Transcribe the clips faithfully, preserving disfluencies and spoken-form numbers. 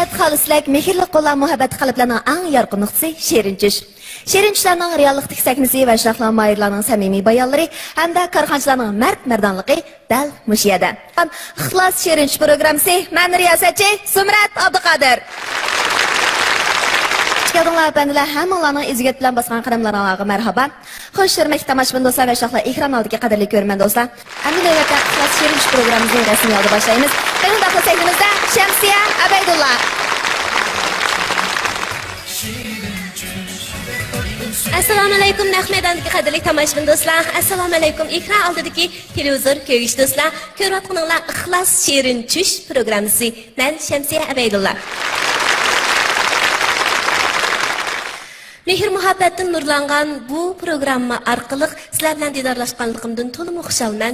خالىسلىك، مېھىرلىك قوللار، مۇھەببەت قەلبلەرنىڭ ئەڭ يارقىن نۇقتىسى شېرىن چۈش. شېرىن چۈشلەرنىڭ رېئاللىقتىكى سەھنىسى ۋە شۇنداقلا ماھىرلارنىڭ سەمىمىي بايانلىرى ھەمدە كارخانىچىلارنىڭ مەرد مەردانلىقى دەل مۇشۇ يەردە. ئىخلاس شېرىن چۈش پروگراممىسى، مەن رىياسەتچى زۇمرەت ئابدۇقادىر. كەلدىڭلار ئەپەندىلەر، ھەممىڭلارنىڭ ئىززىگەت بىلەن باسقان قەدەملىرىڭلارغا مەرھابا. خوش، ھۆرمەتلىك تاماشىبىن دوستلار ۋە شۇنداقلا ئېكران ئالدىدىكى قەدىرلىك كۆرۈرمەن دوستلار. ئەمدى نۆۋەتتە ئىخلاس شېرىن چۈش پروگراممىمىزنى رەسمىي ھالدا باشلايمىز. قېنى، ئۇنداقتا سەھنىمىزدە شەمسىيە ئەبەيدۇللا. ئەسسالامۇئەلەيكۇم، نەق مەيداندىكى قەدىرلىك تاماشىبىن دوستلار. ئەسسالامۇئەلەيكۇم، ئېكران ئالدىدىكى تېلېۋىزور كۆرگۈچى دوستلار. كۆرۈۋاتقىنىڭلار ئىخلاس شېرىن چۈش پروگراممىسى. مەن شەمسىيە ئەبەيدۇللا. مېھىر-مۇھەببەتتىن نۇرلانغان بۇ پروگرامما ئارقىلىق سىلەر بىلەن دىدارلاشقانلىقىمدىن تولىمۇ خۇشالمەن.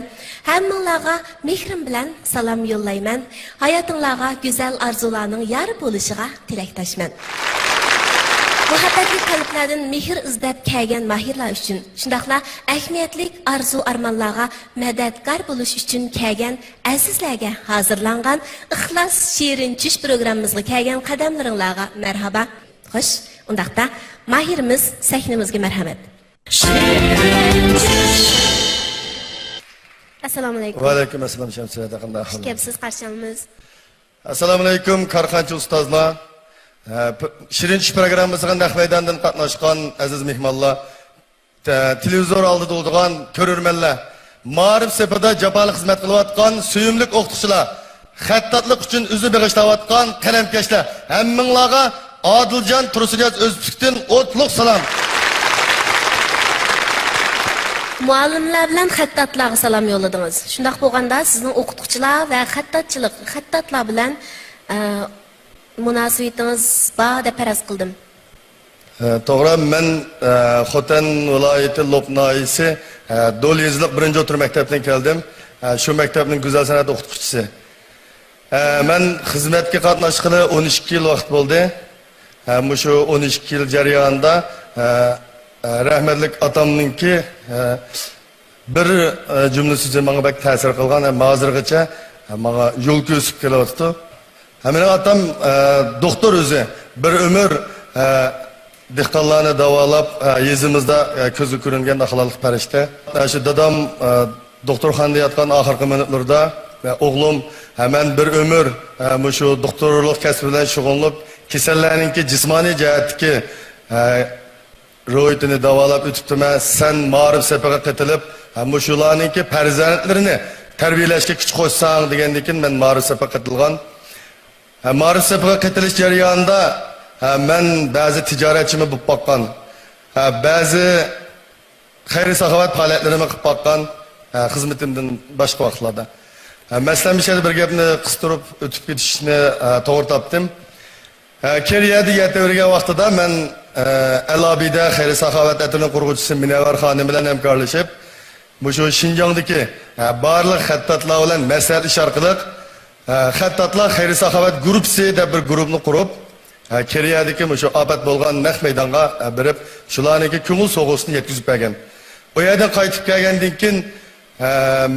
ھەممىڭلارغا مېھرىم بىلەن سالام يوللايمەن. ھاياتىڭلارغا گۈزەل ئارزۇلارنىڭ يار بولۇشىغا تىلەكداشمەن. مۇھەببەتلىك قەلبلەردىن مېھىر ئىزدەپ كەلگەن ماھىرلار ئۈچۈن، شۇنداقلا ئەھمىيەتلىك ئارزۇ-ئارمانلارغا مەدەتكار بولۇش ئۈچۈن كەلگەن ئەزىزلەرگە ھازىرلانغان ئىخلاس شېرىن چۈش پروگراممىمىزغا كەلگەن قەدەملىرىڭلارغا مەرھابا. خوش، ئۇنداقتا ماھىرىمىز سەھنىمىزگە مەرھەمەت. ئەسسالامۇئەلەيكۇم. ۋەئەلەيكۇم ئەسسالام شەمسىيە، قانداق ئەھۋال؟ خۇش كەپسىز، قارشى ئالىمىز. ئەسسالامۇئەلەيكۇم كارخانىچى ئۇستازلار، ئە، پ-، شېرىن چۈش پروگراممىسىغا نەق مەيداندىن قاتناشقان ئەزىز مېھمانلار، تە-، تېلېۋىزور ئالدىدا تۇرىدىغان كۆرۈرمەنلەر، مائارىپ سېپىدا جاپالىق خىزمەت قىلىۋاتقان سۆيۈملۈك ئوقۇتقۇچىلار، خەتتاتلىق ئۈچۈن ئۆزىنى بېغىشلاۋاتقان قەلەمكەشلەر، ھەممىڭلارغا ئادىلجان تۇرسۇنىياز ئۆزپۈتۈكتىن ئوتلۇق سالام. مۇئەللىملەر بىلەن خەتتاتلارغا سالام يوللىدىڭىز. شۇنداق بولغاندا، سىزنىڭ ئوقۇتقۇچىلار ۋە خەتتاتچىلىق، خەتتاتلار بىلەن، ئە، مۇناسىۋىتىڭىز بار دەپ پەرەز قىلدىم. ئە، توغرا، مەن، ئە، خوتەن ۋىلايىتى لوپ ناھىيەسى، ئە، دول يېزىلىق بىرىنچى ئوتتۇرا مەكتەپتىن كەلدىم. ئە، شۇ مەكتەپنىڭ گۈزەل سەنئەت ئوقۇتقۇچىسى. ئە، مەن خىزمەتكە قاتناشقىلى ئون ئىككى يىل ۋاقىت بولدى. ئە، مۇشۇ ئون ئىككى يىل جەريانىدا، ئە، ئە، رەھمەتلىك ئاتامنىڭكى، ئە، بىر، ئە، جۈملە سۆزى ماڭا بەك تەسىر قىلغان ھەم ھازىرغىچە، ئە، ماڭا يول كۆرسىتىپ كېلىۋاتىدۇ. ھە، مېنىڭ ئاتام، ئە، دوختۇر ئۆزى. بىر ئۆمۈر، ئە، دېھقانلارنى داۋالاپ، ئە، يېزىمىزدا، ئە، كۆزگە كۆرۈنگەن ئەخلاقلىق پەرىشتە. ئە، شۇ دادام، ئە، دوختۇرخانىدا ياتقان ئاخىرقى مىنۇتلىرىدا، ئە، ئوغلۇم، ئە، مەن بىر ئۆمۈر، ئە، مۇشۇ دوختۇرلۇق كەسپى بىلەن شۇغۇللىنىپ، كېسەللەرنىڭكى جىسمانىي جەھەتتىكى، ئە، روھىيىتىنى داۋالاپ ئۆتۈپتىمەن، سەن مائارىپ سېپىغا قېتىلىپ، ھە، مۇشۇلارنىڭكى پەرزەنتلىرىنى تەربىيەلەشكە كۈچ قوشساڭ، دېگەندىن كېيىن مەن مائارىپ سېپىغا قېتىلغان. ھە، مائارىپ سېپىغا قېتىلىش جەريانىدا، ھە، مەن بەزى تىجارەتچىمۇ بولۇپ باققان. ھە، بەزى خەير-ساخاۋەت پائالىيەتلىرىمۇ قىلىپ باققان، ھە، خىزمىتىمدىن باشقا ۋاقىتلاردا. ھە، مەسىلەن، مۇشۇ يەردە بىر گەپنى قىستۇرۇپ ئۆتۈپ كېتىشنى، ھە، توغرا تاپتىم. ھە، كېرىيەدە يەتىۋەرگەن ۋاقتىدا مەن، ئە، ئەل ئابىدە خەير-ساخاۋەت ئەتىرىنىڭ قۇرغۇچىسى مۇنەۋۋەر خانىم بىلەن ھەمكارلىشىپ، مۇشۇ شىنجاڭدىكى، ئە، بارلىق خەتتاتلار بىلەن مەسلىھەتلىشىش ئارقىلىق، ئە، خەتتاتلار خەير-ساخاۋەت گۇرۇپپىسى دەپ بىر گۇرۇپپىنى قۇرۇپ، ئە، كېرىيەدىكى مۇشۇ ئاپەت بولغان نەق مەيدانغا، ئە، بېرىپ، شۇلارنىڭكى كۆڭۈل سوۋغىسىنى يەتكۈزۈپ بەرگەن. ئۇ يەردىن قايتىپ كەلگەندىن كېيىن، ئە،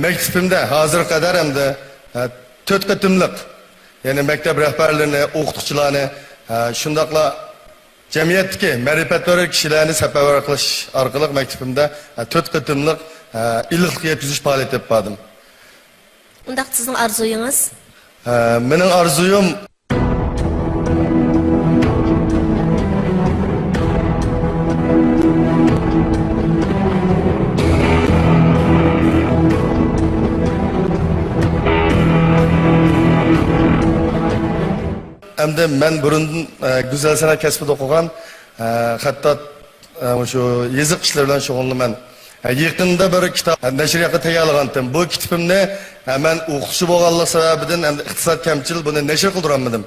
مەكتىپىمدە ھازىرغا قەدەر ئەمدى، ئە، تۆت قېتىملىق، يەنى مەكتەپ رەھبەرلىرىنى، ئوقۇتقۇچىلارنى، ئە، شۇنداقلا جەمئىيەتتىكى مەرىپەتپەرۋەر كىشىلەرنى سەپەرۋەر قىلىش ئارقىلىق مەكتىپىمدە، ئە، تۆت قېتىملىق، ئە، ئىللىقلىق يەتكۈزۈش پائالىيىتى ئېلىپ باردىم. ئۇنداق سىزنىڭ ئارزۇيىڭىز؟ ئە، مېنىڭ ئارزۇيۇم، ئەمدى مەن بۇرۇندىن، ئە، گۈزەل سەنئەت كەسپىدە ئوقۇغان، ئە، خەتتات، ئە، مۇشۇ يېزىق ئىشلىرى بىلەن شۇغۇللىنىمەن. ئە، يېقىندا بىر كىتاب، ئە، نەشرىياتقا تەييارلىغانتىم. بۇ كىتابىمنى، ئە، مەن ئوقۇتقۇچى بولغانلىق سەۋەبىدىن ھەمدە ئىقتىساد كەمچىل بۇنى نەشر قىلدۇرالمىدىم.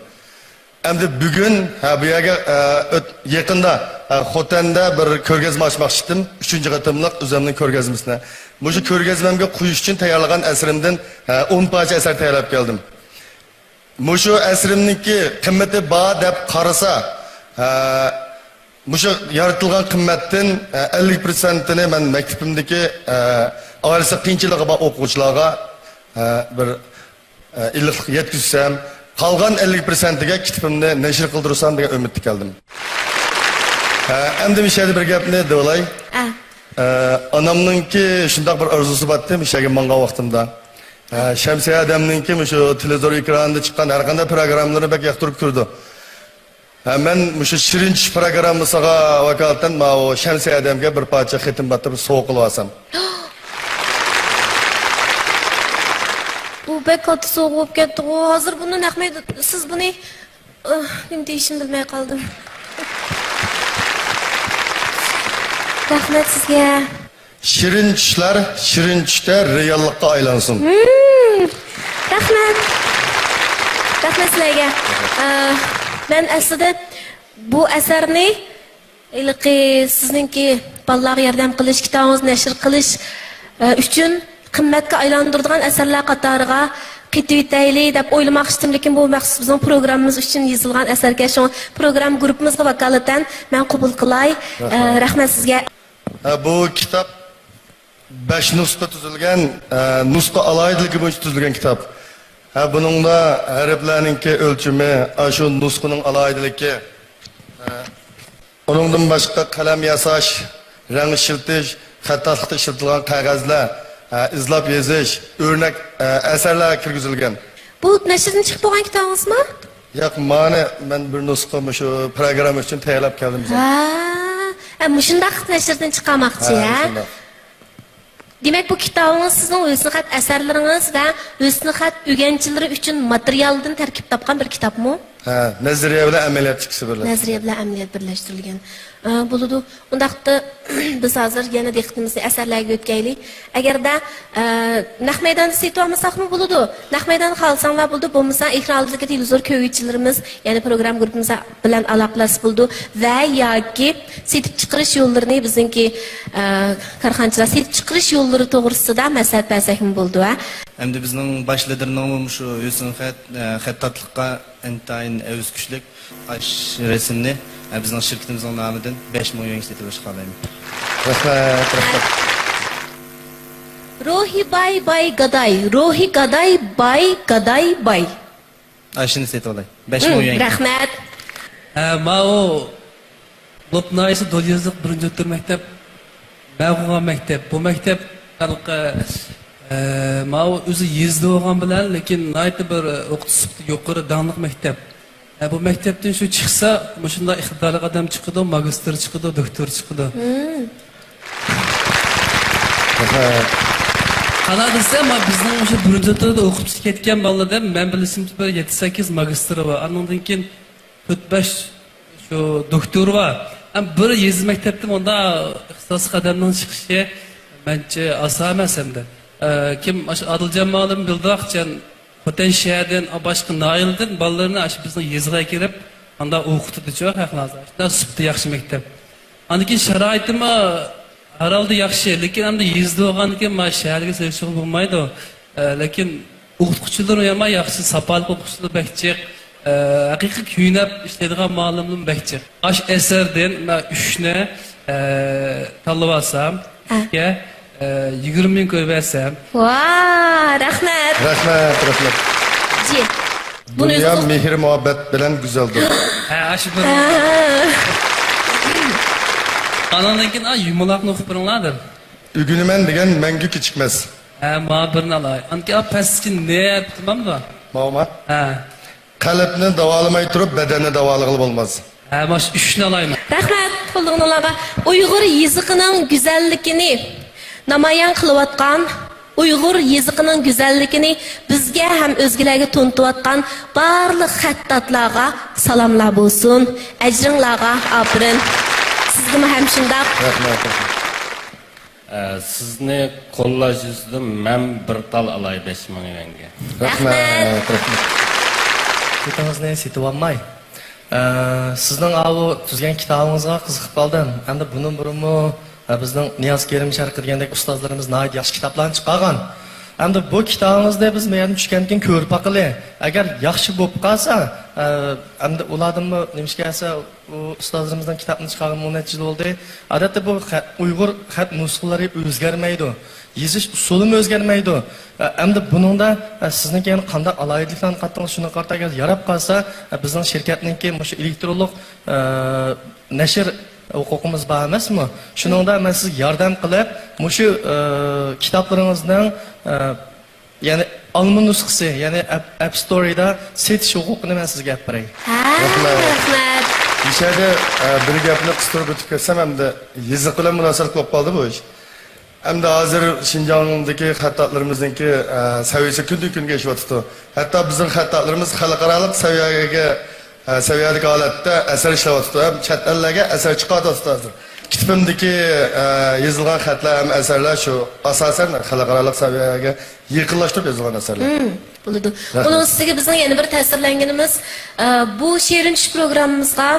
ئەمدى بۈگۈن، ھە، بۇ يەرگە، ئە، ئۆت-، يېقىندا، ئە، خوتەندە بىر كۆرگەزمە ئاچماقچى ئىدىم. ئۈچىنچى قېتىملىق ئۆزۈمنىڭ كۆرگەزمىسىنى. مۇشۇ كۆرگەزمەمگە قويۇش ئۈچۈن تەييارلىغان ئەسىرىمدىن، ئە، ئون پارچە ئەسەر تەييارلاپ كەلدىم. مۇشۇ ئەسىرىمنىڭكى قىممىتى بار دەپ قارىسا، ئە، مۇشۇ يارىتىلغان قىممەتتىن، ئە، ئەللىك پىرسەنتىنى مەن مەكتىپىمدىكى، ئە، ئائىلىسى قىيىنچىلىقى بار ئوقۇغۇچىلارغا، ئە، بىر، ئە، ئىللىقلىق يەتكۈزسەم، قالغان ئەللىك پىرسەنتىگە كىتابىمنى نەشر قىلدۇرسام دېگەن ئۈمىدتە كەلدىم. ھە، ئەمدى مۇشۇ يەردە بىر گەپنى دېۋالاي. ئە. ئە، ئانامنىڭكى شۇنداق بىر ئارزۇسى بارتتى، مۇشۇ يەرگە ماڭغان ۋاقتىمدا. ھە، شەمسىيە ھەدەمنىڭكى مۇشۇ تېلېۋىزور ئېكرانىدا چىققان ھەر قانداق پروگراممىلىرىنى بەك ياقتۇرۇپ كۆرىدۇ. ھە، مەن مۇشۇ شېرىن چۈش پروگراممىسىغا ۋاكالىتەن ماۋۇ شەمسىيە ھەدەمگە بىر پارچە خېتىم باتتى، بىر سوۋغا قىلىۋالسام. بۇ بەك كاتتا سوۋغا بولۇپ كەتتىغۇ. ھازىر بۇنى نەق مەيدان، سىز بۇنى، ئاھ، نېمە دېيىشىمنى بىلمەي قالدىم. رەھمەت سىزگە. شېرىن چۈشلەر شېرىن چۈشتە رېئاللىققا ئايلانسۇن. ھىم، رەھمەت. رەھمەت سىلەرگە. ئە، مەن ئەسلىدە بۇ ئەسەرنى ھېلىقى سىزنىڭكى بالىلارغا ياردەم قىلىش، كىتابىڭىزنى نەشر قىلىش، ئە، ئۈچۈن قىممەتكە ئايلاندۇرىدىغان ئەسەرلەر قاتارىغا قېتىۋېتەيلى دەپ ئويلىماقچىدىم، لېكىن بۇ مەخسۇس بىزنىڭ پروگراممىمىز ئۈچۈن يېزىلغان ئەسەركەن، شۇڭا پروگرامما گۇرۇپپىمىزغا ۋاكالىتەن مەن قوبۇل قىلاي. ئە، رەھمەت. رەھمەت سىزگە. ھە، بۇ كىتاب بەش نۇسخا تۈزۈلگەن، ئە، نۇسخا ئالاھىدىلىكى بويىچە تۈزۈلگەن كىتاب. ھە، بۇنىڭدا ھەرپلەرنىڭكى ئۆلچىمى، ئاشۇ نۇسخىنىڭ ئالاھىدىلىكى. ھە، ئۇنىڭدىن باشقا قەلەم ياساش، رەڭ ئىشلىتىش، خەتتاتلىقتا ئىشلىتىلغان قەغەزلەر، ھە، ئىزلاپ يېزىش، ئۆرنەك، ھە، ئەسەرلەر كىرگۈزۈلگەن. بۇ نەشردىن چىقىپ بولغان كىتابىڭىزمۇ؟ ياق، مانا مەن بىر نۇسخا مۇشۇ پروگرامما ئۈچۈن تەييارلاپ كەلدىم. ھە، ھە، مۇشۇنداق نەشردىن چىقارماقچى، ھە، ھە؟ مۇشۇنداق. دېمەك، بۇ كىتابىڭىز سىزنىڭ ھۆسنخەت ئەسەرلىرىڭىز ۋە ھۆسنخەت ئۆگەنچىلىرى ئۈچۈن ماتېرىيالدىن تەركىب تاپقان بىر كىتابمۇ؟ ھە، نەزەرىيە بىلەن ئەمەلىيەت ئىككىسى بىرلەشتى. نەزەرىيە بىلەن ئەمەلىيەت بىرلەشتۈرۈلگەن. ئە، بولىدۇ. ئۇنداقتا بىز ھازىر يەنە دىققىتىمىزنى ئەسەرلەرگە يۆتكەيلى. ئەگەردە، ئە، نەق مەيداندا سېتىۋالمىساقمۇ بولىدۇ. نەق مەيداندا خالىساڭلار بولىدۇ. بولمىسا ئېكران ئالدىدىكى تېلېۋىزور كۆرگۈچىلىرىمىز، يەنى پروگرامما گۇرۇپپىمىز بىلەن ئالاقىلەشسە بولىدۇ ۋە ياكى سېتىپ چىقىرىش يوللىرىنى بىزنىڭكى، ئە، كارخانىچىلار سېتىپ چىقىرىش يوللىرى توغرىسىدا مەسلىھەت بەرسەكمۇ بولىدۇ، ھە؟ ئەمدى بىزنىڭ باش لىدىرنىڭمۇ مۇشۇ ھۆسنخەت، ئە، خەتتاتلىققا ئىنتايىن ھەۋىسى كۈچلۈك. ئاش رەسىمنى، ئە، بىزنىڭ شىركىتىمىزنىڭ نامىدىن بەش مىڭ يۈەنگە سېتىۋېلىشقا خالايمەن. رەھمەت، رەھمەت. روھى باي باي گاداي، روھى گاداي باي گاداي باي. ئاشۇنى سېتىۋالاي. بەش مىڭ يۈەن. رەھمەت. ھە، ماۋۇ لوپ ناھىيەسى دوليېزلىق بىرىنچى ئوتتۇرا مەكتەپ، مەن ئوقۇغان مەكتەپ. بۇ مەكتەپ ھېلىقى، ئە، ماۋۇ ئۆزى يېزىدا بولغان بىلەن، لېكىن ناھايىتى بىر ئوقۇتۇش سۈپىتى يۇقىرى، داڭلىق مەكتەپ. ئە، بۇ مەكتەپتىن شۇ چىقسا، مۇشۇنداق ئىقتىدارلىق ئادەم چىقىدۇ، ماگىستىر چىقىدۇ، دوكتور چىقىدۇ. قانداق دېسە، ما بىزنىڭ مۇشۇ بىرىنچى ئوتتۇرىدا ئوقۇپ كەتكەن بالىلار دەپ، مەن بىلىشىمچە بىر يەتتە سەككىز ماگىستىرى بار. ئانىڭدىن كېيىن تۆت بەش شۇ دوكتورى بار. ھەم بىر يېزا مەكتەپتىن مۇنداق ئىختىساسلىق ئادەمنىڭ چىقىشى مەنچە ئاسان ئەمەس ئەمدى. ئە، كىم، ئاشۇ ئادىلجان مۇئەللىم بىلدى، خوتەن شەھىرىدىن، باشقا ناھىيەلەردىن بالىلىرىنى ئاشۇ بىزنىڭ يېزىغا كېلىپ، ئاندا ئوقۇتىدۇچۇ خەقلەر. شۇنداق سۈپىتى ياخشى مەكتەپ. ئاندىن كېيىن شارائىتىمۇ ھەر ھالدا ياخشى، لېكىن ئەمدى يېزىدا بولغاندىن كېيىن مانا شەھەرگە سېلىشقىلى بولمايدۇ. ئە، لېكىن ئوقۇتقۇچىلىرى يامان ياخشى، ساپالىق ئوقۇتقۇچىلار بەك جىق. ئە، ھەقىقىي كۆيۈنۈپ ئىشلەيدىغان مۇئەللىملىرىمۇ بەك جىق. ئاشۇ ئەسەردىن مەن ئۈچنى، ئە، تاللىۋالسام، ھە. ئۈچكە، ئە، يىگىرمە مىڭ كوي بەرسەم. ۋا، رەھمەت. رەھمەت، رەھمەت. جى. بۇنى دۇنيا ئۆزىڭىز مېھىر-مۇھەببەت بىلەن گۈزەلدۇر. ھە، ئاشۇ بىر. ھە. ئانىڭدىن كېيىن، ئا، يۇمىلاقنى ئوقۇپ بېرىڭلار دەپ. ئۆگىنىمەن دېگەن مەڭگۈ كېچىكمەس. ھە، ماڭا بىرنى ئالاي. ئانكى، ئا، پەسكى نى تامامدۇ؟ ماۋۇما؟ ھە. قەلبنى داۋالىماي تۇرۇپ، بەدەننى داۋالىغىلى بولماس. ھە، ماش ئۈچنى ئالايمەن. رەھمەت، قوللىغىنىڭلارغا. ئۇيغۇر يېزىقىنىڭ گۈزەللىكىنى نامايان قىلىۋاتقان، ئۇيغۇر يېزىقىنىڭ گۈزەللىكىنى بىزگە ھەم ئۆزگىلەرگە تونۇتۇۋاتقان بارلىق خەتتاتلارغا سالاملار بولسۇن. ئەجرىڭلارغا ئاپىرىن. سىزگىمۇ ھەم شۇنداق. رەھمەت. ئە، سىزنى قوللاش يۈزىسىدىن مەن بىر تال ئالاي بەش مىڭ يۈەنگە. رەھمەت، رەھمەت. كىتابىڭىزنى سېتىۋالماي، ئە، سىزنىڭ ئاۋۇ تۈزگەن كىتابىڭىزغا قىزىقىپ قالدىم. ئەمدى بۇنىڭ بۇرۇنمۇ، ئە، بىزنىڭ نىياز كېرىم شەرقى دېگەندەك ئۇستازلىرىمىز ناھايىتى ياخشى كىتابلارنى چىقارغان. ئەمدى بۇ كىتابىڭىزنى بىز مۇ يەردىن چۈشكەندىن كېيىن كۆرۈپ باقىلى. ئەگەر ياخشى بولۇپ قالسا، ئە، ئەمدى ئۇلاردىنمۇ نېمىشقا دېسە، ئۇ ئۇستازلىرىمىزنىڭ كىتابنى چىقارغىلى مۇ نەچچە يىل بولدى. ئادەتتە بۇ خەت، ئۇيغۇر خەت نۇسخىلىرى ئۆزگەرمەيدۇ. يېزىش ئۇسۇلىمۇ ئۆزگەرمەيدۇ. ئە، ئەمدى بۇنىڭدا، ئە، سىزنىڭكى يەنە قانداق ئالاھىدىلىكلەرنى قاتتىڭىز، شۇنىڭغا قارىتا ئەگەر ياراپ قالسا، ئە، بىزنىڭ شىركەتنىڭكى مۇشۇ ئېلېكترونلۇق، ئە، نەشر ھوقۇقىمىز بار ئەمەسمۇ؟ شۇنىڭدا مەن سىزگە ياردەم قىلىپ، مۇشۇ، ئە، كىتابلىرىڭىزنىڭ، ئە، يەنى ئالما نۇسخىسى، يەنى ئەپ، ئەپ ستورىدا سېتىش ھوقۇقىنى مەن سىزگە ئەپ بېرەي. ھە، رەھمەت. رەھمەت. مۇشۇ يەردە، ئە، بىر گەپنى قىستۇرۇپ ئۆتۈپ كەتسەم، ئەمدى يېزىققا بىلەن مۇناسىۋەتلىك بولۇپ قالدى بۇ ئىش. ئەمدى ھازىر شىنجاڭدىكى خەتتاتلىرىمىزنىڭكى، ئە، سەۋىيەسى كۈندىن-كۈنگە ئېشىۋاتىدۇ. ھەتتا بىزنىڭ خەتتاتلىرىمىز خەلقئارالىق سەۋىيەگە، ئە، سەۋىيەلىك ھالەتتە ئەسەر ئىشلەۋاتىدۇ ھەم چەت ئەللەرگە ئەسەر چىقارتىۋاتىدۇ ھازىر. كىتابىمدىكى، ئە، يېزىلغان خەتلەر ھەم ئەسەرلەر شۇ ئاساسەن خەلقئارالىق سەۋىيەگە يېقىنلاشتۇرۇپ يېزىلغان ئەسەرلەر. مم، بولىدۇ. رەھمەت. ئۇنىڭ ئۈستىگە بىزنىڭ يەنە بىر تەسىرلەنگىنىمىز، ئە، بۇ شېرىن چۈش پروگراممىمىزغا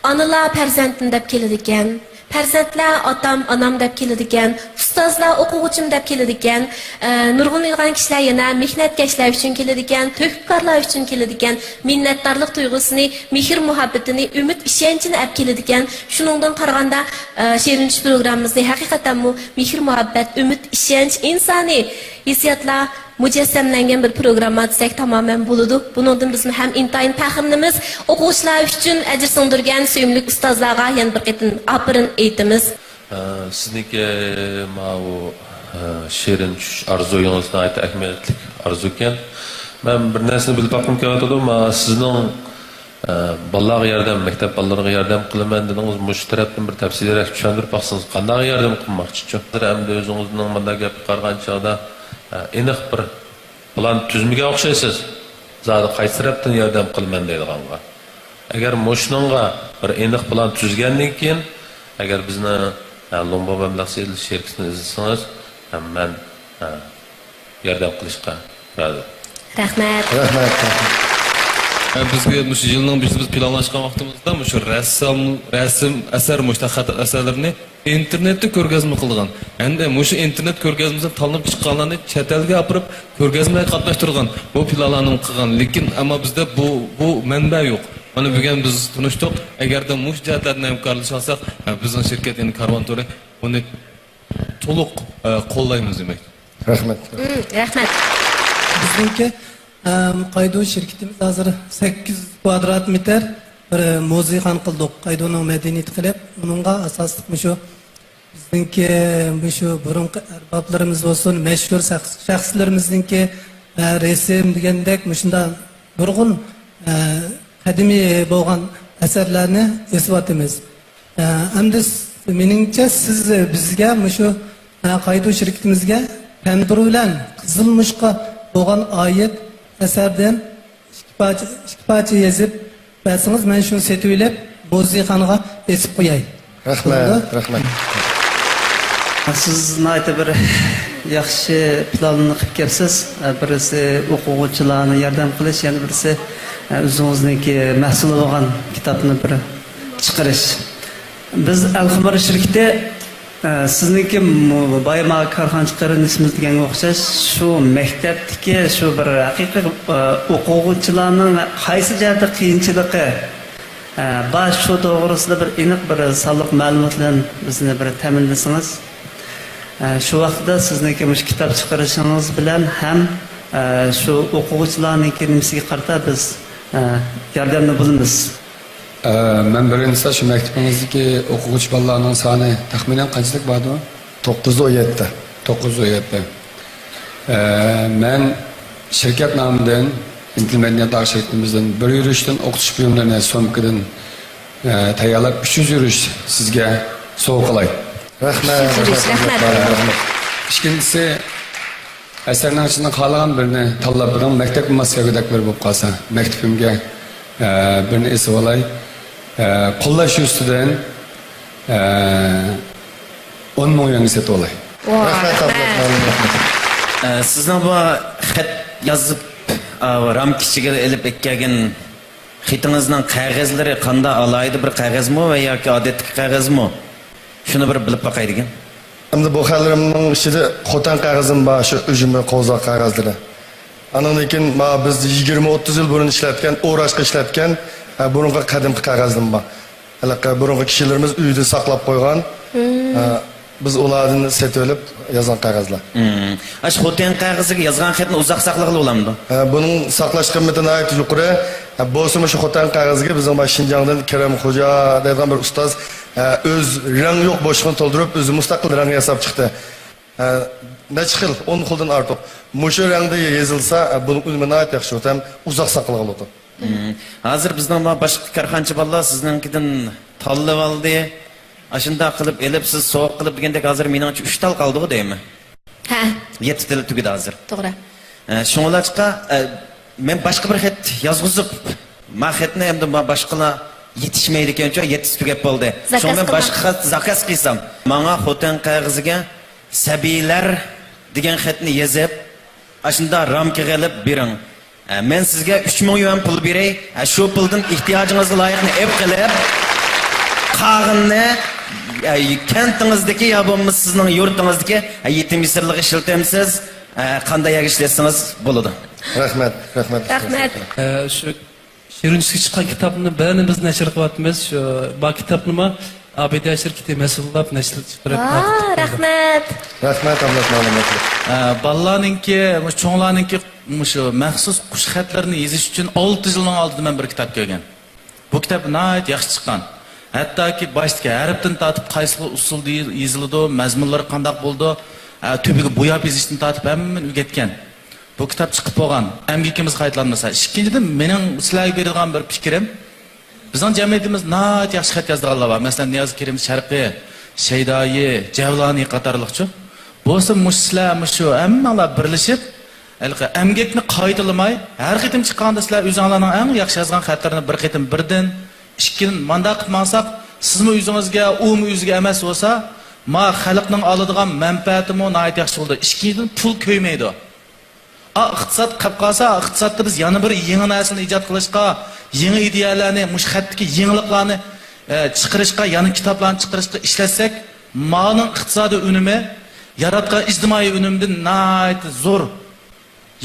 ئانىلار پەرزەنتىم دەپ كېلىدىكەن. پەرزەنتلەر ئاتام، ئانام دەپ كېلىدىكەن، ئۇستازلار ئوقۇغۇچىم دەپ كېلىدىكەن، ئە، نۇرغۇنلىغان كىشىلەر يەنە مېھنەتكەشلەر ئۈچۈن كېلىدىكەن، تۆھپىكارلار ئۈچۈن كېلىدىكەن، مىننەتدارلىق تۇيغۇسىنى، مېھىر مۇھەببىتىنى، ئۈمىد ئىشەنچىنى ئەپ كېلىدىكەن. شۇنىڭدىن قارىغاندا، ئە، شېرىن چۈش پروگراممىمىزنى ھەقىقەتەنمۇ مېھىر مۇھەببەت، ئۈمىد ئىشەنچ، ئىنسانىي ھېسسىياتلار مۇجەسسەملەنگەن بىر پروگرامما دېسەك تامامەن بولىدۇ. بۇنىڭدىن بىزمۇ ھەم ئىنتايىن پەخىرلىنىمىز. ئوقۇغۇچىلار ئۈچۈن ئەجىر سىڭدۈرگەن سۆيۈملۈك ئۇستازلارغا يەنە بىر قېتىم ئاپىرىن ئېيتىمىز. ئە، سىزنىڭكى ماۋۇ، ئە، شېرىن چۈش ئارزۇيىڭىز ناھايىتى ئەھمىيەتلىك ئارزۇكەن. مەن بىر نەرسىنى بىلىپ باققۇم كېلىۋاتىدۇ. ما، سىزنىڭ، ئە، بالىلارغا ياردەم، مەكتەپ بالىلىرىغا ياردەم قىلىمەن دېدىڭىز. مۇشۇ تەرەپتىن بىر تەپسىلىيرەك چۈشەندۈرۈپ باقسىڭىز، قانداق ياردەم قىلماقچىچۇ؟ ھازىر ئەمدى ئۆزىڭىزنىڭ مۇنداق گەپكە قارىغان چاغدا، ئە، ئېنىق بىر پىلان تۈزمىگەن ئوخشايسىز. زادى قايسى تەرەپتىن ياردەم قىلىمەن دەيدىغانغا. ئەگەر مۇشۇنىڭغا بىر ئېنىق پىلان تۈزگەندىن كېيىن، ئەگەر بىزنى، ھە، لوڭبا مەبلەغ سېلىش شىركىتىنى ئىزدىسىڭىز، ھە، مەن، ھە، ياردەم قىلىشقا رازى. رەھمەت. رەھمەت. ھە، بىزگە مۇشۇ يىلنىڭ بېشىدا بىز پىلانلاشقان ۋاقتىمىزدا مۇشۇ رەسسام، رەسىم ئەسەر، مۇشۇنداق خەت ئەسەرلىرىنى ئىنتېرنېتتا كۆرگەزمە قىلىدىغان، ھەمدە مۇشۇ ئىنتېرنېت كۆرگەزمىسىدىن تاللىنىپ چىققانلارنى چەت ئەلگە ئاپىرىپ كۆرگەزمىلەرگە قاتناشتۇرغان، بۇ پىلانلارنى قىلغان. لېكىن ئەمما بىزدە بۇ، بۇ مەنبە يوق. مانا بۈگۈن بىز تونۇشتۇق. ئەگەردە مۇشۇ جەھەتلەردىن ھەمكارلىشالساق، ھە، بىزنىڭ شىركەت، يەنى كارۋان تورى بۇنى تولۇق، ئە، قوللايمىز دېمەكچى. رەھمەت. مم، رەھمەت. بىزنىڭكى، ئەم، قايدۇ شىركىتىمىز ھازىر سەككىز كۋادرات مېتىر بىر مۇزېيخانا قىلدۇق، قايدۇنىڭ مەدەنىيىتى قىلىپ، ئۇنىڭغا ئاساسلىق مۇشۇ بىزنىڭكى، مۇشۇ بۇرۇنقى ئەربابلىرىمىز بولسۇن، مەشھۇر شەخس-، شەخسلىرىمىزنىڭكى، ئە، رەسىم دېگەندەك مۇشۇنداق نۇرغۇن، ئە، قەدىمىي بولغان ئەسەرلەرنى ئېسىۋاتىمىز. ئە، ئەمدى س-، مېنىڭچە سىز بىزگە مۇشۇ، ئە، قايدۇ شىركىتىمىزگە پەندۇر بىلەن قىزىلمۇشقا بولغان ئائىت ئەسەردىن ئىككى پارچە، ئىككى پارچە يېزىپ بەرسىڭىز، مەن شۇنى سېتىۋېلىپ مۇزېيخانىغا ئېسىپ قوياي. رەھمەت، بولىدۇ. رەھمەت. سىز ناھايىتى بىر ياخشى پىلاننى قىلىپ كەپسىز. بىرسى ئوقۇغۇچىلارنى ياردەم قىلىش، يەنە بىرسى ئۆزىڭىزنىڭكى مەھسۇلى بولغان كىتابنى بىر چىقىرىش. بىز ئەلخۇمار شىركىتى، ئە، سىزنىڭكى مۇ-، بايا ما كارخانىچى قېرىندىشىمىز دېگەنگە ئوخشاش، شۇ مەكتەپتىكى شۇ بىر ھەقىقىي، ئە، ئوقۇغۇچىلارنىڭ قايسى جەھەتتە قىيىنچىلىقى، ئە، بار، شۇ توغرىسىدا بىر ئېنىق بىر سانلىق مەلۇمات بىلەن بىزنى بىر تەمىنلىسىڭىز. ئە، شۇ ۋاقىتتا سىزنىڭكى مۇشۇ كىتاب چىقىرىشىڭىز بىلەن ھەم، ئە، شۇ ئوقۇغۇچىلارنىڭكى نېمىسىگە قارىتا بىز، ئە، ياردەمدە بولىمىز. ئە، مەن بىرىنچىسى شۇ مەكتىپىڭىزدىكى ئوقۇغۇچى بالىلارنىڭ سانى تەخمىنەن قانچىلىك باردۇ؟ توققۇز يۈز ئون يەتتە. توققۇز يۈز ئون يەتتە. ئە، مەن شىركەت نامىدىن، ئىنتىل مەدەنىيەت ئاغ شىركىتىمىزدىن بىر يۈرۈشتىن ئوقۇتۇش بۇيۇملىرىنى سومكىدىن، ئە، تەييارلاپ، ئۈچ يۈز يۈرۈش سىزگە سوۋغا قىلاي. رەھمەت. ئۈچ يۈز يۈرۈش، رەھمەت. رەھمەت. ئىككىنچىسى، ئەسەرنىڭ ئىچىدىن خالىغان بىرنى تاللاپ بېرىڭ، مەكتەپكە ماس كەلگۈدەك بىر بولۇپ قالسا، مەكتىپىمگە، ئە، بىرنى ئېسىۋالاي. ئە، قوللاش يۈزىسىدىن، ئە، ئون مىڭ يۈەنگە سېتىۋالاي. ۋاي، رەھمەت، رەھمەت. ئابلەت مۇئەللىم، رەھمەت. ئە، سىزنىڭ بۇ خەت يازىپ، ئا، رامكا ئىچىگە ئېلىپ ئەكەلگەن خېتىڭىزنىڭ قەغەزلىرى قانداق، ئالاھىدە بىر قەغەزمۇ ۋە ياكى ئادەتتىكى قەغەزمۇ؟ شۇنى بىر بىلىپ باقاي دېگەن. ئەمدى بۇ خەتلىرىمنىڭ ئىچىدە خوتەن قەغىزىم بار، شۇ ئۈجمە قوۋزاق قەغەزلىرى. ئاندىن كېيىن ما بىز يىگىرمە ئوتتۇز يىل بۇرۇن ئىشلەتكەن، ئوراش ئىشلەتكەن، ھە، بۇرۇنقى قەدىمكى قەغەزلىرىم بار. ھېلىقى بۇرۇنقى كىشىلىرىمىز ئۆيىدە ساقلاپ قويغان. مم. ھە، بىز ئۇلاردىن سېتىۋېلىپ يازغان قەغەزلەر. مم. ئاشۇ خوتەن قەغىزىگە يازغان خەتنى ئۇزاق ساقلىغىلى بولامدۇ؟ ھە، بۇنىڭ ساقلاش قىممىتى ناھايىتى يۇقىرى. ھە، بولسىمۇ شۇ خوتەن قەغىزىگە بىزنىڭ باش شىنجاڭدىن كېرەم خوجا دەيدىغان بىر ئۇستاز، ھە، ئۆز رەڭ يوق بوشلۇقىنى تولدۇرۇپ، ئۆزى مۇستەقىل رەڭ ياساپ چىقتى. ھە، نەچچە خىل، ئون خىلدىن ئارتۇق. مۇشۇ رەڭدە يېزىلسا، ھە، بۇنىڭ ئۈنۈمى ناھايىتى ياخشى بولىدۇ ھەم ئۇزاق ساقلىغىلى بولىدۇ. مم. ھازىر بىزنىڭ ما باشقا كارخانىچى بالىلار سىزنىڭكىدىن تاللىۋالدى. ئاشۇنداق قىلىپ ئېلىپ، سىز سوۋغا قىلىپ دېگەندەك، ھازىر مېنىڭچە ئۈچ تال قالدىغۇ دەيمەن. ھە. يەتتە تال تۈگىدى ھازىر. توغرا. ئە، شۇڭلاشقا، ئە، مەن باشقا بىر خەت يازغۇزۇپ، ما خەتنى ئەمدى ما باشقىلار يېتىشمەيدىكەنچۇ، يەتتىسى تۈگەپ بولدى. زاكاز شۇڭا مەن قىلماق. باشقا خەت زاكاز قىلسام، ماڭا خوتەن قەغىزىگە سەبىيلەر دېگەن خەتنى يېزىپ، ئاشۇنداق رامكىغا ئېلىپ بېرىڭ. ئە، مەن سىزگە ئۈچ مىڭ يۈەن پۇل بېرەي. ئە، شۇ پۇلدىن ئېھتىياجىڭىزغا لايىقنى ئېپ قېلىپ، قالغىنىنى، ئە، كەنتىڭىزدىكى يا بولمىسا سىزنىڭ يۇرتىڭىزدىكى، ئە، يېتىم يېسىرلىققا ئىشلىتەمسىز، ئە، قانداق يەرگە ئىشلەتسىڭىز بولىدۇ. رەھمەت، رەھمەت. رەھمەت. ئە، شۇ شېرىن چۈشكە چىققان كىتابنى بەرىنى بىز نەشر قىلىۋاتىمىز. شۇ بار كىتابنىمۇ ئابىدە شىركىتى مەسئۇللاپ نەشر چىقىرىپ ۋا، تارقىتىپ قويدى. رەھمەت. رەھمەت، ئابلەت مۇئەللىم، رەھمەت. ئە، بالىلارنىڭكى، مۇشۇ چوڭلارنىڭكى مۇشۇ مەخسۇس قۇش خەتلىرىنى يېزىش ئۈچۈن ئالتە يىلنىڭ ئالدىدا مەن بىر كىتاب كۆرگەن. بۇ كىتاب ناھايىتى ياخشى چىققان. ھەتتاكى باشتىكى ھەرپتىن تارتىپ قايسى خىل ئۇسۇلدا يېزىلىدۇ، مەزمۇنلىرى قانداق بولىدۇ، ئە، تۈۋىگە بوياپ يېزىشتىن تارتىپ ھەممىنى ئۆگەتكەن. بۇ كىتاب چىقىپ بولغان، ئەمگىكىمىز قايتىلانمىسا. ئىككىنچىدىن، مېنىڭ سىلەرگە بېرىدىغان بىر پىكرىم، بىزنىڭ جەمئىيىتىمىزدە ناھايىتى ياخشى خەت يازىدىغانلار بار. مەسىلەن، نىياز كېرىم شەرقىي، شەيدائى، جەۋلانى قاتارلىقچۇ. بولسا مۇشۇ سىلەر، مۇشۇ ھەممىڭلار بىرلىشىپ، ھېلىقى ئەمگەكنى قايتىلىماي، ھەر قېتىم چىققاندا سىلەر ئۆزۈڭلارنىڭ ئەڭ ياخشى يازغان خەتلىرىنى بىر قېتىم بىردىن، ئىككىدىن، مانداق قىلىپ ماڭساق، سىزمۇ ئۆزىڭىزگە، ئۇمۇ ئۆزىگە ئەمەس بولسا، ما خەلقنىڭ ئالىدىغان مەنپەئەتىمۇ ناھايىتى ياخشى بولىدۇ. ئىككىنچىدىن، پۇل كۆيمەيدۇ. ئا، ئىقتىساد قېلىپ قالسا، ئىقتىسادتا بىز يەنە بىر يېڭى نەرسىنى ئىجاد قىلىشقا، يېڭى ئىدىيەلەرنى، مۇشۇ خەتتىكى يېڭىلىقلارنى، ئە، چىقىرىشقا، يەنە كىتابلارنى چىقىرىشقا ئىشلەتسەك، مالنىڭ ئىقتىسادىي ئۈنۈمى، ياراتقان ئىجتىمائىي ئۈنۈمدىن ناھايىتى زور،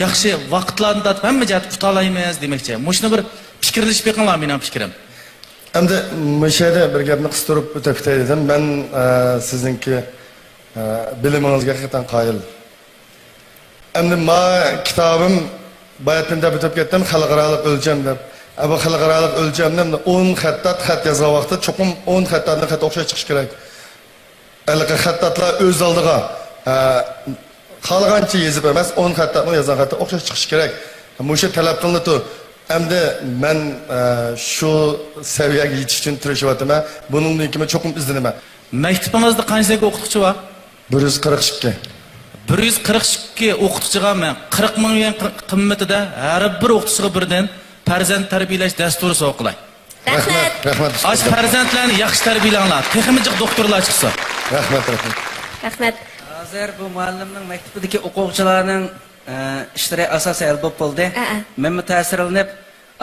ياخشى ۋاقىتلارنى تارتىپ ھەممە جەھەتتە ئۇتالايمىز دېمەكچى. مۇشۇنى بىر پىكىرلىشىپ بېقىڭلار، مېنىڭ پىكرىم. ئەمدى مۇشۇ يەردە بىر گەپنى قىستۇرۇپ ئۆتۈپ كېتەي دېدىم. مەن، ئە، سىزنىڭكى، ئە، بىلىمىڭىزگە ھەقىقەتەن قايىل. ئەمدى ما كىتابىم باياتىن دەپ ئۆتۈپ كەتتىم، خەلقئارالىق ئۆلچەم دەپ. ئە، بۇ خەلقئارالىق ئۆلچەمدە ئەمدى ئون خەتتات خەت يازغان ۋاقىتتا چوقۇم ئون خەتتاتنىڭ خەتى ئوخشاش چىقىشى كېرەك. ھېلىقى خەتتاتلار ئۆز ئالدىغا، ئە، خالىغانچە يېزىپ ئەمەس، ئون خەتتاتنىڭ يازغان خەتى ئوخشاش چىقىشى كېرەك. مۇشۇ تەلەپ قىلىنىدۇ. ئەمدى مەن، ئە، شۇ سەۋىيەگە يېتىش ئۈچۈن تىرىشىۋاتىمەن. بۇنىڭدىن كېيىن چوقۇم ئىزدىنىمەن. مەكتىپىڭىزدە قانچىلىك ئوقۇتقۇچى بار؟ بىر يۈز قىرىق ئىككى. بىر يۈز قىرىق ئىككى ئوقۇتقۇچىغا مەن قىرىق مىڭ يۈەن قىممىتىدە ھەر بىر ئوقۇتقۇچىغا بىردىن پەرزەنت تەربىيەلەش دەستۇرى سوۋغا قىلاي. رەھمەت. رەھمەت. ئاش پەرزەنتلەرنى ياخشى تەربىيەلەڭلار. تېخىمۇ جىق دوختۇرلار چىقسۇن. رەھمەت، رەھمەت. رەھمەت. ھازىر بۇ مۇئەللىمنىڭ مەكتىپىدىكى ئوقۇغۇچىلارنىڭ، ئە، ئىشلىرى ئاساسەن ھەل بولۇپ بولدى. ئە، ئە. مەنمۇ تەسىرلىنىپ،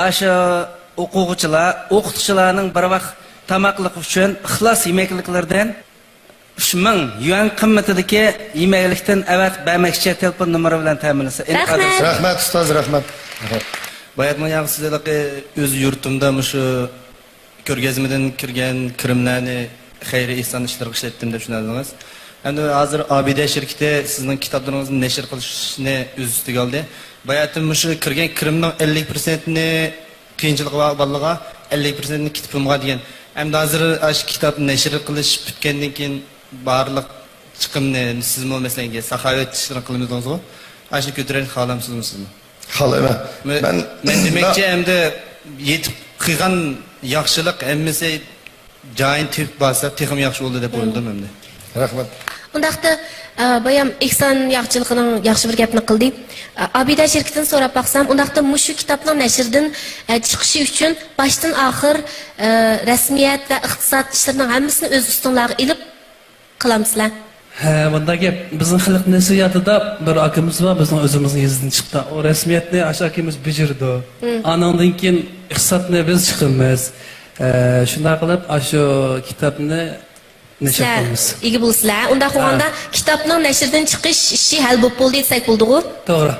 ئاشۇ ئوقۇغۇچىلار، ئوقۇتقۇچىلارنىڭ بىر ۋاق تاماقلىق ئۈچۈن ئىخلاس يېمەكلىكلىرىدىن ئۈچ مىڭ يۈەن قىممىتىدىكى يېمەكلىكتىن ئەۋەتىپ بەرمەكچى، تېلېفون نومۇرى بىلەن تەمىنلىسە. رەھمەت. رەھمەت، ئۇستاز، رەھمەت. باياتمۇ ياڭزا سىز ھېلىقى ئۆز يۇرتۇمدا مۇشۇ كۆرگەزمىدىن كىرگەن كىرىملەرنى خەير ئېھسان ئىشلىرىغا ئىشلەتتىم دەپ شۇنداق دېدىڭىز. ئەمدى ھازىر ئابىدە شىركىتى سىزنىڭ كىتابلىرىڭىزنى نەشر قىلىشنى ئۆز ئۈستىگە ئالدى. باياتىن مۇشۇ كىرگەن كىرىمنىڭ ئەللىك پىرسەنتىنى قىيىنچىلىقى بار بالىلارغا، ئەللىك پىرسەنتنى كىتابىمغا دېگەن. ئەمدى ھازىر ئاشۇ كىتاب نەشر قىلىش پۈتكەندىن كېيىن بارلىق چىقىمنى سىزمۇ، مەسىلەن، ساخاۋەت ئىشلىرىنى قىلىمىز دەيسىزغۇ، ئاشۇنى كۆتۈرەلىشنى خالامسىزمۇ سىزمۇ؟ خالايمەن. مەن، مەن، مەن دېمەكچى، ئەمدى يېتىپ قىلغان ياخشىلىق ھەممىسى جايىنى تېپىپ بارسا تېخىمۇ ياخشى بولىدۇ دەپ ئويلىدىم ئەمدى. رەھمەت. ئۇنداقتا، ئە، بايام ئېھسان ياخشىلىقىنىڭ ياخشى بىر گەپنى قىلدى. ئە، ئابىدە شىركىتىدىن سوراپ باقسام، ئۇنداقتا مۇشۇ كىتابنىڭ نەشردىن، ئە، چىقىشى ئۈچۈن باشتىن ئاخىر، ئە، رەسمىيەت ۋە ئىقتىساد ئىشلىرىنىڭ ھەممىسىنى ئۆز ئۈستۈڭلارغا ئېلىپ قىلامسىلەر؟ ھە، مۇنداق گەپ. بىزنىڭ خەلق نەشرىياتىدا بىر ئاكىمىز بار، بىزنىڭ ئۆزىمىزنىڭ يېزىسىدىن چىققان. ئۇ رەسمىيەتنى ئاشۇ ئاكىمىز بېجىرىدۇ. مم. ئانىڭدىن كېيىن ئىقتىسادنى بىز چىقىرىمىز. ئە، شۇنداق قىلىپ، ئاشۇ كىتابنى نەشر قىلىمىز. سىلەر ئىگە بولىسىلەر. ئۇنداق ھە. بولغاندا كىتابنىڭ نەشردىن چىقىش ئىشى ھەل بولۇپ بولدى دېسەك بولىدىغۇ؟ توغرا.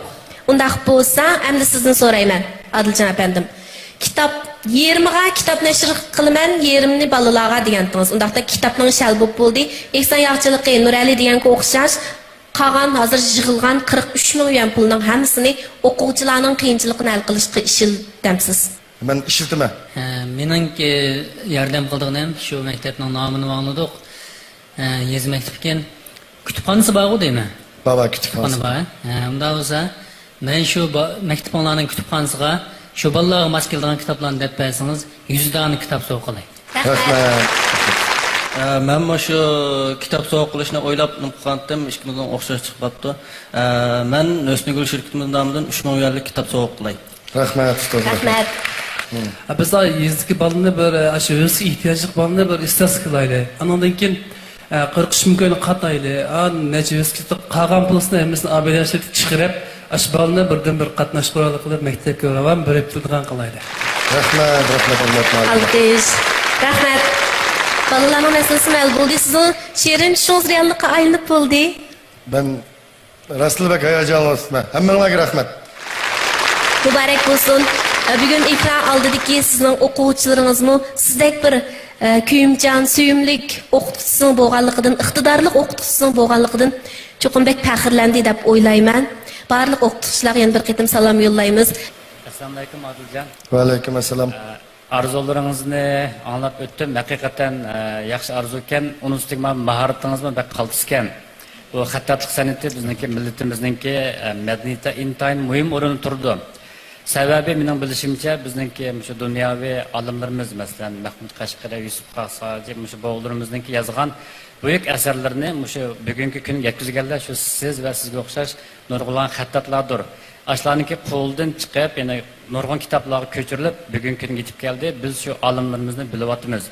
ئۇنداق بولسا، ئەمدى سىزدىن سورايمەن، ئادىلجان ئەپەندىم. كىتاب يېرىمىغا كىتاب نەشر قىلىمەن، يېرىمنى بالىلارغا دېگەنتىڭىز. ئۇنداقتا كىتابنىڭ شەل بولۇپ بولدى. ئېھسان ياخشىلىقى، نۇرئەلى دېگەنگە ئوخشاش، قالغان ھازىر يىغىلغان قىرىق ئۈچ مىڭ يۈەن پۇلنىڭ ھەممىسىنى ئوقۇغۇچىلارنىڭ قىيىنچىلىقىنى ھەل قىلىشقا ئىشلىتەمسىز؟ مەن ئىشلىتىمەن. ھە، مېنىڭكى ياردەم قىلىدىغىنىم شۇ مەكتەپنىڭ نامىنى ئاڭلىدۇق. ھە، يېزا مەكتىپى ئىكەن. كۇتۇپخانىسى بارغۇ دەيمەن. بار، بار، كۇتۇپخانىسى. كۇتۇپخانا بار، ھە؟ ھە، ئۇنداق بولسا، مەن شۇ با-، مەكتىپىڭلارنىڭ كۇتۇپخانىسىغا شۇ بالىلارغا ماس كېلىدىغان كىتابلارنى دەپ بەرسىڭىز، يۈز دانە كىتاب سوۋغا قىلاي. رەھمەت. ئە، مەنمۇ شۇ كىتاب سوۋغا قىلىشنى ئويلاپ نېمە قىلغانتىم، ئىككىمىزنىڭ ئوخشاش چىقىپ قاپتۇ. ئە، مەن ھۆسنىگۈل شىركىتىمىز نامىدىن ئۈچ مىڭ يۈەنلىك كىتاب سوۋغا قىلاي. رەھمەت، ئۇستاز. رەھمەت. ھە، بىز يېزىدىكى بالىنى بىر، ئاشۇ ھۆسكە ئېھتىياجلىق بالىنى بىر ئىستاتىستىكا قىلايلى. ئانىڭدىن كېيىن، ئە، قىرىق ئۈچ مىڭ كوينى قاتايلى. ئا، نەچچە ھۆسكە قالغان پۇلىسىنى ھەممىسىنى ئابىدەشلىككە چىقىرىپ، ئاشۇ بالىنى بىردىن بىر قاتناشقۇ ئارقىلىق مەكتەپكە راۋان بېرىپ تۇرىدىغان قىلايلى. رەھمەت، رەھمەت، ئاللاتائالا. ئالقىش. رەھمەت. بالىلارنىڭ مەسىلىسىمۇ ھەل بولدى. سىزنىڭ شېرىن چۈشىڭىز رېئاللىققا ئايلىنىپ بولدى. مەن راستلا بەك ھاياجانلىنىۋاتىمەن. ھەممىڭلارغا رەھمەت. مۇبارەك بولسۇن. بۈگۈن ئېكران ئالدىدىكى سىزنىڭ ئوقۇغۇچىلىرىڭىزمۇ سىزدەك بىر، ئە، كۆيۈمچان، سۆيۈملۈك ئوقۇتقۇچىسىنىڭ بولغانلىقىدىن، ئىقتىدارلىق ئوقۇتقۇچىسىنىڭ بولغانلىقىدىن چوقۇم بەك پەخىرلەندى دەپ ئويلايمەن. بارلىق ئوقۇتقۇچىلارغا يەنە بىر قېتىم سالام يوللايمىز. ئەسسالامۇئەلەيكۇم، ئادىلجان. ۋەئەلەيكۇم ئەسسالام. ئە، ئارزۇلىرىڭىزنى ئاڭلاپ ئۆتتۈم. ھەقىقەتەن، ئە، ياخشى ئارزۇكەن. ئۇنىڭ ئۈستىگە مانا ماھارىتىڭىزمۇ بەك قالتىسكەن. بۇ خەتتاتلىق سەنئىتى بىزنىڭكى مىللىتىمىزنىڭكى، ئە، مەدەنىيىتىدە ئىنتايىن مۇھىم ئورۇندا تۇرىدۇ. سەۋەبى، مېنىڭ بىلىشىمچە، بىزنىڭكى مۇشۇ دۇنياۋى ئالىملىرىمىز، مەسىلەن، مەھمۇد قەشقىرى، يۈسۈپ قاسىجى، مۇشۇ بوۋىلىرىمىزنىڭكى يازغان بۈيۈك ئەسەرلىرىنى مۇشۇ بۈگۈنكى كۈنگە يەتكۈزگەنلەر شۇ سىز ۋە سىزگە ئوخشاش نۇرغۇنلىغان خەتتاتلاردۇر. ئاشۇلارنىڭكى قولىدىن چىقىپ، يەنە نۇرغۇن كىتابلارغا كۆچۈرۈلۈپ، بۈگۈنكى كۈنگە يېتىپ كەلدى. بىز شۇ ئالىملىرىمىزنى بىلىۋاتىمىز.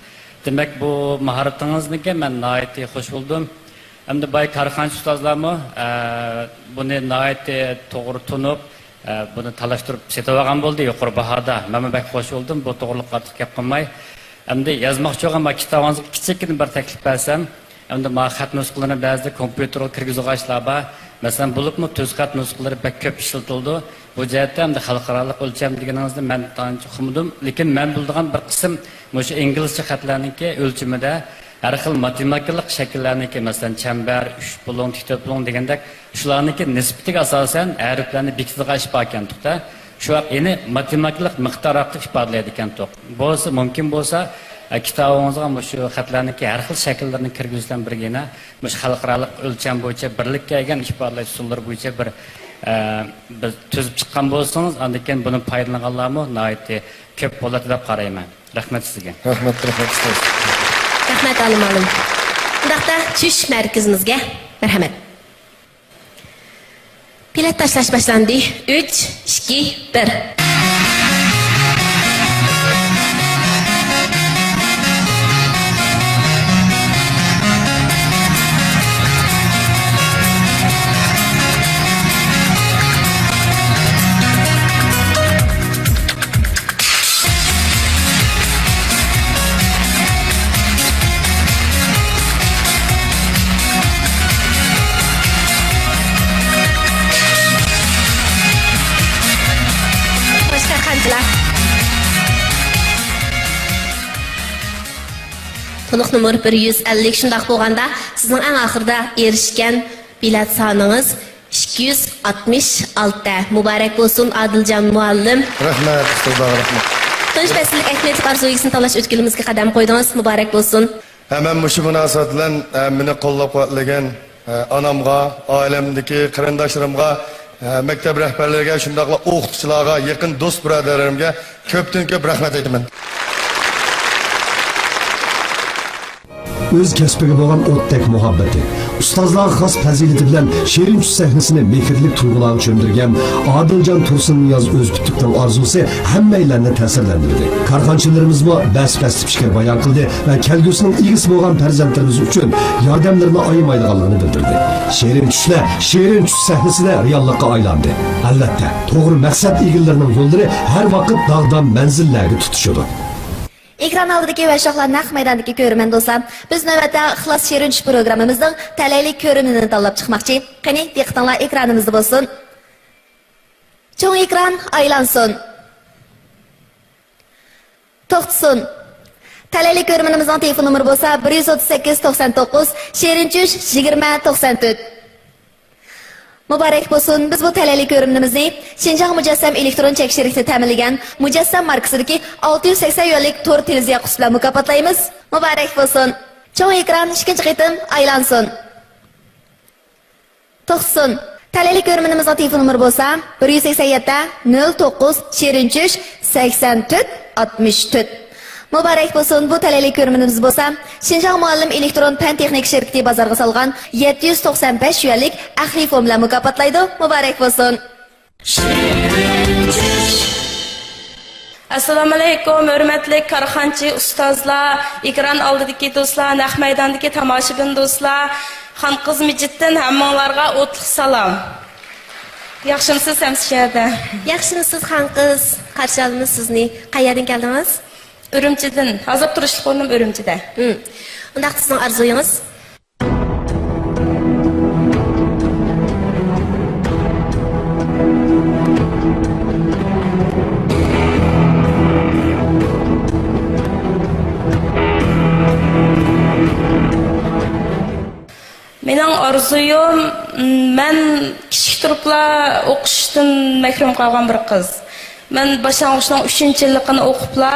دېمەك، بۇ ماھارىتىڭىزنىڭكى مەن ناھايىتى خوش بولدۇم. ئەمدى باي كارخانىچى ئۇستازلارمۇ، ئە، بۇنى ناھايىتى توغرا تونۇپ، ئە، بۇنى تالاشتۇرۇپ سېتىۋالغان بولدى يۇقىرى باھادا. مەنمۇ بەك خوش بولدۇم. بۇ توغرىلىق ئارتۇق گەپ قىلماي. ئەمدى يازماقچى بولغان بۇ كىتابىڭىزغا كىچىككىنە بىر تەكلىپ بەرسەم، ئەمدى مانا خەت نۇسخىلىرىنى بەزىدە كومپيۇتېرغا كىرگۈزىدىغان ئىشلار بار. مەسىلەن، بولۇپمۇ تۈز خەت نۇسخىلىرى بەك كۆپ ئىشلىتىلىدۇ. بۇ جەھەتتە ئەمدى خەلقئارالىق ئۆلچەم دېگىنىڭىزنى مەن ئانچە ئۇقمىدىم. لېكىن مەن بىلىدىغان بىر قىسىم مۇشۇ ئىنگلىزچە خەتلەرنىڭكى ئۆلچىمىدە ھەر خىل ماتېماتىكىلىق شەكىللەرنىڭكى، مەسىلەن، چەمبەر، ئۈچ بۇلۇڭ، تىك تۆت بۇلۇڭ دېگەندەك، شۇلارنىڭكى نىسبىتىگە ئاساسەن ھەرپلەرنى بېكىتىدىغان ئىش باركەنتۇق-دە. شۇ ۋاقىت يەنى ماتېماتىكىلىق مىقدار ئارقىلىق ئىپادىلەيدىكەنتۇق. بولسا، مۇمكىن بولسا، ئە، كىتابىڭىزغا مۇشۇ خەتلەرنىڭكى ھەر خىل شەكىللىرىنى كىرگۈزۈشتىن بىرگە يەنە مۇشۇ خەلقئارالىق ئۆلچەم بويىچە بىرلىككە كەلگەن ئىپادىلەش ئۇسۇللىرى بويىچە بىر، ئە، بىر تۈزۈپ چىققان بولسىڭىز، ئاندىن كېيىن بۇنى پايدىلانغانلارمۇ ناھايىتى كۆپ بولاتتى دەپ قارايمەن. رەھمەت سىزگە. رەھمەت، رەھمەت ئۇستاز. رەھمەت، ئالىم ئالىم. ئۇنداقتا چۈش مەركىزىمىزگە مەرھەمەت. بېلەت تاشلاش باشلاندى. ئۈچ، ئىككى، بىر. خوش كارخانىچىلار. تولۇق نومۇر بىر يۈز ئەللىك. شۇنداق بولغاندا، سىزنىڭ ئەڭ ئاخىرىدا ئېرىشكەن بېلەت سانىڭىز ئىككى يۈز ئاتمىش ئالتە. مۇبارەك بولسۇن، ئادىلجان مۇئەللىم. رەھمەت، ئۇستازلارغا رەھمەت. تونۇش پەسىللىك ئەھمىيەتلىك ئارزۇ ئىگىسىنى تاللاش ئۆتكىلىمىزگە قەدەم قويدىڭىز. مۇبارەك بولسۇن. ھە، مەن مۇشۇ مۇناسىۋەت بىلەن، ھە، مېنى قوللاپ-قۇۋۋەتلىگەن، ھە، ئانامغا، ئائىلەمدىكى قېرىنداشلىرىمغا، ھە، مەكتەپ رەھبەرلىرىگە، شۇنداقلا ئوقۇتقۇچىلارغا، يېقىن دوست-بۇرادەرلىرىمگە كۆپتىن-كۆپ رەھمەت ئېيتىمەن. ئۆز كەسپىگە بولغان ئوتتەك مۇھەببىتى، ئۇستازلارغا خاس پەزىلىتى بىلەن شېرىن چۈش سەھنىسىنى مېھىرلىك تۇيغۇلارغا چۆمدۈرگەن ئادىلجان تۇرسۇننىياز ئۆزپۈتۈكنىڭ ئارزۇسى ھەممەيلەننى تەسىرلەندۈردى. كارخانىچىلىرىمىزمۇ بەس-بەستە پىكىر بايان قىلدى ۋە كەلگۈسىنىڭ ئىگىسى بولغان پەرزەنتلىرىمىز ئۈچۈن ياردەملىرىنى ئايىمايدىغانلىقىنى بىلدۈردى. شېرىن چۈشلەر شېرىن چۈش سەھنىسىدە رېئاللىققا ئايلاندى. ئەلۋەتتە، توغرا مەقسەت ئىگىلىرىنىڭ يوللىرى ھەر ۋاقىت داغدام مەنزىللەرگە تۇتىشىدۇ. ئېكران ئالدىدىكى ۋەششاقلار، نەق مەيداندىكى كۆرۈرمەن دوستلار، بىز نۆۋەتتە ئىخلاس شېرىن چۈش پروگراممىمىزنىڭ تەلەيلىك كۆرۈرمىنىنى تاللاپ چىقماقچى. قېنى، دىققىتىڭلار ئېكرانىمىزدا بولسۇن. چوڭ ئېكران ئايلانسۇن. توختىسۇن. تەلەيلىك كۆرۈرمىنىمىزنىڭ تېلېفون نومۇرى بولسا بىر يۈز ئوتتۇز سەككىز، توقسان توققۇز، شېرىن چۈش، يىگىرمە، توقسان تۆت. مۇبارەك بولسۇن! بىز بۇ تەلەيلىك كۆرۈرمىنىمىزنى شىنجاڭ مۇجەسسەم ئېلېكترون چەك شىركىتى تەمىنلىگەن مۇجەسسەم ماركىسىدىكى ئالتە يۈز سەكسەن يۈەنلىك تور تېلېۋىزىيە قۇتىسى بىلەن مۇكاپاتلايمىز. مۇبارەك بولسۇن! چوڭ ئېكران ئىككىنچى قېتىم ئايلانسۇن. توختىسۇن! تەلەيلىك كۆرۈرمىنىمىزنىڭ تېلېفون نومۇرى بولسا بىر يۈز سەكسەن يەتتە، نۆل توققۇز، شېرىن چۈش، سەكسەن تۆت، ئاتمىش تۆت. مۇبارەك بولسۇن! بۇ تەلەيلىك كۆرۈرمىنىمىز بولسا شىنجاڭ مۇئەللىم ئېلېكترون پەن تېخنىكا شىركىتى بازارغا سالغان يەتتە يۈز توقسان بەش يۈەنلىك ئەقلىي فوم بىلەن مۇكاپاتلايدۇ. مۇبارەك بولسۇن! ئەسسالامۇئەلەيكۇم، ھۆرمەتلىك كارخانىچى ئۇستازلار، ئېكران ئالدىدىكى دوستلار، نەق مەيداندىكى تاماشىبىن دوستلار، خانقىز مىجىتتىن ھەممىڭلارغا ئوتلۇق سالام. ياخشىمۇسىز، سەمسىشەدە؟ ياخشىمۇسىز، خانقىز؟ قارشى ئالىمىز سىزنى. قەيەردىن كەلدىڭىز؟ ئۈرۈمچىدىن. ھازىر تۇرۇشلۇق ئورنۇم ئۈرۈمچىدە. ھىم. ئۇنداق سىزنىڭ ئارزۇيىڭىز؟ مېنىڭ ئارزۇيۇم، مەن كىچىك تۇرۇپلا ئوقۇشتىن مەھرۇم قالغان بىر قىز. مەن باشلانغۇچنىڭ ئۈچىنچى يىللىقىنى ئوقۇپلا،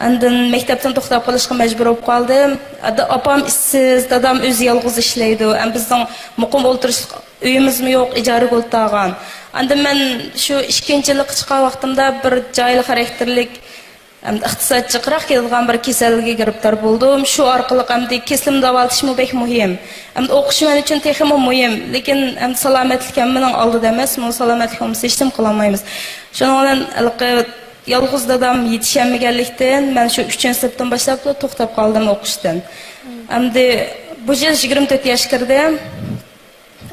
ئاندىن مەكتەپتىن توختاپ قېلىشقا مەجبۇر بولۇپ قالدىم. ئادا-، ئاپام ئىشسىز، دادام ئۆزى يالغۇز ئىشلەيدۇ. ھەم بىزنىڭ مۇقىم ئولتۇرۇشلۇق ئۆيىمىزمۇ يوق، ئىجارىگە ئولتۇرغان. ئاندىن مەن شۇ ئىككىنچى يىللىققا چىققان ۋاقتىمدا بىر جاھىل خاراكتېرلىك، ئەمدى ئىقتىساد جىقراق كېلىدىغان بىر كېسەلگە گىرىپتار بولدۇم. شۇ ئارقىلىق ئەمدى كېسىلىمنى داۋالىتىشمۇ بەك مۇھىم. ئەمدى ئوقۇش مەن ئۈچۈن تېخىمۇ مۇھىم. لېكىن ئەمدى سالامەتلىك ھەممىنىڭ ئالدىدا ئەمەسمۇ؟ سالامەتلىك بولمىسا ھېچنېمە قىلالمايمىز. شۇنىڭ بىلەن ھېلىقى يالغۇز دادام يېتىشەلمىگەنلىكتىن، مەن شۇ ئۈچىنچى سىنىپتىن باشلاپلا توختاپ قالدىم ئوقۇشتىن. ئەمدى بۇ يىل يىگىرمە تۆت ياش كىردىم.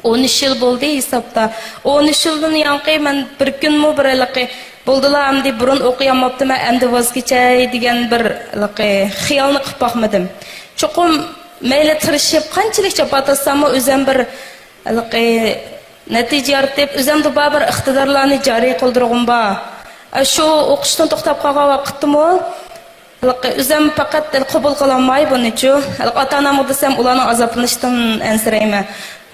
ئون ئۈچ يىل بولدى ھېسابتا. ئون ئۈچ يىلدىن يانقى مەن بىر كۈنمۇ بىر ھېلىقى، بولدىلا ئەمدى بۇرۇن ئوقۇيالماپتىمەن، ئەمدى ۋاز كېچەي دېگەن بىر ھېلىقى خىيالنى قىلىپ باقمىدىم. چوقۇم مەيلى تىرىشىپ، قانچىلىك جاپا تارتساممۇ ئۆزۈم بىر ھېلىقى نەتىجە يارىتىپ، ئۆزۈمدە بار بىر ئىقتىدارلارنى جارى قىلدۇرغۇم بار. ئە، شۇ ئوقۇشتىن توختاپ قالغان ۋاقىتتىمۇ ھېلىقى ئۆزۈم پەقەت قوبۇل قىلالماي بۇنىچۇ. ھېلىقى ئاتا-ئانامغا دېسەم، ئۇلارنىڭ ئازابلىنىشىدىن ئەنسىرەيمەن.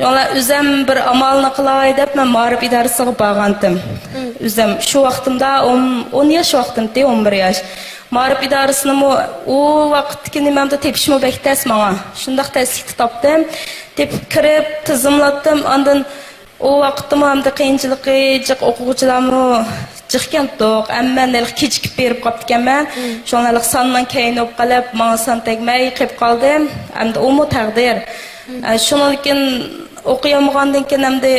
شۇڭا ئۆزۈم بىر ئامالنى قىلاي دەپ، مەن مائارىپ ئىدارىسىگە بارغانتىم. مم. ئۆزۈم شۇ ۋاقتىمدا ئون، ئون ياش ۋاقتىمتى، ئون بىر ياش. مائارىپ ئىدارىسىنىمۇ ئۇ ۋاقىتتىكى نېمەمدە تېپىشمۇ بەك تەس ماڭا. شۇنداق تەسلىكتە تاپتىم. تېپىپ كىرىپ، تىزىملاتتىم. ئاندىن ئۇ ۋاقىتتىمۇ ئەمدى قىيىنچىلىقى جىق، ئوقۇغۇچىلارمۇ جىقكەنتۇق، ئەمما ھېلىقى كېچىكىپ بېرىپ قاپتىكەنمەن. مم. شۇڭا ھېلىقى ساننىڭ كەينى بولۇپ قېلىپ، ماڭا سان تەگمەي قېلىپ قالدىم. ئەمدى ئۇمۇ تەقدىر. مم. ئە، شۇنىڭدىن كېيىن ئوقۇيالمىغاندىن كېيىن ئەمدى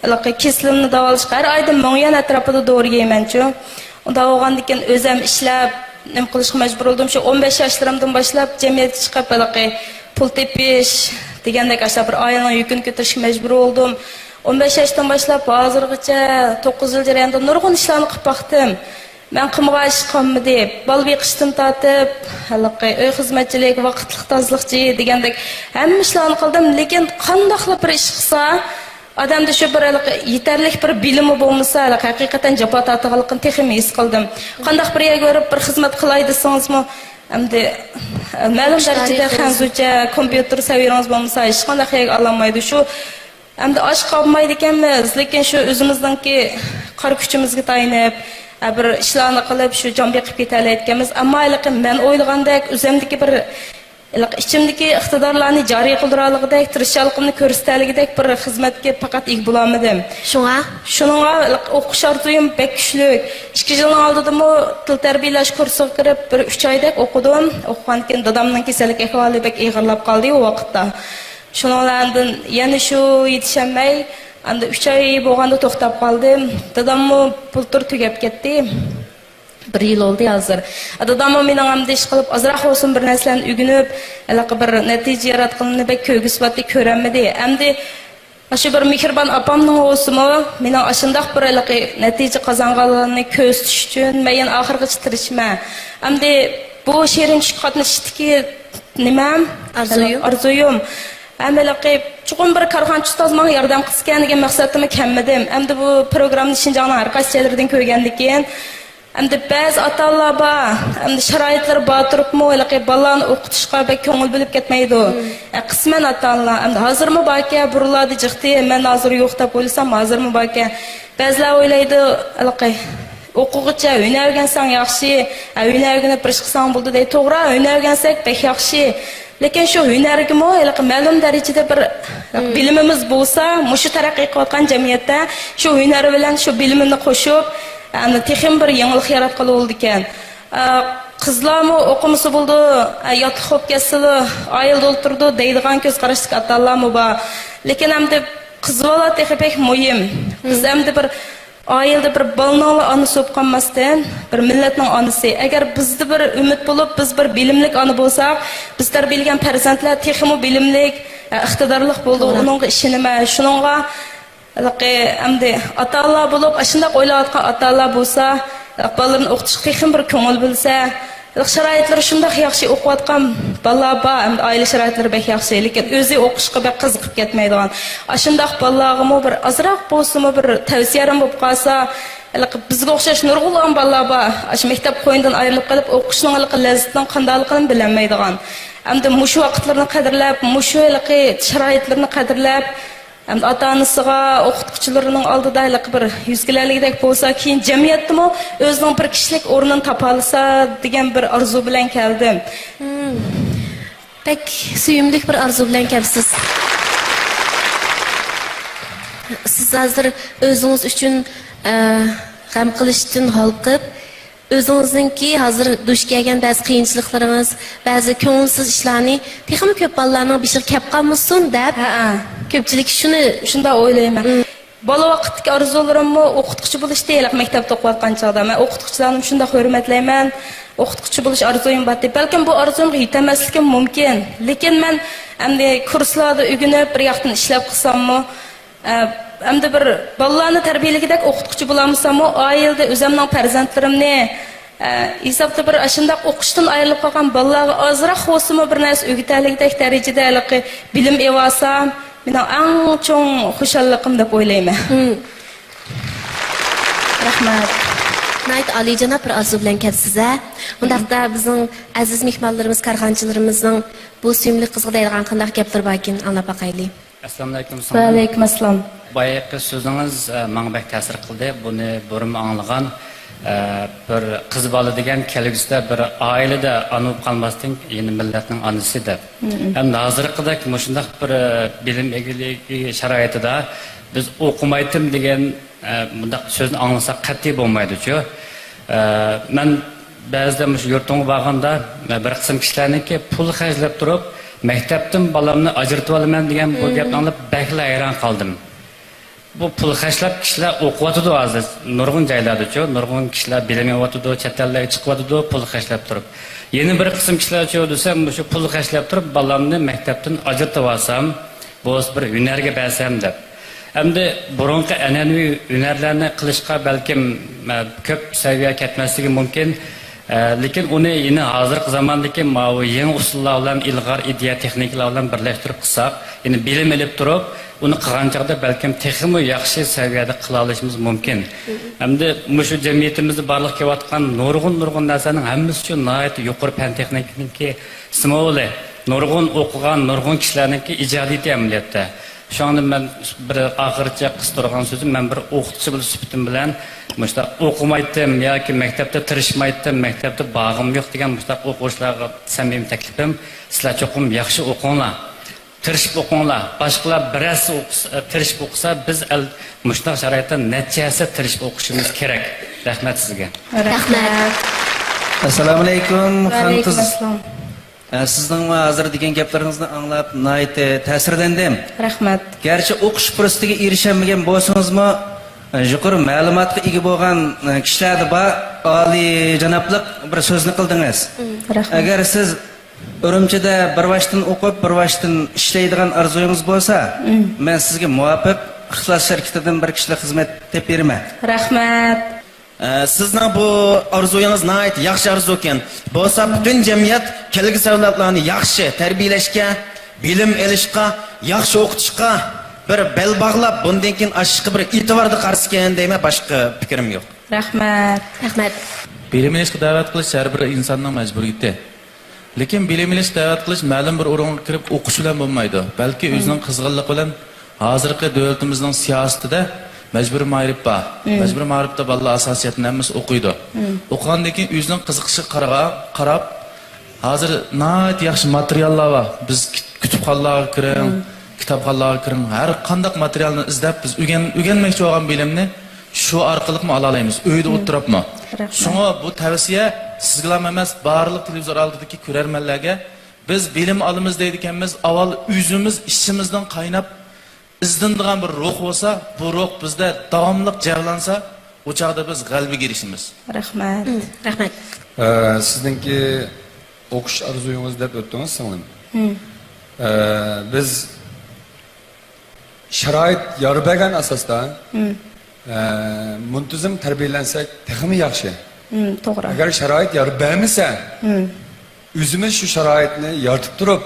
ھېلىقى كېسىلىمنى داۋالاشقا ھەر ئايدا مىڭ يۈەن ئەتراپىدا دورا يەيمەنچۇ. ئۇنداق بولغاندىن كېيىن ئۆزۈم ئىشلەپ، نېمە قىلىشقا مەجبۇر بولدۇم. شۇ ئون بەش ياشلىرىمدىن باشلاپ جەمئىيەتكە چىقىپ، ھېلىقى پۇل تېپىش دېگەندەك، ئاشۇنداق بىر ئائىلىنىڭ يۈكىنى كۆتۈرۈشكە مەجبۇر بولدۇم. ئون بەش ياشتىن باشلاپ ھازىرغىچە توققۇز يىل جەريانىدا نۇرغۇن ئىشلارنى قىلىپ باقتىم. مەن قىلمىغان ئىش قالمىدى. بالا بېقىشتىن تارتىپ، ھېلىقى ئۆي خىزمەتچىلىك، ۋاقىتلىق تازىلىقچى دېگەندەك ھەممە ئىشلارنى قىلدىم. لېكىن قانداقلا بىر ئىش قىلسا، ئادەمدە شۇ بىر ھېلىقى يېتەرلىك بىر بىلىمى بولمىسا، ھېلىقى ھەقىقەتەن جاپا تارتىدىغانلىقىنى تېخىمۇ ھېس قىلدىم. قانداق بىر يەرگە بېرىپ بىر خىزمەت قىلاي دېسىڭىزمۇ، ئەمدى مەلۇم دەرىجىدە خەنزۇچە كومپيۇتېر سەۋىيىڭىز بولمىسا، ھېچقانداق يەرگە ئالالمايدۇ. شۇ ئەمدى ئاچ قالمايدىكەنمىز، لېكىن شۇ ئۆزىمىزنىڭكى قارا كۈچىمىزگە تايىنىپ، ھە، بىر ئىشلارنى قىلىپ، شۇ جان بېقىپ كېتەلەيدىكەنمىز. ئەمما ھېلىقى مەن ئويلىغاندەك، ئۆزۈمدىكى بىر، ھېلىقى ئىچىمدىكى ئىقتىدارلارنى جارى قىلدۇرالىغۇدەك، تىرىشچانلىقىمنى كۆرسىتەلىگۈدەك بىر خىزمەتكە پەقەت ئىگە بولالمىدىم. شۇڭا؟ شۇنىڭغا ھېلىقى ئوقۇش ئارزۇيۇم بەك كۈچلۈك. ئىككى يىلنىڭ ئالدىدىمۇ تىل تەربىيەلەش كۇرسىغا كىرىپ، بىر ئۈچ ئايدەك ئوقۇدۇم. ئوقۇغاندىن كېيىن دادامنىڭ كېسەللىك ئەھۋالى بەك ئېغىرلاپ قالدى ئۇ ۋاقىتتا. شۇنىڭ بىلەن ئاندىن يەنە شۇ يېتىشەلمەي، ئاندىن ئۈچ ئاي بولغاندا توختاپ قالدىم. داداممۇ بۇلتۇر تۈگەپ كەتتى. بىر يىل بولدى ھازىر. داداممۇ مېنىڭ ئەمدى ئىشقىلىپ ئازراق بولسۇن بىر نەرسىلەرنى ئۆگىنىپ، ھېلىقى بىر نەتىجە ياراتقىنىنى بەك كۆرگۈزۈۋاتتى، كۆرەلمىدى. ئەمدى ئاشۇ بىر مېھرىبان ئاپامنىڭ بولسىمۇ، مېنىڭ ئاشۇنداق بىر ھېلىقى نەتىجە قازانغانلىقىنى كۆرسىتىش ئۈچۈن مەن يەنە ئاخىرغىچە تىرىشىمەن. ئەمدى بۇ شېرىن چۈشكە قاتنىشىشتىكى نېمەم؟ ئارزۇيۇم. ئارزۇيۇم. ھەم ھېلىقى چوقۇم بىر كارخانىچى ئۇستاز ماڭا ياردەم قىلسىكەن دېگەن مەقسەتتىمۇ كەلمىدىم. ئەمدى بۇ پروگراممىنى شىنجاڭنىڭ ھەر قايسى جايلىرىدىن كۆرگەندىكىن، ئەمدى بەزى ئاتا-ئانىلار بار، ئەمدى شارائىتلىرى بار تۇرۇپمۇ، ھېلىقى بالىلارنى ئوقۇتۇشقا بەك كۆڭۈل بۆلۈپ كەتمەيدۇ. ئە، قىسمەن ئاتا-ئانىلار، ئەمدى ھازىرمۇ باركەن، بۇرۇنلاردا جىقتى، مەن ھازىر يوق دەپ ئويلىسام، ھازىرمۇ باركەن. بەزىلەر ئويلايدۇ، ھېلىقى ئوقۇغۇچە ھۈنەر ئۆگەنسەڭ ياخشى، ھە، ھۈنەر ئۆگىنىپ بىر ئىش قىلساڭ بولىدۇ دەيدۇ. توغرا، ھۈنەر ئۆگەنسەك بەك ياخشى. لېكىن شۇ ھۈنەرگىمۇ ھېلىقى مەلۇم دەرىجىدە بىر بىلىمىمىز بولسا، مۇشۇ تەرەققىي قىلىۋاتقان جەمئىيەتتە شۇ ھۈنەر بىلەن شۇ بىلىمىمنى قوشۇپ، ئەنە، تېخىمۇ بىر يېڭىلىق ياراتقىلى بولىدىكەن. ئە، قىزلارمۇ ئوقۇمىسا بولىدۇ، ئە، ياتلىق بولۇپ كەتسىلا، ئائىلىدە ئولتۇرىدۇ دەيدىغان كۆز قاراشتىكى ئاتا-ئانىلارمۇ بار. لېكىن ئەمدى قىز بالا تېخى بەك مۇھىم. بىز ئەمدى بىر ئائىلىدە بىر بالىنىڭلا ئانىسى بولۇپ قالماستىن، بىر مىللەتنىڭ ئانىسى. ئەگەر بىزدە بىر ئۈمىد بولۇپ، بىز بىر بىلىملىك ئانا بولساق، بىز تەربىيەلىگەن پەرزەنتلەر تېخىمۇ بىلىملىك، ئە، ئىقتىدارلىق بولىدۇ. توغرا. ئۇنىڭغا ئىشىنىمەن. شۇنىڭغا ھېلىقى ئەمدى ئاتا-ئانىلار بولۇپ، ئاشۇنداق ئويلاۋاتقان ئاتا-ئانىلار بولسا، بالىلىرىنى ئوقۇتۇشقا تېخىمۇ بىر كۆڭۈل بۆلسە، شارائىتلىرى شۇنداق ياخشى ئوقۇۋاتقان بالىلار بار، ئەمدى ئائىلە شارائىتلىرى بەك ياخشى، لېكىن ئۆزى ئوقۇشقا بەك قىزىقىپ كەتمەيدىغان. ئاشۇنداق بالىلارغىمۇ بىر ئازراق بولسىمۇ بىر تەۋسىيەم بولۇپ قالسا، ھېلىقى بىزگە ئوخشاش نۇرغۇنلىغان بالىلار بار، ئاشۇ مەكتەپ قوينىدىن ئايرىلىپ قېلىپ، ئوقۇشنىڭ ھېلىقى لەززىتىنىڭ قانداقلىقىنى بىلەلمەيدىغان. ئەمدى مۇشۇ ۋاقىتلىرىنى قەدىرلەپ، مۇشۇ ھېلىقى شارائىتلىرىنى قەدىرلەپ، ئەمدى ئاتا-ئانىسىغا، ئوقۇتقۇچىلىرىنىڭ ئالدىدا ھېلىقى بىر يۈز كېلەرلىكىدەك بولسا، كېيىن جەمئىيەتتىمۇ ئۆزىنىڭ بىر كىشىلىك ئورنىنى تاپالىسا دېگەن بىر ئارزۇ بىلەن كەلدىم. مم. بەك سۆيۈملۈك بىر ئارزۇ بىلەن كەپسىز. سىز ھازىر ئۆزىڭىز ئۈچۈن، ئە، غەم قىلىشتىن ھالقىپ، ئۆزىڭىزنىڭكى ھازىر دۇچ كەلگەن بەزى قىيىنچىلىقلىرىڭىز، بەزى كۆڭۈلسىز ئىشلارنى تېخىمۇ كۆپ بالىلارنىڭ بېشىغا كەپ قالمىسۇن دەپ، ھەئە، كۆپچىلىك شۇنى شۇنداق ئويلايمەن. مم. بالا ۋاقىتتىكى ئارزۇلىرىممۇ ئوقۇتقۇچى بولۇشتى، ھېلىقى مەكتەپتە ئوقۇۋاتقان چاغدا. مەن ئوقۇتقۇچىلارنى شۇنداق ھۆرمەتلەيمەن. ئوقۇتقۇچى بولۇش ئارزۇيۇم بارتى. بەلكىم بۇ ئارزۇيۇمغا يېتەلمەسلىكىم مۇمكىن. لېكىن مەن ئەمدى كۇرسلاردا ئۆگىنىپ، بىر ياقتىن ئىشلەپ قىلساممۇ، ئە، ئەمدى بىر بالىلارنى تەربىيەلىگۈدەك ئوقۇتقۇچى بولالمىساممۇ، ئائىلىدە ئۆزۈمنىڭ پەرزەنتلىرىمنى، ئە، ھېسابتا بىر ئاشۇنداق ئوقۇشتىن ئايرىلىپ قالغان بالىلارغا ئازراق بولسىمۇ بىر نەرسە ئۆگىتەلىگۈدەك دەرىجىدە ھېلىقى بىلىم ئېلىۋالسام، مېنىڭ ئەڭ چوڭ خۇشاللىقىم دەپ ئويلايمەن. مم. رەھمەت. ناھايىتى ئالىيجاناب بىر ئارزۇ بىلەن كەپسىز، ھە؟ ئۇنداقتا بىزنىڭ ئەزىز مېھمانلىرىمىز، كارخانىچىلىرىمىزنىڭ بۇ سۆيۈملۈك قىزغا دەيدىغان قانداق گەپلىرى باركىن، ئاڭلاپ باقايلى. ئەسسالامۇئەلەيكۇم، سىڭلىم. ۋەئەلەيكۇمئەسسالام. بايىقى سۆزىڭىز، ئە، ماڭا بەك تەسىر قىلدى. بۇنى بۇرۇنمۇ ئاڭلىغان، ئە، بىر قىز بالا دېگەن كەلگۈسىدە بىر ئائىلىدە ئانا بولۇپ قالماستىن، يەنە مىللەتنىڭ ئانىسى دەپ. مم. ھەم ھازىرقىدەك مۇشۇنداق بىر، ئە، بىلىم ئىگىلىكى شارائىتىدا بىز ئوقۇمايتتىم دېگەن ئە، مۇنداق سۆزنى ئاڭلىساق قەتئىي بولمايدۇچۇ. ئە، مەن بەزىدە مۇشۇ يۇرتۇمغا بارغاندا، ئە، بىر قىسىم كىشىلەرنىڭكى پۇل خەجلەپ تۇرۇپ، مەكتەپتىن بالامنى ئاجرىتىۋالىمەن دېگەن بۇ گەپنى ئاڭلاپ بەكلا ھەيران قالدىم. بۇ پۇل خەجلەپ كىشىلەر ئوقۇۋاتىدۇ ھازىر. نۇرغۇن جايلاردىچۇ، نۇرغۇن كىشىلەر بىلىم ئېلىۋاتىدۇ، چەت ئەللەرگە چىقىۋاتىدۇ، پۇل خەجلەپ تۇرۇپ. يەنە بىر قىسىم كىشىلەرچۇ دېسەم، مۇشۇ پۇل خەجلەپ تۇرۇپ، بالامنى مەكتەپتىن ئاجرىتىۋالسام، بولسا بىر ھۈنەرگە بەرسەم دەپ. ئەمدى بۇرۇنقى ئەنئەنىۋى ھۈنەرلەرنى قىلىشقا بەلكىم، ئە، كۆپ سەۋىيە كەتمەسلىكى مۇمكىن. ئە، لېكىن ئۇنى يەنە ھازىرقى زاماندىكى ماۋۇ يېڭى ئۇسۇللار بىلەن، ئىلغار ئىدىيە تېخنىكىلار بىلەن بىرلەشتۈرۈپ قىلساق، يەنى بىلىم ئېلىپ تۇرۇپ، ئۇنى قىلغان چاغدا بەلكىم تېخىمۇ ياخشى سەۋىيەدە قىلالىشىمىز مۇمكىن. ئەمدى مۇشۇ جەمئىيىتىمىزدە بارلىققا كېلىۋاتقان نۇرغۇن، نۇرغۇن نەرسىلەرنىڭ ھەممىسى شۇ ناھايىتى يۇقىرى پەن تېخنىكىنىڭكى سىمۋولى. نۇرغۇن ئوقۇغان، نۇرغۇن كىشىلەرنىڭكى ئىجادىيىتى ئەمەلىيەتتە. شۇڭا مەن بىر ئاخىرىچە قىستۇرغان سۆزۈم، مەن بىر ئوقۇتقۇچى بولۇش سۈپىتىم بىلەن مۇشۇنداق ئوقۇمايتتىم ياكى مەكتەپتە تىرىشمايتتىم، مەكتەپتە بارغۇم يوق دېگەن مۇشۇنداق ئوقۇغۇچىلارغا سەمىمىي تەكلىپىم، سىلەر چوقۇم ياخشى ئوقۇڭلار. تىرىشىپ ئوقۇڭلار. باشقىلار بىرەرسى ئوقۇسا، تىرىشىپ ئوقۇسا، بىز ئەل مۇشۇنداق شارائىتتا نەچچە ھەسسە تىرىشىپ ئوقۇشىمىز كېرەك. رەھمەت سىزگە. رەھمەت. ئەسسالامۇئەلەيكۇم، خانىم قىز. ۋەئەلەيكۇمئەسسالام. ئە، سىزنىڭمۇ ھازىر دېگەن گەپلىرىڭىزنى ئاڭلاپ ناھايىتى تەسىرلەندىم. رەھمەت. گەرچە ئوقۇش پۇرسىتىگە ئېرىشەلمىگەن بولسىڭىزمۇ، ئە، يۇقىرى مەلۇماتقا ئىگە بولغان، ئە، كىشىلەردە بار ئالىيجانابلىق بىر سۆزنى قىلدىڭىز. رەھمەت. ئەگەر سىز ئۈرۈمچىدە بىر باشتىن ئوقۇپ، بىر باشتىن ئىشلەيدىغان ئارزۇيىڭىز بولسا، مەن سىزگە مۇۋاپىق، ئىخلاس شىركىتىدىن بىر كىشىلىك خىزمەت تېپىپ بېرىمەن. رەھمەت. ئە، سىزنىڭ بۇ ئارزۇيىڭىز ناھايىتى ياخشى ئارزۇكەن. بولسا پۈتۈن جەمئىيەت كەلگۈسى ئەۋلادلارنى ياخشى تەربىيەلەشكە، بىلىم ئېلىشقا، ياخشى ئوقۇتۇشقا، بىر بەل باغلاپ، بۇندىن كېيىن ئاشۇققا بىر ئېتىباردا قارىسىكەن دەيمەن، باشقا پىكرىم يوق. رەھمەت. رەھمەت. بىلىم ئېلىشقا دەۋەت قىلىش ھەر بىر ئىنساننىڭ مەجبۇرىيىتى. لېكىن بىلىم ئېلىشقا دەۋەت قىلىش مەلۇم بىر ئورۇنغا كىرىپ ئوقۇش بىلەن بولمايدۇ، بەلكى ئۆزىنىڭ قىزغىنلىقى بىلەن. ھازىرقى دۆلىتىمىزنىڭ سىياسىتىدە مەجبۇرىي مائارىپ بار. مەجبۇرىي مائارىپتا بالىلار ئاساسىي جەھەتتىن ھەممىسى ئوقۇيدۇ. ئوقۇغاندىن كېيىن ئۆزىنىڭ قىزىقىشىغا قارىغا-، قاراپ، ھازىر ناھايىتى ياخشى ماتېرىياللار بار. بىز كىت-، كۇتۇپخانىلارغا كىرىڭ، كىتابخانىلارغا كىرىڭ، ھەر قانداق ماتېرىيالنى ئىزدەپ، بىز ئۆگەن-، ئۆگەنمەكچى بولغان بىلىمنى شۇ ئارقىلىقمۇ ئالالايمىز، ئۆيدە ئولتۇرۇپمۇ. رەھمەت. شۇڭا بۇ تەۋسىيە سىزگىلام ئەمەس، بارلىق تېلېۋىزور ئالدىدىكى كۆرەرمەنلەرگە، بىز بىلىم ئالىمىز دەيدىكەنمىز، ئاۋۋال ئۆزىمىز ئىچىمىزدىن قايناپ ئىزدىنىدىغان بىر روھ بولسا، بۇ روھ بىزدە داۋاملىق جەۋلانسا، ئۇ چاغدا بىز غەلىبىگە ئېرىشىمىز. رەھمەت. رەھمەت. ئە، سىزنىڭكى ئوقۇش ئارزۇيىڭىز دەپ ئۆتتىڭىز، سىڭلىم. ئە، بىز شارائىت يار بەرگەن ئاساستا، ئە، مۇنتىزىم تەربىيەلەنسەك تېخىمۇ ياخشى. توغرا. ئەگەر شارائىت يار بەرمىسە، ئۆزىمىز شۇ شارائىتنى يارىتىپ تۇرۇپ،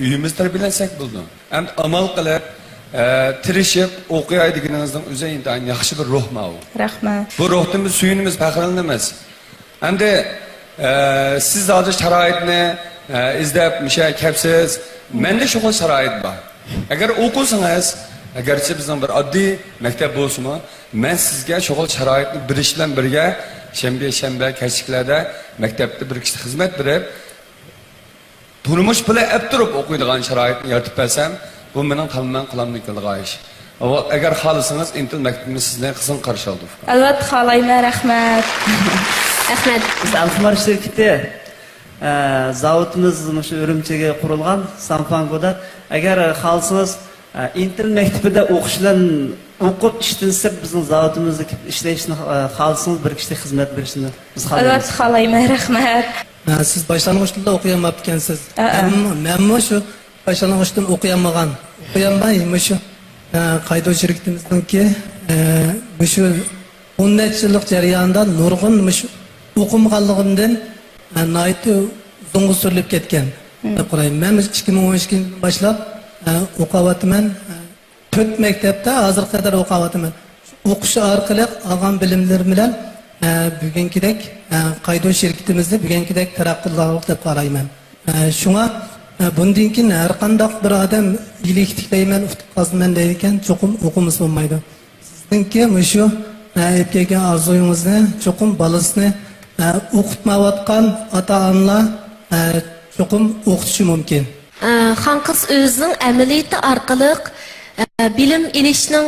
ئۆيىمىزدە تەربىيەلەنسەك بولىدۇ. ئەمدى ئامال قىلىپ، ئە، تىرىشىپ ئوقۇياي دېگىنىڭىزنىڭ ئۆزى ئىنتايىن ياخشى بىر روھ ماۋۇ. رەھمەت. بۇ روھتىن بىز سۆيۈنىمىز، پەخىرلىنىمىز. ئەمدى، ئە، سىز ھازىر شارائىتنى، ئە، ئىزدەپ مۇشۇ يەرگە كەپسىز. مەندە شۇ خىل شارائىت بار. ئەگەر ئوقۇسىڭىز، ئەگەرچە بىزنىڭ بىر ئاددىي مەكتەپ بولسىمۇ، مەن سىزگە شۇ خىل شارائىتنى بېرىش بىلەن بىرگە، شەنبە، شەنبە كەچلىكلەردە مەكتەپتە بىر كىشىلىك خىزمەت بېرىپ، تۇرمۇش پۇلى ئەپ تۇرۇپ ئوقۇيدىغان شارائىتنى يارىتىپ بەرسەم، بۇ مېنىڭ تامامەن قولۇمدىن كېلىدىغان ئىش. ئەگەر خالىسىڭىز، ئىنتىل مەكتىپىمىز سىزنى قىزغىن قارشى ئالىدۇ، ئۇكام. ئەلۋەتتە خالايمەن، رەھمەت. رەھمەت. بىز ئەلخۇمار شىركىتى، ئە، زاۋۇتىمىز مۇشۇ ئۈرۈمچىگە قۇرۇلغان، سامفانگودا. ئەگەر خالىسىڭىز، ئە، ئىنتىل مەكتىپىدە ئوقۇش بىلەن ئوقۇپ، ئىشتىن سىرت بىزنىڭ زاۋۇتىمىزدا كېلىپ ئىشلەشنى، ئە، خالىسىڭىز، بىر كىشىلىك خىزمەت بېرىشنى بىز خالايمىز. ئەلۋەتتە خالايمەن، رەھمەت. ئە، سىز باشلانغۇچتىلا ئوقۇيالماپتىكەنسىز. ئەئە. مەن-، مەنمۇ شۇ باشلانغۇچتىن ئوقۇيالمىغان، ئوقۇيالماي مۇشۇ، ئە، قايدۇ شىركىتىمىزنىڭكى، ئە، مۇشۇ ئون نەچچە يىللىق جەريانىدا نۇرغۇن مۇشۇ ئوقۇمىغانلىقىمدىن، ئە، ناھايىتى ئۇزۇنغا سۈرۈلۈپ كەتكەن دەپ قارايمەن. مەن ئىككى مىڭ ئون ئىككىنچى يىلدىن باشلاپ، ئە، ئوقۇۋاتىمەن. ئە، تۆت مەكتەپتە ھازىرغا قەدەر ئوقۇۋاتىمەن. ئوقۇش ئارقىلىق ئالغان بىلىملىرىم بىلەن، ئە، بۈگۈنكىدەك، ئە، قايدۇ شىركىتىمىزنى بۈگۈنكىدەك تەرەققىي قىلدۇردۇق دەپ قارايمەن. ئە، شۇڭا، ئە، بۇندىن كېيىن ھەر قانداق بىر ئادەم ئىگىلىك تىكلەيمەن، ئۇتۇق قازىنىمەن دەيدىكەن، چوقۇم ئوقۇمىسا بولمايدۇ. سىزنىڭكى مۇشۇ، ئە، ئېلىپ كەلگەن ئارزۇيىڭىزنى چوقۇم بالىسىنى، ئە، ئوقۇتمايۋاتقان ئاتا-ئانىلار، ئە، چوقۇم ئوقۇتۇشى مۇمكىن. ئە، خانقىز ئۆزىنىڭ ئەمەلىيىتى ئارقىلىق، ئە، بىلىم ئېلىشنىڭ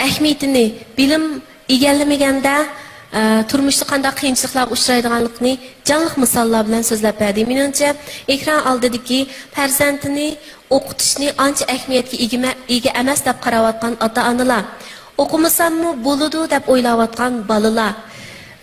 ئەھمىيىتىنى، بىلىم ئىگىلىمىگەندە، ئە، تۇرمۇشتا قانداق قىيىنچىلىقلارغا ئۇچرايدىغانلىقىنى جانلىق مىساللار بىلەن سۆزلەپ بەردى. مېنىڭچە، ئېكران ئالدىدىكى پەرزەنتىنى ئوقۇتۇشنى ئانچە ئەھمىيەتكە ئىگىمە-، ئىگە ئەمەس دەپ قاراۋاتقان ئاتا-ئانىلار، ئوقۇمىساممۇ بولىدۇ دەپ ئويلاۋاتقان بالىلار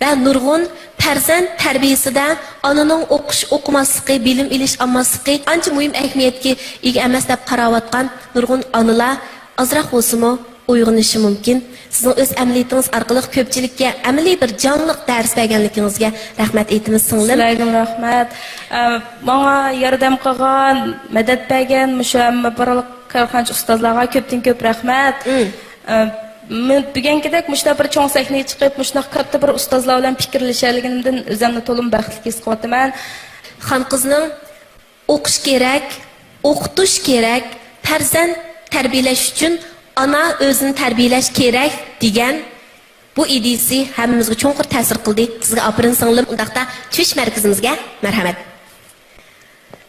ۋە نۇرغۇن پەرزەنت تەربىيىسىدە ئانىنىڭ ئوقۇش ئوقۇماسلىقى، بىلىم ئېلىش ئالماسلىقى ئانچە مۇھىم ئەھمىيەتكە ئىگە ئەمەس دەپ قاراۋاتقان نۇرغۇن ئانىلار ئازراق بولسىمۇ ئويغىنىشى مۇمكىن. سىزنىڭ ئۆز ئەمەلىيىتىڭىز ئارقىلىق كۆپچىلىككە ئەمەلىي بىر جانلىق دەرس بەرگەنلىكىڭىزگە رەھمەت ئېيتىمىز، سىڭلىم. سىلەرگىمۇ رەھمەت. ئە، ماڭا ياردەم قىلغان، مەدەت بەرگەن مۇشۇ ھەممە بارلىق كارخانىچى ئۇستازلارغا كۆپتىن كۆپ رەھمەت. ئە، مەن بۈگۈنكىدەك مۇشۇنداق بىر چوڭ سەھنىگە چىقىپ، مۇشۇنداق كاتتا بىر ئۇستازلار بىلەن پىكىرلىشەلىگىنىمدىن ئۆزۈمنى تولىمۇ بەختلىك ھېس قىلىۋاتىمەن. خانقىزنىڭ ئوقۇش كېرەك، ئوقۇتۇش كېرەك، پەرزەنت تەربىيەلەش ئۈچۈن ئانا ئۆزىنى تەربىيەلەش كېرەك دېگەن بۇ ئىدىيىسى ھەممىمىزگە چوڭقۇر تەسىر قىلدى. سىزگە ئاپىرىن سىڭلىم، ئۇنداقتا چۈش مەركىزىمىزگە مەرھەمەت.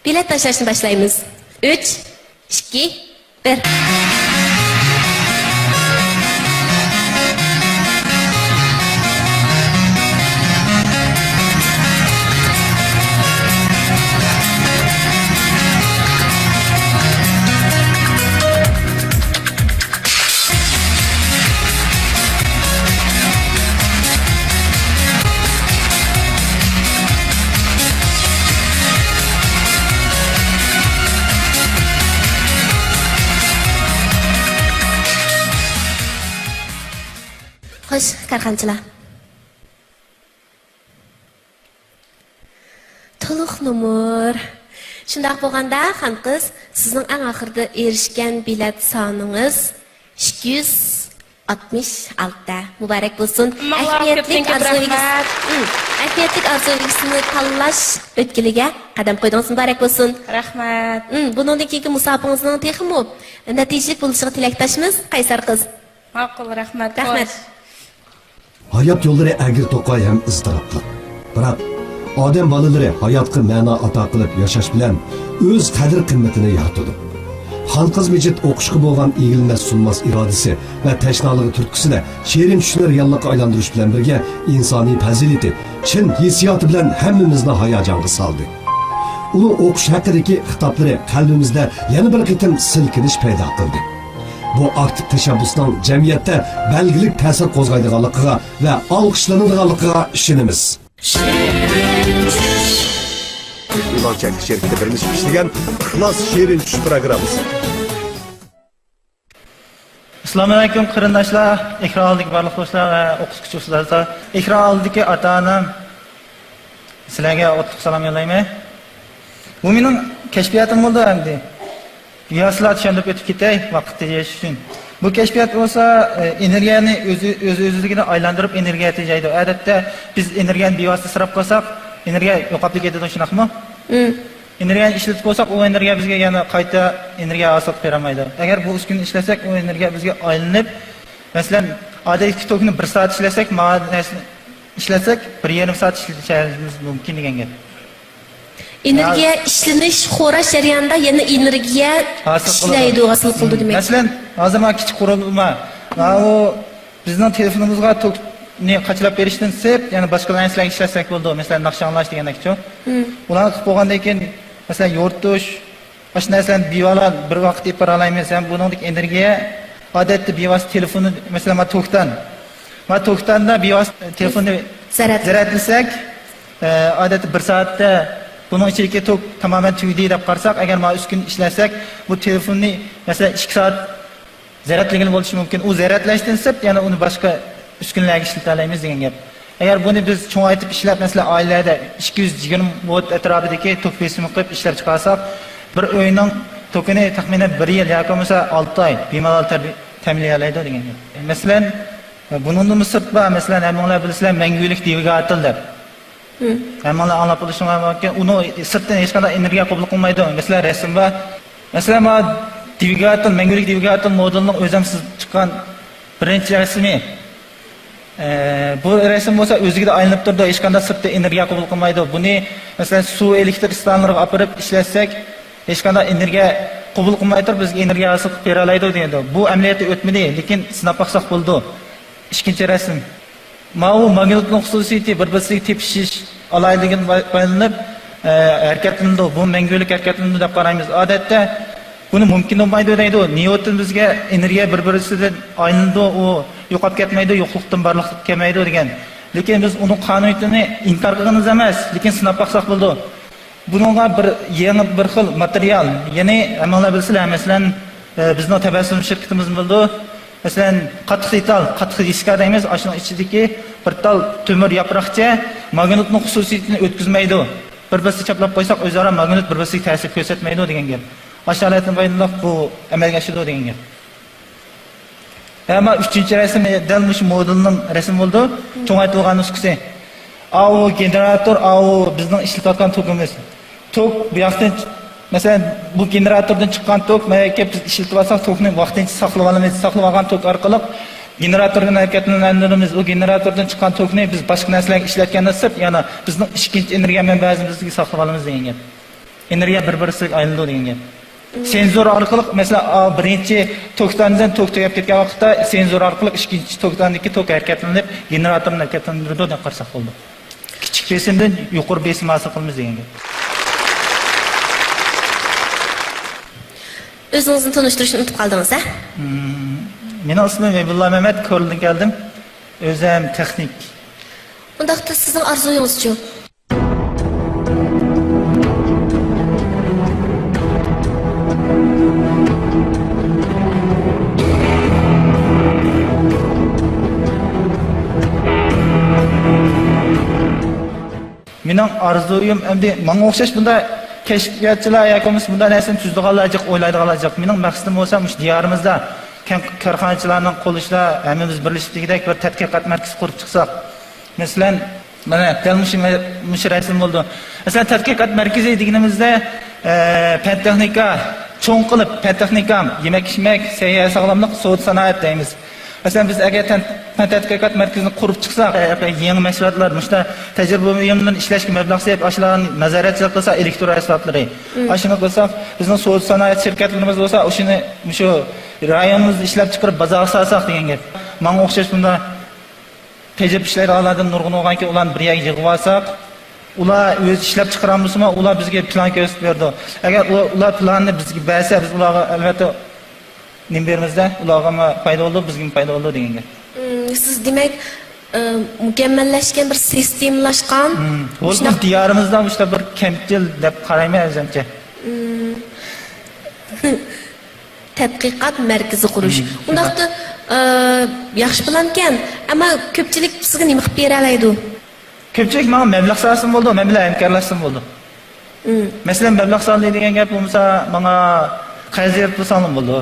بېلەت تاشلاشنى باشلايمىز. ئۈچ، ئىككى، بىر. خوش، كارخانىچىلار. تولۇق نومۇر. شۇنداق بولغاندا، خانقىز، سىزنىڭ ئەڭ ئاخىرىدا ئېرىشكەن بېلەت سانىڭىز ئىككى يۈز ئاتمىش ئالتە. مۇبارەك بولسۇن. ماڭا ئەھمىيەتلىك كۆپتىن كۆپ ئارزۇ ئىگىسى، رەھمەت. مم. ئەھمىيەتلىك ئارزۇ ئىگىسىنى تاللاش ئۆتكىلىگە قەدەم قويدىڭىز. مۇبارەك بولسۇن. رەھمەت. مم. بۇنىڭدىن كېيىنكى مۇسابىقىڭىزنىڭ تېخىمۇ نەتىجىلىك بولۇشىغا تىلەكداشمىز، قەيسەر قىز. ماقۇل، رەھمەت. رەھمەت. خوش. ھايات يوللىرى ئەگرى توقاي ھەم ئىزتىراپلىق. بىراق، ئادەم بالىلىرى ھاياتقا مەنا ئاتا قىلىپ ياشاش بىلەن ئۆز قەدىر-قىممىتىنى يارىتىدۇ. خانقىز مىجىت ئوقۇشقا بولغان ئېگىلمەس-سۇنماس ئىرادىسى ۋە تەشنالىقى تۈرتكىسىدە شېرىن چۈشلەر رېئاللىققا ئايلاندۇرۇش بىلەن بىرگە، ئىنسانىي پەزىلىتى، چىن ھېسسىياتى بىلەن ھەممىمىزنى ھاياجانغا سالدى. ئۇنىڭ ئوقۇش ھەققىدىكى خىتابلىرى قەلبىمىزدە يەنە بىر قېتىم سىلكىنىش پەيدا قىلدى. بۇ ئاكتىپ تەشەببۇسنىڭ جەمئىيەتتە بەلگىلىك تەسىر قوزغايدىغانلىقىغا ۋە ئالقىشلىنىدىغانلىقىغا ئىشىنىمىز. ئېلان چەكلىك شىركىتى بىرلىشىپ ئىشلىگەن ئىخلاس شېرىن چۈش پروگراممىسى. ئەسسالامۇئەلەيكۇم قېرىنداشلار، ئېكران ئالدىدىكى بارلىق دوستلار ۋە ئوقۇتقۇچى ئۇستازلار. ئېكران ئالدىدىكى ئاتا-ئانام، سىلەرگە ئوتلۇق سالام يوللايمەن. بۇ مېنىڭ كەشپىياتىم بولدى ئەمدى. ياسىلار چۈشەندۈرۈپ ئۆتۈپ كېتەي، ۋاقىت تېجەش ئۈچۈن. بۇ كەشپىيات بولسا، ئە، ئېنېرگىيەنى ئۆزى، ئۆز-ئۆزلۈكىدىن ئايلاندۇرۇپ ئېنېرگىيە تېجەيدۇ. ئادەتتە بىز ئېنېرگىيەنى بىۋاسىتە ئىسراپ قىلساق، ئېنېرگىيە يوقاپ كېتىدۇ، شۇنداقمۇ؟ مم. ئېنېرگىيەنى ئىشلىتىپ بولساق، ئۇ ئېنېرگىيە بىزگە يەنە قايتا ئېنېرگىيە ھاسىل قىلىپ بېرەلمەيدۇ. ئەگەر بۇ ئۈسكۈنىنى ئىشلەتسەك، ئۇ ئېنېرگىيە بىزگە ئايلىنىپ، مەسىلەن، ئادەتتىكى توكنى بىر سائەت ئىشلەتسەك، مانا نەرسىنى ئىشلەتسەك، بىر يېرىم سائەت ئىشلىتىشىمىز مۇمكىن دېگەن گەپ. ئېنېرگىيە يا- ئىشلىنىش، خوراش جەريانىدا يەنە ئېنېرگىيە ھاسىل قىلىدۇ. ئىشلەيدۇ، ھاسىل قىلىدۇ مم. دېمەك. مەسىلەن، ھازىر مانا كىچىك قۇرۇلما، ماۋۇ بىزنىڭ تېلېفونىمىزغا توكنى قاچىلاپ بېرىشتىن سىرت، يەنە باشقا نەرسىلەرگە ئىشلەتسەك بولىدۇ. مەسىلەن، ناخشا ئاڭلاش دېگەندەكچۇ. مم. ئۇلارنى قىلىپ بولغاندىن كېيىن، مەسىلەن، يورۇتۇش، ئاشۇ نەرسىلەرنى بىۋاسىتە بىر ۋاقىت ئېلىپ بارالايمىز ھەم بۇنىڭدىكى ئېنېرگىيە ئادەتتە بىۋاسىتە تېلېفوننى، مەسىلەن، مانا توكتان. مانا توكتاندا بىۋاسىتە تېلېفوننى زەرەت. زەرەتلىسەك، ئە، ئادەتتە بىر سائەتتە بۇنىڭ ئىچىدىكى توك تامامەن تۈگىدى دەپ قارىساق، ئەگەر مانا ئۈسكۈنە ئىشلەتسەك، بۇ تېلېفوننى، مەسىلەن، ئىككى سائەت زەرەتلىگىلى بولۇشى مۇمكىن. ئۇ زەرەتلەشتىن سىرت يەنە ئۇنى باشقا ئۈسكۈنىلەرگە ئىشلىتەلەيمىز دېگەن گەپ. ئەگەر بۇنى بىز چوڭايتىپ ئىشلەپ، مەسىلەن، ئائىلىلەردە ئىككى يۈز يىگىرمە ۋولت ئەتراپىدىكى توك بېسىمى قىلىپ ئىشلەپ چىقارساق، بىر ئۆينىڭ توكىنى تەخمىنەن بىر يىل ياكى بولمىسا ئالتە ئاي بىمالال تەبىئىي تەمىنلىيەلەيدۇ دېگەن گەپ. مەسىلەن، بۇنىڭدىنمۇ سىرت بار. مەسىلەن، ھەممىڭلار بىلىسىلەر، مەڭگۈلۈك دۋىگاتېل دەپ. مم. ھەممىڭلار ئاڭلاپ بولۇشۇڭلار مۇمكىن. ئۇنىڭ سىرتتىن ھېچقانداق ئېنېرگىيە قوبۇل قىلمايدۇ. مەسىلەن، رەسىم بار. مەسىلەن، مانا دۋىگاتېل، مەڭگۈلۈك دۋىگاتېل مودېلىنىڭ ئۆزى ھەم سىز چىققان بىرىنچى رەسىمى. ئە، بۇ رەسىم بولسا ئۆزلۈكىدە ئايلىنىپ تۇرىدۇ، ھېچقانداق سىرتتىن ئېنېرگىيە قوبۇل قىلمايدۇ. بۇنى، مەسىلەن، سۇ ئېلېكتر ئىستانلىرىغا ئاپىرىپ ئىشلەتسەك، ھېچقانداق ئېنېرگىيە قوبۇل قىلماي تۇرۇپ، بىزگە ئېنېرگىيە ھاسىل قىلىپ بېرەلەيدۇ دېيىدۇ. بۇ ئەمەلىيەتتە ئۆتمىدى، لېكىن سىناپ باقساق بولىدۇ. ئىككىنچى رەسىم. ماۋۇ ماگنىتنىڭ خۇسۇسىيىتى بىر-بىرسىگە تېپىشىش ئالاھىدىلىكىدىن پايدىلىنىپ، ئە، ھەرىكەتلىنىدۇ. بۇ مەڭگۈلۈك ھەرىكەتلىنىدۇ دەپ قارايمىز. ئادەتتە بۇنى مۇمكىن بولمايدۇ دەيدۇ. نيۇتون بىزگە ئېنېرگىيە بىر-بىرسىدىن ئايلىنىدۇ، ئۇ يوقاپ كەتمەيدۇ، يوقلۇقتىن بارلىققا كەلمەيدۇ دېگەن. لېكىن بىز ئۇنىڭ قانۇنىيىتىنى ئىنكار قىلغىنىمىز ئەمەس، لېكىن سىناپ باقساق بولىدۇ. بۇنىڭغا بىر يېڭى بىر خىل ماتېرىيال، يەنى ھەممىڭلار بىلىسىلەر، مەسىلەن، ئە، بىزنىڭ تەبەسسۇم شىركىتىمىزمۇ بولىدۇ. مەسىلەن، قاتتىق دېتال، قاتتىق دىسكا دەيمىز، ئاشۇنىڭ ئىچىدىكى بىر تال تۆمۈر ياپراقچە ماگنىتنىڭ خۇسۇسىيىتىنى ئۆتكۈزمەيدۇ. بىر-بىرسىگە چاپلاپ قويساق، ئۆزئارا ماگنىت بىر-بىرسىگە تەسىر كۆرسەتمەيدۇ دېگەن گەپ. ئاشۇ ھالەتتىن پايدىلىنىپ بۇ ئەمەلگە ئاشىدۇ دېگەن گەپ. ھە، مانا ئۈچىنچى رەسىم دەل مۇشۇ مودېلنىڭ رەسىمى بولىدۇ. چوڭايتىلغان نۇسخىسى. ئاۋۇ گېنېراتور، ئاۋۇ بىزنىڭ ئىشلىتىۋاتقان توكىمىز. توك بۇ ياقتىن، مەسىلەن، بۇ گېنېراتوردىن چىققان توك، مانا كەپ بىز ئىشلىتىۋاتساق، توكنى ۋاقتىنچە ساقلىۋالىمىز. ساقلىۋالغان توك ئارقىلىق گېنېراتورنى ھەرىكەتلەندۈرىمىز. ئۇ گېنېراتوردىن چىققان توكنى بىز باشقا نەرسىلەرگە ئىشلەتكەندىن سىرت، يەنە بىزنىڭ ئىككىنچى ئېنېرگىيە مەنبەسىمىزگە ساقلىۋالىمىز دېگەن گەپ. ئېنېرگىيە بىر-بىرسىگە ئايلىنىدۇ دېگەن گەپ. سېنزور ئارقىلىق، مەسىلەن، ئا، بىرىنچى توكتاندىن توك تۈگەپ كەتكەن ۋاقىتتا، سېنزور ئارقىلىق ئىككىنچى توكتاندىكى توك ھەرىكەتلىنىپ، گېنېراتورنى ھەرىكەتلەندۈرىدۇ دەپ قارىساق بولىدۇ. كىچىك بېسىمدىن يۇقىرى بېسىم ھاسىل قىلىمىز دېگەن گەپ. ئۆزىڭىزنى تونۇشتۇرۇشنى ئۇنتۇپ قالدىڭىز، ھە؟ مم، مېنىڭ ئىسمىم ھېبىبۇللا مەمەت، كورلىدىن كەلدىم. ئۆزۈم تېخنىك. ئۇنداقتا سىزنىڭ ئارزۇيىڭىزچۇ؟ مېنىڭ ئارزۇيۇم ئەمدى ماڭا ئوخشاش بۇنداق كەشپىياتچىلار ياكى بولمىسا بۇنداق نەرسىنى تۈزىدىغانلار جىق، ئويلايدىغانلار جىق. مېنىڭ مەقسىتىم بولسا مۇشۇ دىيارىمىزدا كەڭ كارخانىچىلارنىڭ قول ئىشىدا ھەممىمىز بىرلىشىپ دېگۈدەك بىر تەتقىقات مەركىزى قۇرۇپ چىقساق. مەسىلەن، مانا دەل مۇشۇ، مۇشۇ رەسىم بولىدۇ. مەسىلەن، تەتقىقات مەركىزى دېگىنىمىزدە، ئە، پەن تېخنىكا، چوڭ قىلىپ پەن تېخنىكا، يېمەك ئىچمەك، سەھىيە ساغلاملىق، سودا سانائەت دەيمىز. مەسىلەن، بىز ئەگەر تەن-، پەن تەتقىقات مەركىزىنى قۇرۇپ چىقساق، ئە، يېڭى مەھسۇلاتلار، مۇشۇنداق تەجرىبە بۇيۇملىرىنى ئىشلەشكە مەبلەغ سېلىپ، ئاشۇلارنى نازارەتچىلىك قىلسا، ئېلېكترو ئەسۋابلىرى. مم. ئاشۇنى قىلساق، بىزنىڭ سودا سانائەت شىركەتلىرىمىز بولسا، ئۇشۇنى مۇشۇ رايونىمىزدا ئىشلەپ چىقىرىپ، بازارغا سالساق دېگەن گەپ. ماڭا ئوخشاش بۇنداق تېجەپ ئىشلەيدىغانلاردىن نۇرغۇن بولغانكەن، ئۇلارنى بىر يەرگە يىغىۋالساق، ئۇلار ئۆزى ئىشلەپ چىقىرالمىسىمۇ، ئۇلار بىزگە پىلان كۆرسىتىپ بېرىدۇ. ئەگەر ئۇ-، ئۇلار پىلاننى بىزگە بەرسە، بىز ئۇلارغا ئەلۋەتتە نېمە بېرىمىزدە، ئۇلارغىمۇ پايدا بولىدۇ، بىزگىمۇ پايدا بولىدۇ دېگەن گەپ. مم، سىز دېمەك، ئە، مۇكەممەللەشكەن بىر سىستېمىلاشقان، مم، بولۇپمۇ شۇنداق دىيارىمىزدا مۇشۇنداق بىر كەمچىل دەپ قارايمەن ئۆزۈمچە. مم. تەتقىقات مەركىزى قۇرۇش. مم، شۇنداق. ئۇنداقتا، ئە، ياخشى پىلانكەن، ئەمما كۆپچىلىك سىزگە نېمە قىلىپ بېرەلەيدۇ؟ كۆپچىلىك ماڭا مەبلەغ سالسىمۇ بولىدۇ، مەن بىلەن ھەمكارلاشسىمۇ بولىدۇ. مم. مەسىلەن، مەبلەغ سالدى دېگەن گەپ بولمىسا، ماڭا قەرز بېرىپ تۇرساڭلار بولىدۇ.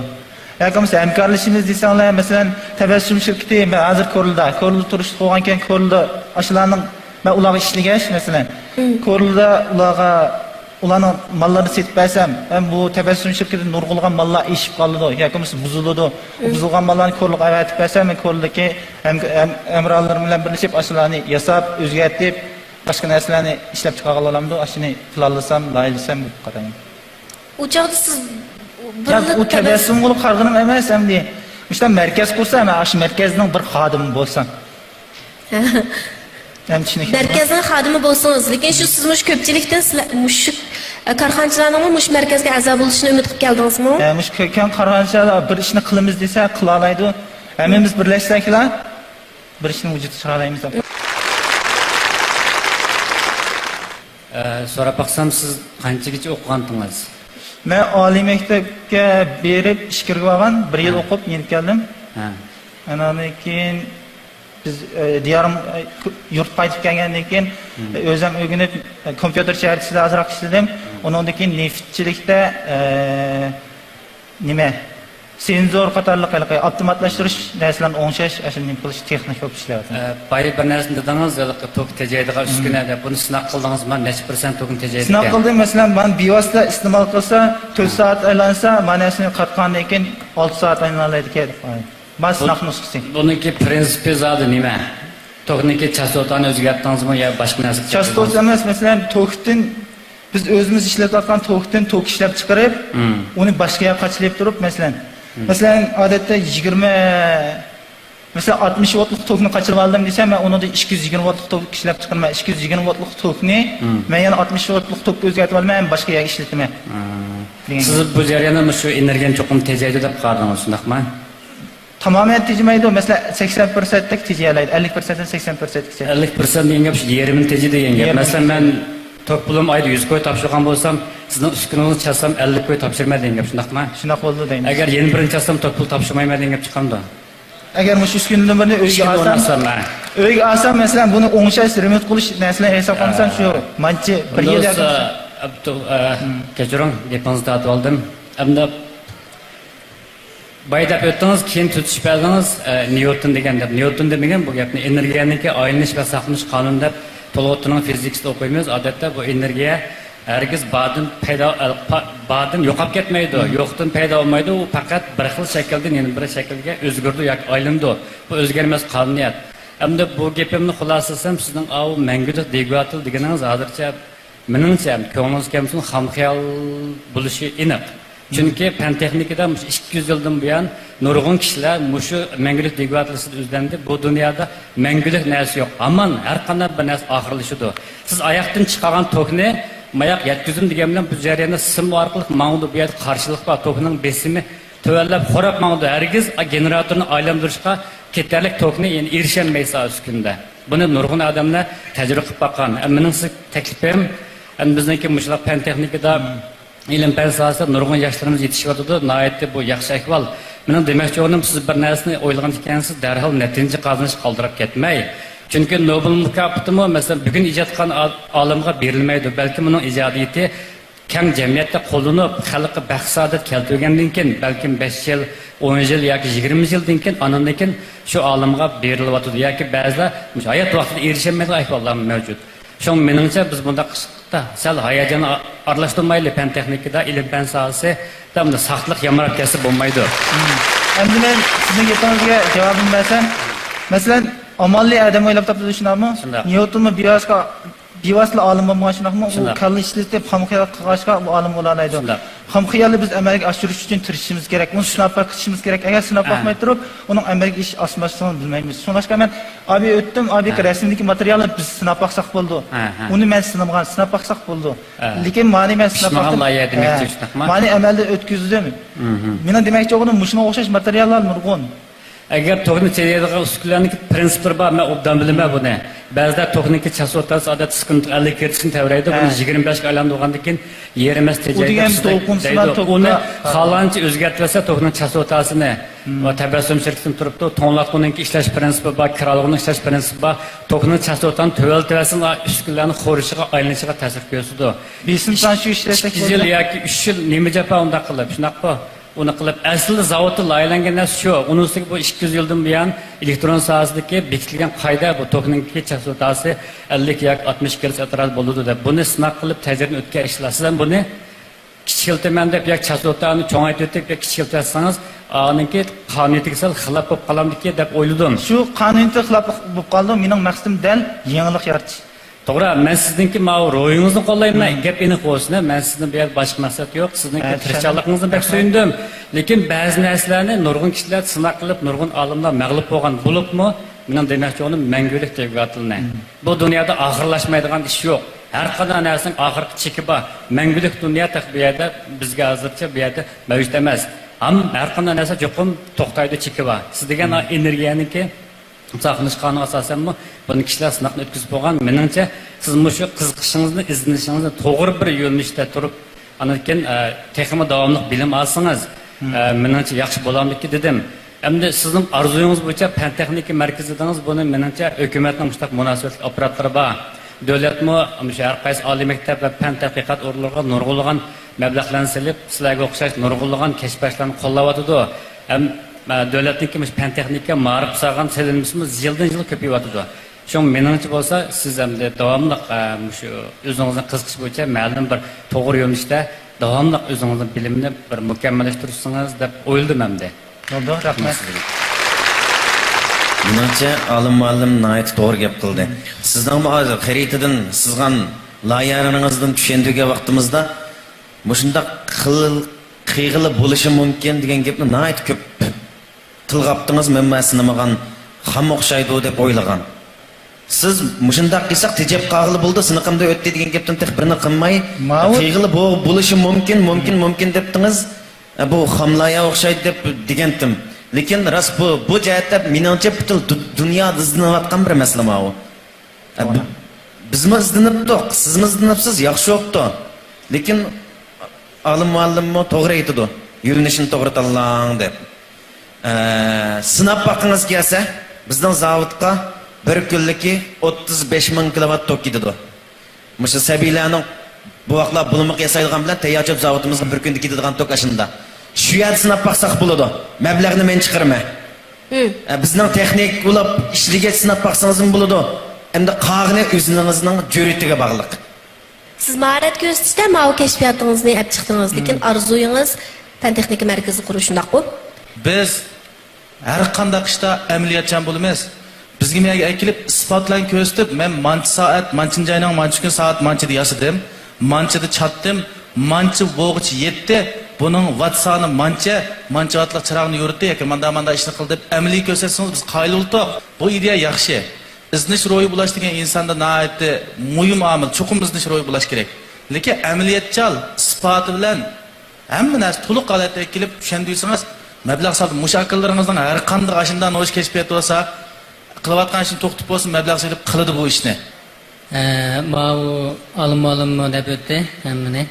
ياكى بولمىسا ھەمكارلىشىمىز دېسەڭلار، مەسىلەن، تەبەسسۇم شىركىتى، مەن ھازىر كورلىدا، كورلىدا تۇرۇشلۇق بولغانكەن، كورلىدا ئاشۇلارنىڭ، مەن ئۇلارغا ئىشلىگەچ، مەسىلەن، مم، كورلىدا ئۇلارغا ئۇلارنىڭ ماللىرىنى سېتىپ بەرسەم، ھەم بۇ تەبەسسۇم شىركىتىدە نۇرغۇنلىغان ماللار ئېشىپ قالىدۇ ياكى بولمىسا بۇزۇلىدۇ. مم. بۇزۇلغان ماللارنى كورلىغا ئەۋەتىپ بەرسەم، مەن كورلىدىكى ھەم، ھەم، ھەمراھلىرىم بىلەن بىرلىشىپ ئاشۇلارنى ياساپ، ئۆزگەرتىپ، باشقا نەرسىلەرنى ئىشلەپ چىقارغىلى بولامدۇ؟ ئاشۇنى پىلانلىسام، لايىھەلىسەم دەپ قارايمەن. ئۇ چاغدا سىز ياق، بىرلا ئۇ تەبەس- تەبەسسۇمغا قارىغىنىم ئەمەس ئەمدى. مۇشۇنداق مەركەز قۇرسا، مەن ئاشۇ مەركەزنىڭ بىر خادىمى بولسام. ھەم چۈشىنىكلىك. مەركەزنىڭ خادىمى بولسىڭىز، لېكىن شۇ سىز مۇشۇ كۆپچىلىكتىن سىلەر، مۇشۇ، ئە، كارخانىچىلارنىڭمۇ مۇشۇ مەركەزگە ئەزا بولۇشىنى ئۈمىد قىلىپ كەلدىڭىزمۇ؟ ئە، مۇشۇ كۆ-، كۆن كارخانىچىلار بىر ئىشنى قىلىمىز دېسە، قىلالايدۇ. ھەممىمىز بىرلەشسەكلا، بىر ئىشنى ۋۇجۇدقا چىقىرالايمىز دەپ. ئە، سوراپ باقسام، سىز قانچىگىچە ئوقۇغانتىڭىز؟ مەن ئالىي مەكتەپكە بېرىپ، ئىچكىرىگە بارغان، بىر يىل ھە. ئوقۇپ، يېنىپ كەلدىم. ھە. ئاناندىن كېيىن بىز، ئە، دىيارىم، ئە، يۇرتقا قايتىپ كەلگەندىن كېيىن، مم. ئە، ئۆزۈم ئۆگىنىپ، ئە، كومپيۇتېر شەھەرچىسىدە ئازراق ئىشلىدىم. مم. ئۇنىڭدىن كېيىن نېفىتچىلىكتە، ئە، نېمە، سېنزور قاتارلىق ھېلىقى ئاپتوماتلاشتۇرۇش نەرسىلەرنى ئوڭشاش، ئاشۇ نېمە قىلىش تېخنىك بولۇپ ئىشلەۋاتىمەن. ئە، بايا بىر نەرسىنى دېدىڭىز، ھېلىقى توك تېجەيدىغان مم. ئۈسكۈنە دەپ، بۇنى سىناق قىلدىڭىزمۇ؟ نەچچە پىرسەنت توكنى تېجەيدىكەن؟ سىناق قىلدىم، مەسىلەن، مانا بىۋاسىتە ئىستېمال قىلسا، تۆت ھە. سائەت ئايلانسا، مانا نەرسىنى قاتقاندىن كېيىن ئالتە سائەت ئايلىنالايدىكەن دەپ قارايمەن. مانا بۇ، سىناق نۇسخىسى. بۇنىڭكى پرىنسىپى زادى نېمە؟ توكنىڭكى چاستوتانى ئۆزگەرتتىڭىزمۇ يا باشقا نەرسە؟ چاستوتا ئەمەس، مەسىلەن، توكتىن بىز ئۆزىمىز ئىشلىتىۋاتقان توكتىن توك ئىشلەپ چىقىرىپ، مم. ئۇنى باشقا يەرگە قاچىلاپ تۇرۇپ، مەسىلەن، مم. مەسىلەن، ئادەتتە يىگىرمە، مەسىلەن، ئاتمىش ۋولتلۇق توكنى قاچىلىۋالدىم دېسە، مەن ئۇنىڭدىن ئىككى يۈز يىگىرمە ۋولتلۇق توك ئىشلەپ چىقىرىمەن. ئىككى يۈز يىگىرمە ۋولتلۇق توكنى مم. مەن يەنە ئاتمىش ۋولتلۇق توكقا ئۆزگەرتىۋالىمەن، ھەم باشقا يەرگە ئىشلىتىمەن. مم. دېگەن سىز گەپ. بۇ جەرياندا مۇشۇ ئېنېرگىيەنى چوقۇم تېجەيدۇ دەپ قارىدىڭىز، شۇنداقمۇ؟ تامامەن تېجىمەيدۇ. مەسىلەن، سەكسەن پىرسەنتتەك تېجىيەلەيدۇ. ئەللىك پىرسەنتتىن سەكسەن پىرسەنتكىچە. ئەللىك پىرسەنت دېگەن گەپ شۇ يېرىمىنى تېجىدى دېگەن گەپ. يېرىمىنى مەسىلەن، مەن تېجىدى. توك پۇلۇم ئايدا يۈز كوي تاپشۇرغان بولسام، سىزنىڭ ئۈسكۈنىڭىزنى چالسام، ئەللىك كوي تاپشۇرىمەن دېگەن گەپ، شۇنداقمۇ؟ شۇنداق بولىدۇ دەيمىز. ئەگەر يەنە بىرىنى چالسام، توك پۇل تاپشۇرمايمەن دېگەن گەپ چىقامدۇ؟ ئەگەر مۇشۇ ئۈسكۈنىدىن بىرنى ئۆيگە ئۈسكۈنە ئالسام، ئورناتسام، ھە. ئۆيگە ئالسام، مەسىلەن، بۇنى ئوڭشاش، رېمونت قىلىش نەرسىلەرنى ھېساب قىلمىسام، شۇ ھە. مانچە بىر يىل ئۇنداق ياكى بولسا، ئابدۇ-، ئە، مم. كەچۈرۈڭ، گېپىڭىزنى تارتىۋالدىم. ئەمدى بايا دەپ ئۆتتىڭىز، كېيىن تۈزىتىش بەردىڭىز، ئە، نيۇتون دېگەن دەپ. نيۇتون دېمىگەن بۇ گەپنى، ئېنېرگىيەنىڭكى ئايلىنىش ۋە ساقلىنىش قانۇنى دەپ تولۇق ئوتتۇرىنىڭ فىزىكىسىدا ئوقۇيمىز. ئادەتتە بۇ ئېنېرگىيە ھەرگىز باردىن پەيدا، ئە، پا-، باردىن يوقاپ كەتمەيدۇ، مم. يوقتىن پەيدا بولمايدۇ. ئۇ پەقەت بىر خىل شەكىلدىن يەنە بىر شەكىلگە ئۆزگىرىدۇ ياكى ئايلىنىدۇ. بۇ ئۆزگەرمەس قانۇنىيەت. ئەمدى بۇ گېپىمنى خۇلاسىلىسام، سىزنىڭ ئاۋۇ مەڭگۈلۈك دۋىگاتېل دېگىنىڭىز ھازىرچە مېنىڭچە، كۆڭلىڭىز كەلمىسۇن، خام خىيال بولۇشى ئېنىق. چۈنكى پەن تېخنىكىدا مۇشۇ ئىككى يۈز يىلدىن بۇيان نۇرغۇن كىشىلەر مۇشۇ مەڭگۈلۈك دۋىگاتېل ئۈستىدە ئىزدەندى. بۇ دۇنيادا مەڭگۈلۈك نەرسە يوق. ھامان ھەر قانداق بىر نەرسە ئاخىرلىشىدۇ. سىز ئاياقتىن چىقارغان توكنى ماياق يەتكۈزدۈم دېگەن بىلەن بۇ جەرياندا سىم ئارقىلىق ماڭىدۇ. بۇ يەردە قارشىلىق بار. توكنىڭ بېسىمى تۆۋەنلەپ خوراپ ماڭىدۇ. ھەرگىز گېنېراتورنى ئايلاندۇرۇشقا كېتەرلىك توكنى، يەنى ئېرىشەلمەيسىز ئۈسكۈنىدە. بۇنى نۇرغۇن ئادەملەر تەجرىبە قىلىپ باققان. ئە، مېنىڭ سىزگە تەكلىپىم، ئەمدى بىزنىڭكى مۇشۇنداق پەن تېخنىكىدا، مم. ئىلىم پەن ساھەسىدە نۇرغۇن ياشلىرىمىز يېتىشىۋاتىدۇ. ناھايىتى بۇ ياخشى ئەھۋال. مېنىڭ دېمەكچى بولغىنىم، سىز بىر نەرسىنى ئويلىغان ئىكەنسىز، دەرھال نەتىجە قازىنىشقا ئالدىراپ كەتمەي. چۈنكى نوبېل مۇكاپاتىمۇ، مەسىلەن، بۈگۈن ئىجاد قىلغان ئا-، ئالىمغا بېرىلمەيدۇ، بەلكى ئۇنىڭ ئىجادىيىتى كەڭ جەمئىيەتتە قوللىنىپ، خەلققە بەخت-سائادەت كەلتۈرگەندىن كېيىن، بەلكىم بەش يىل، ئون يىل ياكى يىگىرمە يىلدىن كېيىن، ئانىڭدىن كېيىن شۇ ئالىمغا بېرىلىۋاتىدۇ. ياكى بەزىلەر مۇشۇ ھايات ۋاقتىدا ئېرىشەلمەيدىغان ئەھۋاللارمۇ مەۋجۇت. شۇڭا مېنىڭچە، بىز بۇنداق قىسقىدا سەل ھاياجاننى ئا-، ئارىلاشتۇرمايلى، پەن تېخنىكىدا، ئىلىم-پەن ساھەسىدە بۇنداق ساختىلىق يامراپ كەتسە بولمايدۇ. ئەمدى مەن سىزنىڭ گېپىڭىزگە جاۋابىنى بەرسەم، مەسىلەن، ئامالنى ئادەم ئويلاپ تاپىدۇ، شۇنداقمۇ؟ شۇنداق. نيۇتونمۇ بىۋاسىتە، بىۋاسىتە ئالىم بولمىغان، شۇنداقمۇ؟ ئۇ شۇنداق. كاللا ئىشلىتىپ، خام خىيال قىلغاچقا، ئۇ ئالىم بولالايدۇ. شۇنداق. خام خىيالنى بىز ئەمەلگە ئاشۇرۇش ئۈچۈن تىرىشىشىمىز كېرەك. ئۇنى سىناپ باقىشىمىز كېرەك. ئەگەر سىناپ ھە. باقماي تۇرۇپ، ئۇنىڭ ئەمەلگە ئېشىپ ئاشماسلىقىنى بىلمەيمىز. شۇڭلاشقا مەن ئابىي ئۆتتۈم، ئابىي ھە. رەسىمدىكى ماتېرىيالنى بىز سىناپ باقساق بولىدۇ. ھە، ھە. ئۇنى مەن سىنىمىغان، سىناپ باقساق بولىدۇ. ھە. لېكىن مانى مەن سىناپ ئىشلىمىغان باقتىم. لايىھە دېمەكچى، ھە. شۇنداقمۇ؟ مانى ئەمەلدە ئۆتكۈزدۈم. مھم. مېنىڭ دېمەكچى بولغىنىم مۇشۇنىڭغا ئوخشاش ماتېرىياللار نۇرغۇن. ئەگەر توكنى تېجەيدىغان ئۈسكۈنىلەرنىڭكى پرىنسىپلىرى بار، مەن ئوبدان بىلىمەن بۇنى. بەزىدە توكنىڭكى چاستوتاسى ئادەتتە سېكۇنتىغا ئەللىك گېرتسنى تەۋرەيدۇ، بۇنى ھە. يىگىرمە بەشكە ئايلاندۇرغاندىن كېيىن يېرىم ھەسسە ئۇ تېجەيدۇ، دېگەن سىزدە دولقۇنسىمان دەيدۇ. توكتا. ئۇنى ھە. خالىغانچە ئۆزگەرتىۋەتسە توكنىڭ چاستوتاسىنى. مم. ۋە تەبەسسۇم شىركىتىدىن تۇرۇپتۇ، توڭلاتقۇنىڭكى ئىشلەش پرىنسىپى بار، كىرئالغۇنىڭ ئىشلەش پرىنسىپى بار. توكنىڭ چاستوتانى تۆۋەنلىتىۋەتسىلا ئۈسكۈنىلەرنىڭ خورىشىغا، ئايلىنىشىغا تەسىر كۆرسىتىدۇ. بېسىم سانچۇ ئىشلەتسەك ئىككى يىل بولىدۇ. ياكى ئۈچ يىل نېمە جاپا ئۇنداق قىلىپ، شۇنداققۇ؟ ئۇنى قىلىپ، ئەسلىدە زاۋۇتتا لايىھەلەنگەن نەرسە شۇ. ئۇنىڭ ئۈستىگە بۇ ئىككى يۈز يىلدىن بۇيان ئېلېكترون ساھەسىدىكى بېكىتىلگەن قائىدە، بۇ توكنىڭكى چاستوتاسى ئەللىك ياكى ئاتمىش گېرتس ئەتراپىدا بولىدۇ دەپ، بۇنى سىناق قىلىپ تەجرىبىدىن ئۆتكەن ئىشلار. سىز ھەم بۇنى كىچىكلىتىمەن دەپ ياكى چاستوتانى چوڭايتىۋېتىپ ياكى كىچىكلىتىۋەتسىڭىز، ئانىڭكى قانۇنىيىتىگە سەل خىلاپ بولۇپ قالامدىكى دەپ ئويلىدىم. شۇ قانۇنىيىتىگە خىلاپ بولۇپ قالىدۇ. مېنىڭ مەقسىتىم دەل يېڭىلىق يارىتىش. توغرا، مەن سىزنىڭكى ماۋۇ روھىڭىزنى قوللايمەن. مم. گەپ ئېنىق بولسۇن، ھە، مەن سىزدىن بۇ يەردە باشقا مەقسەت يوق. سىزنىڭكى ھە، تىرىشچانلىقىڭىزنى بەك رەھمەت. سۆيۈندۈم. لېكىن بەزى نەرسىلەرنى نۇرغۇن كىشىلەر سىناق قىلىپ، نۇرغۇن ئالىملار مەغلۇپ بولغان بولۇپمۇ، مېنىڭ دېمەكچى بولغىنىم مەڭگۈلۈك دۋىگاتېلنى. مم. بۇ دۇنيادا ئاخىرلاشمايدىغان ئىش يوق. ھەر قانداق نەرسىنىڭ ئاخىرقى چېكى بار. مەڭگۈلۈك دۇنيا تېخى بۇ يەردە، بىزگە ھازىرچە بۇ يەردە مەۋجۇت ئەمەس. ھەم ھەر قانداق نەرسە چوقۇم توختايدۇ، چېكى بار. سىز دېگەن مم. ئېنېرگىيەنىڭكى ساقلىنىش قانۇنىغا ئاساسەنمۇ بۇنى كىشىلەر سىناقتىن ئۆتكۈزۈپ بولغان. مېنىڭچە، سىز مۇشۇ قىزىقىشىڭىزنى، ئىزدىنىشىڭىزنى توغرا بىر يۆنىلىشتە تۇرۇپ، ئاندىن كېيىن، ئە، تېخىمۇ داۋاملىق بىلىم ئالسىڭىز، مم. ئە، مېنىڭچە ياخشى بولامدىكى دېدىم. ئەمدى سىزنىڭ ئارزۇيىڭىز بويىچە پەن تېخنىكا مەركىزى دېدىڭىز، بۇنى مېنىڭچە ھۆكۈمەتنىڭ مۇشۇنداق مۇناسىۋەتلىك ئاپپاراتلىرى بار. دۆلەتمۇ مۇشۇ ھەر قايسى ئالىي مەكتەپ ۋە پەن تەتقىقات ئورۇنلىرىغا نۇرغۇنلىغان مەبلەغلەرنى سېلىپ، سىلەرگە ئوخشاش نۇرغۇنلىغان كەشىپ باشلارنى قوللاۋاتىدۇ. ھەم، ئە، دۆلەتنىڭكى مۇشۇ پەن تېخنىكا مائارىپ سالغان سېلىنمىسىمۇ يىلدىن يىلغا كۆپىيىۋاتىدۇ. شۇڭا مېنىڭچە بولسا، سىز ئەمدى داۋاملىق، ئە، مۇشۇ ئۆزىڭىزنىڭ قىزىقىشى بويىچە مەلۇم بىر توغرا يۆنىلىشتە داۋاملىق ئۆزىڭىزنىڭ بىلىمىنى بىر مۇكەممەللەشتۈرسىڭىز دەپ ئويلىدىم ئەمدى. بولدى، رەھمەت. مېنىڭچە، ئالىم مۇئەللىم ناھايىتى توغرا گەپ قىلدى. سىزنىڭ بۇ ھازىر خەرىتىدىن سىزغان لايىھەلىرىڭىزدىن چۈشەندۈرگەن ۋاقتىمىزدا، مۇشۇنداق قىل-، قىلغىلى بولۇشى مۇمكىن دېگەن گەپنى ناھايىتى كۆپ تىلغا ئاپتىڭىز، مەنمۇ سىنىمىغان خام ئوخشايدۇ دەپ ئويلىغان. سىز مۇشۇنداق قىلساق تېجەپ قالغىلى بولىدۇ، سىنىقىمدا ئۆتتى دېگەن گەپتىن تېخى بىرنى قىلماي، ماۋۇ قىلغىلى بۇ بولۇشى مۇمكىن، مۇمكىن، مۇمكىن دەپتىڭىز. ئە، بۇ خام لايىھە ئوخشايدۇ دەپ دېگەنتىم. لېكىن راست بۇ، بۇ جەھەتتە مېنىڭچە پۈتۈن دۇ-، دۇنيا ئىزدىنىۋاتقان بىر مەسىلە ماۋۇ. ئە، بۇ، بىزمۇ ئىزدىنىپتۇق، سىزمۇ ئىزدىنىپسىز، ياخشى بوپتۇ. لېكىن ئالىم مۇئەللىممۇ توغرا ئېيتىدۇ، يۆنىلىشنى توغرا تاللاڭ دەپ. ئە، سىناپ باققىڭىز كەلسە، بىزنىڭ زاۋۇتقا بىر كۈنلۈكى ئوتتۇز بەش مىڭ كىلوۋات توك كېتىدۇ. مۇشۇ سەبىيلەرنىڭ بوۋاقلار بۇلىمىق ياسايدىغان بىلەن تەييار چۆپ زاۋۇتىمىزغا بىر كۈندە كېتىدىغان توك ئاشۇنداق. شۇ يەردە سىناپ باقساق بولىدۇ. مەبلەغنى مەن چىقىرىمەن. مم. ئە، بىزنىڭ تېخنىك ئۇلاپ ئىشلىگەچ سىناپ باقسىڭىزمۇ بولىدۇ. ئەمدى قالغىنى ئۆزىڭىزنىڭ جۈرئىتىگە باغلىق. سىز ماھارەت كۆرسىتىشتە ماۋۇ كەشپىياتىڭىزنى ئەپ چىقتىڭىز، لېكىن مم. ئارزۇيىڭىز پەن تېخنىكا مەركىزى قۇرۇش، شۇنداققۇ؟ بىز ھەر قانداق ئىشتا ئەمەلىيەتچان بولىمىز. بىزگە مۇ يەرگە ئەكېلىپ، ئىسپات بىلەن كۆرسىتىپ، مەن مانچە سائەت، مانچىنچى ئاينىڭ مانچە كۈنى سائەت مانچىدا ياسىدىم، مانچىدا چاتتىم، مانچە ۋوغچە يەتتى، بۇنىڭ ۋات سانى مانچە، مانچە ۋاتلىق چىراغنى يورۇتتى ياكى ماندا ماندا ئىشنى قىلدى دەپ ئەمەلىي كۆرسەتسىڭىز، بىز قايىل بولدۇق. بۇ ئىدىيە ياخشى. ئىزدىنىش روھى بولاش دېگەن ئىنساندا ناھايىتى مۇھىم ئامىل. چوقۇم ئىزدىنىش روھى بولاش كېرەك. لېكىن ئەمەلىيەتچان، ئىسپاتى بىلەن ھەممە نەرسە تولۇق ھالەتتە كېلىپ چۈشەندۈرسىڭىز، مەبلەغ سالدى. مۇشۇ ئاكىلىرىڭىزنىڭ ھەر قانداق ئاشۇنداق نوچى كەشپىياتى بولسا، قىلىۋاتقان ئىشىنى توختىتىپ بولسۇن، مەبلەغ سېلىپ قىلىدۇ بۇ ئىشنى. ئە، ماۋۇ ئالىم مۇئەللىممۇ دەپ ئۆتتى ھەممىنى.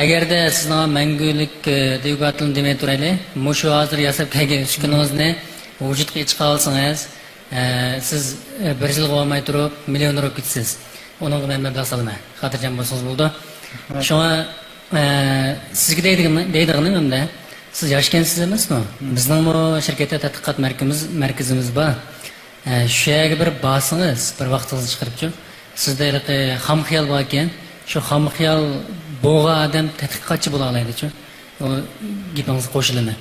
ئەگەردە سىزنىڭ مەڭگۈلۈك، ئە، دۋىگاتېلنى دېمەي تۇرايلى، مۇشۇ ھازىر ياساپ كەلگەن ئۈسكۈنىڭىزنى ۋۇجۇدقا چىقارالسىڭىز، ئە، سىز، ئە، بىر يىلغا بولماي تۇرۇپ مىليونېر بولۇپ كېتىسىز. ئۇنىڭغا مەن مەبلەغ سالىمەن. خاتىرجەم بولسىڭىز بولىدۇ. شۇڭا ئە، سىزگە دەيدىغىنى، دەيدىغىنىم ئەمدى، سىز ياشكەنسىز ئەمەسمۇ؟ بىزنىڭمۇ شىركەتتە تەتقىقات مەركىمىز-، مەركىزىمىز بار. ئە، شۇ يەرگە بىر بارسىڭىز، بىر ۋاقتىڭىزنى چىقىرىپچۇ، سىزدە ھېلىقى خام خىيال باركەن، شۇ خام خىيال بولغان ئادەم تەتقىقاتچى بولالايدىچۇ. ئۇ گېپىڭىزگە قوشۇلىمەن.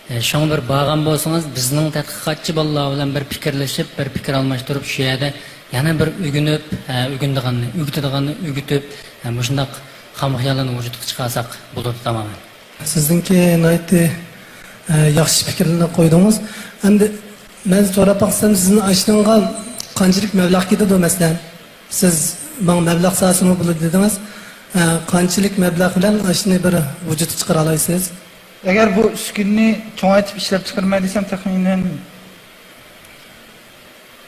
ئە، شۇڭا بىر بارغان بولسىڭىز، بىزنىڭ تەتقىقاتچى بالىلار بىلەن بىر پىكىرلىشىپ، بىر پىكىر ئالماشتۇرۇپ، شۇ يەردە يەنە بىر ئۆگىنىپ، ئە، ئۆگىنىدىغاننى، ئۆگىتىدىغاننى ئۆگىتىپ، ئە، مۇشۇنداق خام خىياللارنى ۋۇجۇدقا چىقارساق بولىدۇ تامامەن. سىزنىڭكى ناھايىتى، ئە، ياخشى پىكىرلەرنى قويدىڭىز. ئەمدى مەن سوراپ باقسام، سىزنىڭ ئاشنىڭغا قانچىلىك مەبلەغ كېتىدۇ، مەسىلەن؟ سىز ماڭا مەبلەغ سالسىمۇ بولىدۇ دېدىڭىز. ئە، قانچىلىك مەبلەغ بىلەن ئاشنى بىر ۋۇجۇدقا چىقىرالايسىز؟ ئەگەر بۇ ئۈسكۈنىنى چوڭايتىپ ئىشلەپ چىقىرماي دېسەم، تەخمىنەن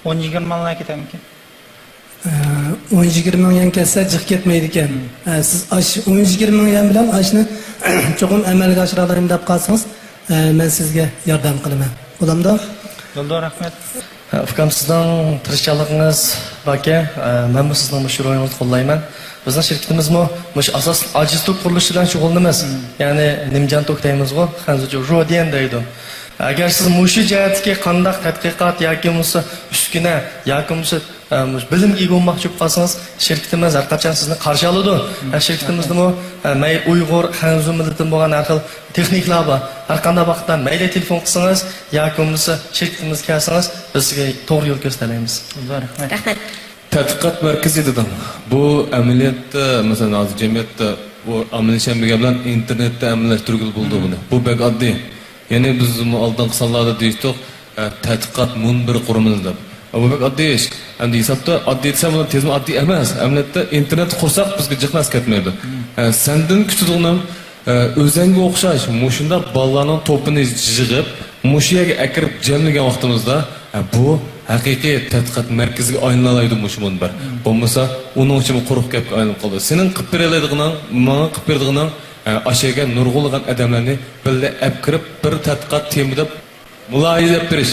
ئون يىگىرمە مىڭ يۈەن كېتەرمىكىن؟ ئە، ئون يىگىرمە مىڭ يۈەن كەتسە جىق كەتمەيدىكەن. مم. ئە، سىز ئاش ئون يىگىرمە مىڭ يۈەن بىلەن ئاشنى چوقۇم ئەمەلگە ئاشۇرالايمەن دەپ قالسىڭىز، ئە، مەن سىزگە ياردەم قىلىمەن. بولامدۇ؟ بولىدۇ، رەھمەت. ئۇكام، سىزنىڭ تىرىشچانلىقىڭىز باركەن، مەنمۇ سىزنىڭ مۇشۇ روھىڭىزنى قوللايمەن. بىزنىڭ شىركىتىمىزمۇ مۇشۇ ئاساسلىق ئاجىز توك قۇرۇلۇشى بىلەن شۇغۇللىنىمىز. مم. يەنى نىمجان توك دەيمىزغۇ، خەنزۇچە رودىيەن دەيدۇ. ئەگەر سىز مۇشۇ جەھەتتىكى قانداق تەتقىقات ياكى بولمىسا ئۈسكۈنە ياكى بولمىسا ئە، مۇشۇ بىلىمگە ئىگە بولماقچى بولۇپ قالسىڭىز، شىركىتىمىز ھەر قاچان سىزنى قارشى ئالىدۇ. مم. ئە، شىركىتىمىزدىمۇ، ئە، مەيلى ئۇيغۇر، خەنزۇ مىللىتىدىن بولغان ھەر خىل تېخنىكلار بار. ھەر قانداق ۋاقىتتا مەيلى تېلېفون قىلسىڭىز ياكى بولمىسا شىركىتىمىزگە كەلسىڭىز، بىز سىزگە توغرا يول كۆرسىتەلەيمىز. رەھمەت. رەھمەت. تەتقىقات مەركىزى دېدىڭ. بۇ ئەمەلىيەتتە، مەسىلەن، ھازىر جەمئىيەتتە بۇ ئاممىنى چۈشەنمىگەن بىلەن ئىنتېرنېتتا ئەمەلىيلەشتۈرگىلى بولىدۇ بۇنى. بۇ بەك ئاددىي. يەنى بىز ئالدىنقى سانلاردا دېيىشتۇق، ئە، تەتقىقات مۇنبىرى قۇرىمىز دەپ. ئە، بۇ بەك ئاددىي ئىش. ئەمدى ھېسابتا ئاددىي دېسەم، بۇ تېزمۇ ئاددىي ئەمەس. ئەمەلىيەتتە ئىنتېرنېتتا قۇرساق، بىزگە جىق نەرسە كەتمەيدۇ. ئە، سەندىن كۈتىدىغىنىم، ئە، ئۆزەڭگە ئوخشاش مۇشۇنداق بالىلارنىڭ توپىنى يىغىپ، مۇشۇ يەرگە ئەكىرىپ جەملىگەن ۋاقتىمىزدا، ئە، بۇ ھەقىقىي تەتقىقات مەركىزىگە ئايلىنالايدۇ مۇشۇ مۇنبەر. بولمىسا ئۇنىڭ ئىچىمۇ قۇرۇق گەپكە ئايلىنىپ قالىدۇ. سېنىڭ قىلىپ بېرەلەيدىغىنىڭ، ماڭا قىلىپ بېرىدىغىنىڭ، ئە، ئاشۇ يەرگە نۇرغۇنلىغان ئادەملەرنى بىللە ئەپ كىرىپ، بىر تەتقىقات تېما دەپ مۇلاھىزە ئېلىپ بېرىش.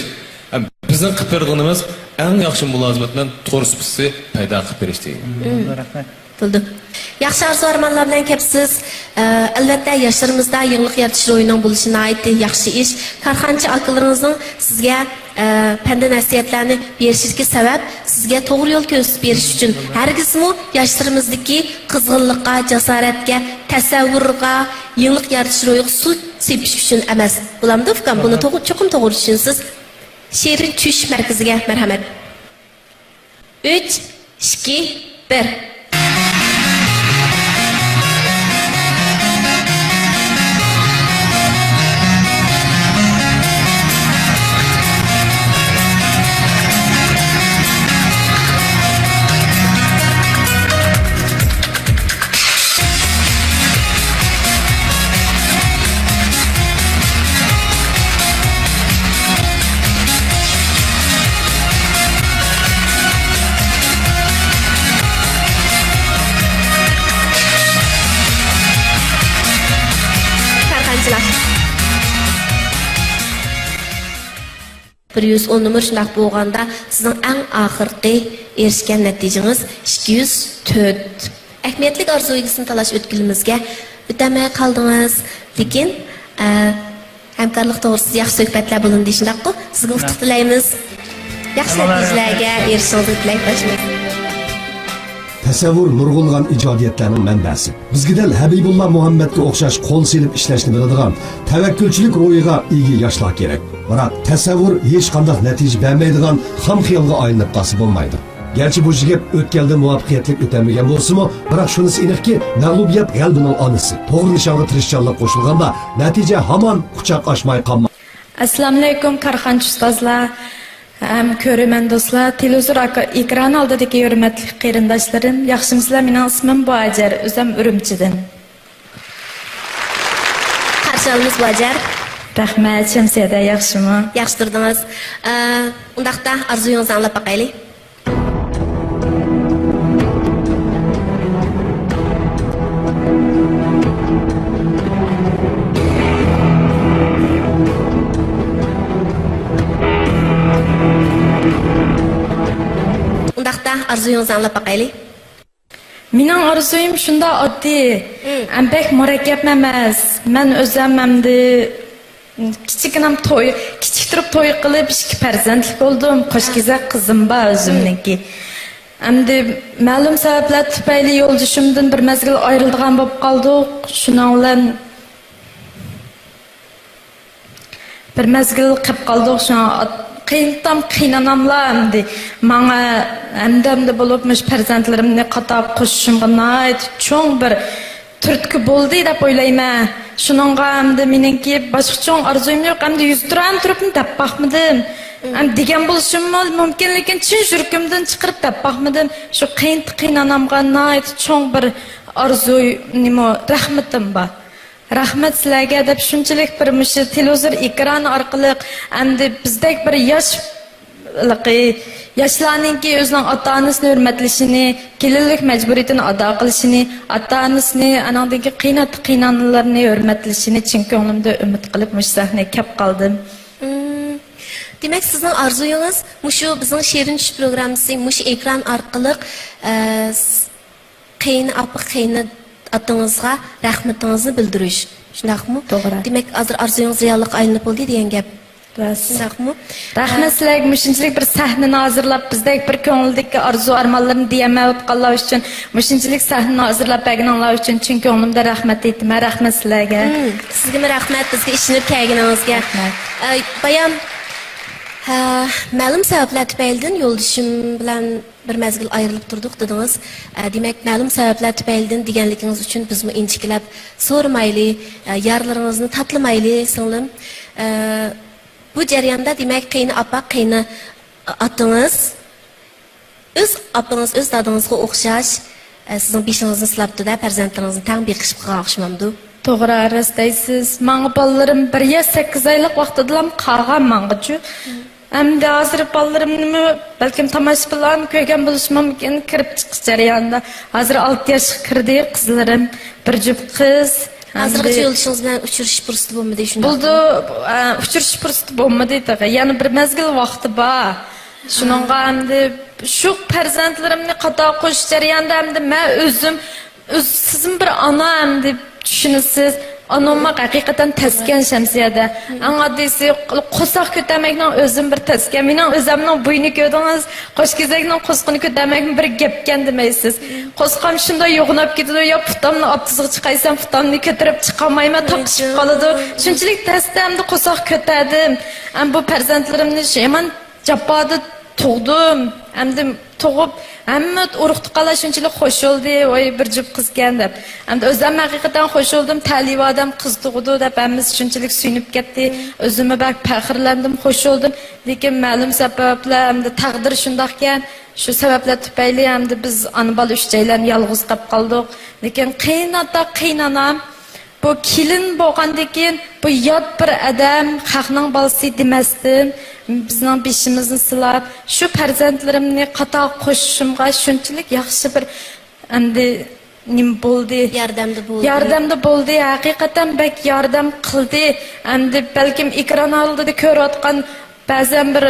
ھەم بىزنىڭ قىلىپ بېرىدىغىنىمىز ئەڭ ياخشى مۇلازىمەت بىلەن تور سۇپىسى پەيدا قىلىپ بېرىش دېگەن. مم. رەھمەت. بولدى. ياخشى ئارزۇ ئارمانلار بىلەن كەپسىز. ئە، ئەلۋەتتە، ياشلىرىمىزدا يېڭىلىق يارىتىش روھىنىڭ بولۇشى ناھايىتى ياخشى ئىش. كارخانىچى ئاكىلىرىڭىزنىڭ سىزگە، ئە، پەند نەسىھەتلەرنى بېرىشىدىكى سەۋەب، سىزگە توغرا يول كۆرسىتىپ بېرىش ئۈچۈن، ھەرگىزمۇ ياشلىرىمىزدىكى قىزغىنلىققا، جاسارەتكە، تەسەۋۋۇرغا، يېڭىلىق يارىتىش روھىغا سۇ سېپىش ئۈچۈن ئەمەس. بولامدۇ، ئۇكام؟ بۇنى توغرا، چوقۇم توغرا چۈشىنىسىز. شېرىن چۈش مەركىزىگە مەرھەمەت. ئۈچ، ئىككى، بىر. كارخانىچىلار. بىر يۈز ئون نومۇر شۇنداق بولغاندا، سىزنىڭ ئەڭ ئاخىرقى ئېرىشكەن نەتىجىڭىز ئىككى يۈز تۆت. ئەھمىيەتلىك ئارزۇ ئىگىسىنى تاللاش ئۆتكىلىمىزگە ئۆتەلمەي قالدىڭىز. لېكىن، ئە، ھەمكارلىق توغرىسىدا ياخشى سۆھبەتلەر بولۇندى، شۇنداققۇ؟ سىزگە ئۇتۇق تىلەيمىز. ياخشى نەتىجىلەرگە ئېرىشىشىڭىزنى تىلەكداشمىز. تەسەۋۋۇر نۇرغۇنلىغان ئىجادىيەتلەرنىڭ مەنبەسى. بىزگە دەل ھەبىبۇللا مۇھەممەدكە ئوخشاش قول سېلىپ ئىشلەشنى بىلىدىغان، تەۋەككۈلچىلىك روھىغا ئىگە ياشلار كېرەك. بىراق، تەسەۋۋۇر ھېچقانداق نەتىجە بەرمەيدىغان خام خىيالغا ئايلىنىپ قالسا بولمايدۇ. گەرچە بۇ يىگىت ئۆتكەلدە مۇۋەپپەقىيەتلىك ئۆتەلمىگەن بولسىمۇ، بىراق شۇنىسى ئېنىقكى، مەغلۇبىيەت غەلىبىنىڭ ئانىسى. توغرا نىشانغا تىرىشچانلىق قوشۇلغاندا، نەتىجە ھامان قۇچاق ئاچماي قالمايدۇ. ئەسسالامۇئەلەيكۇم، كارخانىچى ئۇستازلار ھەم كۆرۈرمەن دوستلار، تېلېۋىزور ئاكا-، ئېكران ئالدىدىكى ھۆرمەتلىك قېرىنداشلىرىم، ياخشىمۇسىلەر؟ مېنىڭ ئىسمىم باجەر، ئۆزۈم ئۈرۈمچىدىن. قارشى ئالىمىز باجەر. رەھمەت، شەمسىيەدە ياخشىمۇ؟ ياخشى تۇردىڭىز. ئە، ئۇنداقتا ئارزۇيىڭىزنى ئاڭلاپ باقايلى. ئۇنداقتا ئارزۇيىڭىزنى ئاڭلاپ باقايلى. مېنىڭ ئارزۇيۇم شۇنداق ئاددىي. مم. ئەم، بەك مۇرەككەپ ئەمەس. مەن ئۆزۈم ئەمدى كىچىككىنەم توي، كىچىك تۇرۇپ توي قىلىپ، ئىككى پەرزەنتلىك بولدۇم. قوش كېزەك قىزىم بار ئۆزۈمنىڭكى. ئەمدى مەلۇم سەۋەبلەر تۈپەيلى يولدىشىمدىن بىر مەزگىل ئايرىلىدىغان بولۇپ قالدۇق. شۇنىڭ بىلەن بىر مەزگىل قېپ قالدۇق، شۇڭا ئات-، قىينىتام، قىينىناملا ئەمدى. ماڭا ھەمدەمدە بولۇپ، مۇشۇ پەرزەنتلىرىمنى قاتار قوشۇشۇمغا ناھايىتى چوڭ بىر تۈرتكە بولدى دەپ ئويلايمەن. شۇنىڭغا ئەمدى مېنىڭكى باشقا چوڭ ئارزۇيۇم يوق. ئەمدى يۈزتۇرانە تۇرۇپمۇ دەپ باقمىدىم. ئەمدى دېگەن بولۇشۇممۇ مۇمكىن، لېكىن چىن يۈرىكىمدىن چىقىرىپ دەپ باقمىدىم. شۇ قىينىتى قىينانامغا ناھايىتى چوڭ بىر ئارزۇ، نېمە، رەھمىتىم بار. رەھمەت سىلەرگە دەپ شۇنچىلىك بىر مۇشۇ تېلېۋىزور ئېكرانى ئارقىلىق ئەمدى بىزدەك بىر ياش، ياشلارنىڭكى ئۆزىنىڭ ئاتا-ئانىسىنى ھۆرمەتلىشىنى، كېلىنلىك مەجبۇرىيىتىنى ئادا قىلىشىنى، ئاتا-ئانىسىنى، ئانىڭدىن كېيىن قىيناتا-قىينانىلىرىنى ھۆرمەتلىشىنى چىن كۆڭلۈمدە ئۈمىد قىلىپ مۇشۇ سەھنىگە كەپ قالدىم. مم. دېمەك، سىزنىڭ ئارزۇيىڭىز مۇشۇ بىزنىڭ شېرىن چۈش پروگراممىسى مۇشۇ ئېكران ئارقىلىق، ئە، س-، قېيىن ئاپا، قېيىن ئاتىڭىزغا رەھمىتىڭىزنى بىلدۈرۈش. شۇنداقمۇ؟ توغرا. دېمەك، ھازىر ئارزۇيىڭىز رېئاللىققا ئايلىنىپ بولدى دېگەن گەپ. راست. شۇنداقمۇ؟ رەھمەت سىلەرگە مۇشۇنچىلىك بىر سەھنىنى ھازىرلاپ، بىزدەك بىر كۆڭۈلدىكى ئارزۇ ئارمانلىرىنى دېيەلمەيۋاتقانلار ئۈچۈن، مۇشۇنچىلىك سەھنىنى ھازىرلاپ بەرگىنىڭلار ئۈچۈن چىن كۆڭلۈمدىن رەھمەت ئېيتىمەن. رەھمەت سىلەرگە. مم، سىزگىمۇ رەھمەت، بىزگە ئىشىنىپ كەلگىنىڭىزگە. رەھمەت. ئە، بايام، ھە، مەلۇم سەۋەبلەر تۈپەيلىدىن يولدىشىم بىلەن بىر مەزگىل ئايرىلىپ تۇردۇق دېدىڭىز. ئە، دېمەك، مەلۇم سەۋەبلەر تۈپەيلىدىن دېگەنلىكىڭىز ئۈچۈن بىزمۇ ئىنچىكىلەپ سورىمايلى، ئە، يارىلىرىڭىزنى تاتلىمايلى، سىڭلىم. ئە، بۇ جەرياندا، دېمەك، قېيىن ئاپا، قېيىن ئاتىڭىز، ئۆز ئاپىڭىز، ئۆز دادىڭىزغا ئوخشاش، ئە، سىزنىڭ بېشىڭىزنى سىلاپتۇ-دە، پەرزەنتلىرىڭىزنى تەڭ بېقىشىپ قالغان ئوخشىمامدۇ؟ توغرا، راست دەيسىز. ماڭا بالىلىرىم بىر ياش سەككىز ئايلىق ۋاقتىدىلا قالغان ماڭغۇچۇ. ئەمدى ھازىر بالىلىرىمنىمۇ بەلكىم تاماشىبىنلارمۇ كۆرگەن بولۇشى مۇمكىن، كىرىپ چىقىش جەريانىدا. ھازىر ئالتە ياشقا كىردى قىزلىرىم، بىر جۈپ قىز. ھازىرغىچە ئەمدى يولدىشىڭىز بىلەن ئۇچرىشىش پۇرسىتى بولمىدى، شۇنداقمۇ؟ بولدى، ئە، ئۇچرىشىش پۇرسىتى بولمىدى تېخى. يەنە بىر مەزگىل ۋاقتى بار. شۇنىڭغا ئەمدى شۇ پەرزەنتلىرىمنى قاتارغا قوشۇش جەريانىدا ئەمدى مەن ئۆزۈم، ئۆز، سىزمۇ بىر ئانا ئەمدى چۈشىنىسىز. ئاناممۇ ھەقىقەتەن تەسكەن شەمسىيەدە. ئەڭ ئاددىيسى، قورساق كۆتەرمەكنىڭ ئۆزىمۇ بىر تەسكەن. مېنىڭ ئۆزەمنىڭ بوينى كۆردىڭىز، قوش كېزەكنىڭ قورسىقىنى كۆتەرمەكمۇ بىر گەپكەن دېمەيسىز. قورسىقىم شۇنداق يوغىناپ كېتىدۇ، يا پۇتامنى ئاپتىزغا چىقايسام، پۇتامنى كۆتۈرۈپ چىقالمايمەن، تاقىشىپ قالىدۇ. شۇنچىلىك تەستە ئەمدى قورساق كۆتەردىم. ئەم، بۇ پەرزەنتلىرىمنى يامان جاپادا تۇغدۇم. ئەمدى تۇغۇپ، ھەممە ئۇرۇق-تۇغقانلار شۇنچىلىك خوش بولدى، ۋاي، بىر جۈپ قىزكەن دەپ. ئەمدى ئۆزۈم ھەقىقەتەن خوش بولدۇم، تەلىيى ئادەم قىز تۇغىدۇ دەپ ھەممىسى شۇنچىلىك سۆيۈنۈپ كەتتى. ئۆزۈممۇ بەك پەخىرلەندىم، خوش بولدۇم. لېكىن مەلۇم سەۋەبلەر، ئەمدى تەقدىر شۇنداقكەن، شۇ سەۋەبلەر تۈپەيلى ئەمدى بىز ئانا-بالا ئۈچەيلەن يالغۇز قاپ قالدۇق. لېكىن قېيىنئاتا، قېيىنئانام، بۇ كېلىن بولغاندىن كېيىن، بۇ يات بىر ئادەم، خەقنىڭ بالىسى دېمەستىن، بىزنىڭ بېشىمىزنى سىلاپ، شۇ پەرزەنتلىرىمنى قاتارغا قوشۇشۇمغا شۇنچىلىك ياخشى بىر، ئەمدى، نېمە بولدى؟ ياردەمدە بولدى. ياردەمدە بولدى، ھەقىقەتەن بەك ياردەم قىلدى. ئەمدى بەلكىم ئېكران ئالدىدا كۆرۈۋاتقان بەزەن بىر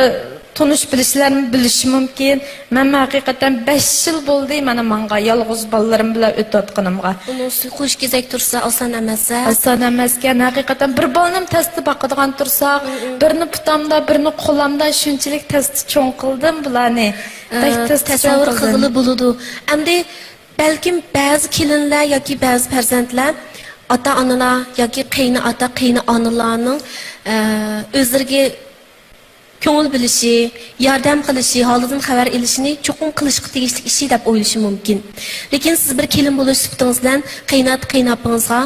تونۇش بىلىشلەرمۇ بىلىشى مۇمكىن. مەن ھەقىقەتەن بەش يىل بولدى مانا ماڭغان يالغۇز بالىلىرىم بىلەن ئۆتۈۋاتقىنىمغا. ئۇنىڭ ئۈستىگە قوش كېزەك تۇرسا ئاسان ئەمەس-ھە؟ ئاسان ئەمەسكەن. ھەقىقەتەن بىر بالىنىمۇ تەستە باقىدىغان تۇرساق، بىرنى پۇتامدا، بىرنى قولامدا، شۇنچىلىك تەستە چوڭ قىلدىم بۇلارنى. بەك تەستە چوڭ قىلدىم. تەسەۋۋۇر قىلغىلى بولىدۇ. ئەمدى بەلكىم بەزى كېلىنلەر ياكى بەزى پەرزەنتلەر ئاتا-ئانىلار ياكى قېيىنئاتا، قېيىنئانىلارنىڭ، ئە، ئۆزلىرىگە كۆڭۈل بۆلۈشى، ياردەم قىلىشى، ھالىدىن خەۋەر ئېلىشىنى چوقۇم قىلىشقا تېگىشلىك ئىشى دەپ ئويلىشى مۇمكىن. لېكىن سىز بىر كېلىن بولۇش سۈپىتىڭىز بىلەن قېيىنئاتا، قېيىنئاپىڭىزغا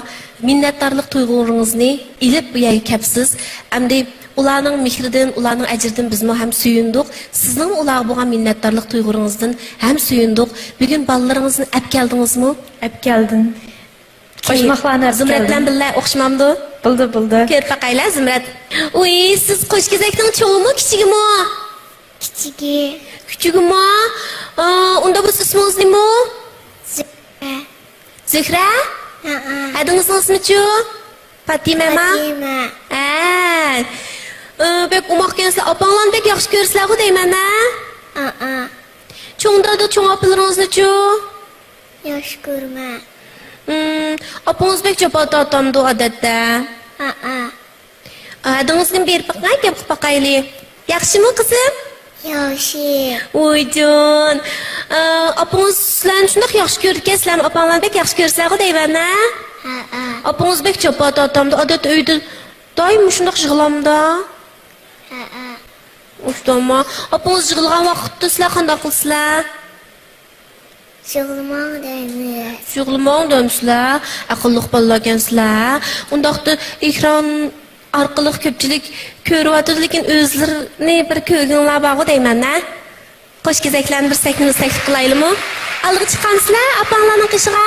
مىننەتدارلىق تۇيغۇلىرىڭىزنى ئېلىپ بۇ يەرگە كەپسىز. ئەمدى ئۇلارنىڭ مېھرىدىن، ئۇلارنىڭ ئەجرىدىن بىزمۇ ھەم سۆيۈندۇق. سىزنىڭمۇ ئۇلارغا بولغان مىننەتدارلىق تۇيغۇلىرىڭىزدىن ھەم سۆيۈندۇق. بۈگۈن بالىلىرىڭىزنى ئەپ كەلدىڭىزمۇ؟ ئەپ كەلدىم. قوشماقلارنى ئەپ زۇمرەت بىلەن كەلدىم. بىللە ئوخشىمامدۇ؟ بولدى، بولدى. كۆرۈپ باقايلى، زۇمرەت. ئۇي، سىز قوش كېزەكنىڭ چوڭىمۇ، كىچىكىمۇ؟ كىچىكى. كىچىكىمۇ؟ ئا، ئۇنداق بولسا ئىسمىڭىز نېمە؟ زۆھرە. زۆھرە؟ ھەئە. ھەدىڭىزنىڭ ئىسمىچۇ؟ پاتىمەما؟ پاتىمە. ھە. ئا، بەك ئوماقكەنسىلەر. ئاپاڭلارنى بەك ياخشى كۆرىسىلەرغۇ دەيمەن، ھە؟ ھەئە. چوڭ دادا، چوڭ ئاپىلىرىڭىزنىچۇ؟ ياخشى كۆرىمەن. ھىم، ئاپىڭىز بەك جاپا تارتامدۇ ئادەتتە؟ ھەئە. ھەدىڭىزگىمۇ بېرىپ بېقىڭە، گەپ قىلىپ باقايلى. ياخشىمۇ، قىزىم؟ ياخشى. ۋايجان. ئاپىڭىز سىلەرنى شۇنداق ياخشى كۆرىدىكەن، سىلەرمۇ ئاپاڭلارنى بەك ياخشى كۆرىسىلەرغۇ دەيمەن، ھە؟ ھەئە. ئاپىڭىز بەك جاپا تارتامدۇ، ئادەتتە ئۆيدە دائىم مۇشۇنداق يىغلامدا؟ ھەئە. ئۇستاما، ئاپىڭىز يىغلىغان ۋاقىتتا سىلەر قانداق قىلىسىلەر؟ يىغلىماڭ دەيمىز. يىغلىماڭ دەمسىلەر؟ ئەقىللىق بالىلاركەنسىلەر. ئۇنداقتا ئېكران ئارقىلىق كۆپچىلىك كۆرۈۋاتىدۇ، لېكىن ئۆزلىرىنى بىر كۆرگۈڭلار بارغۇ دەيمەن، ھە؟ قوش كېزەكلەرنى بىر سەھنىمىزدە تەكلىپ قىلايلىمۇ؟ ئالدىغا چىققانسىلەر ئاپاڭلارنىڭ قېشىغا.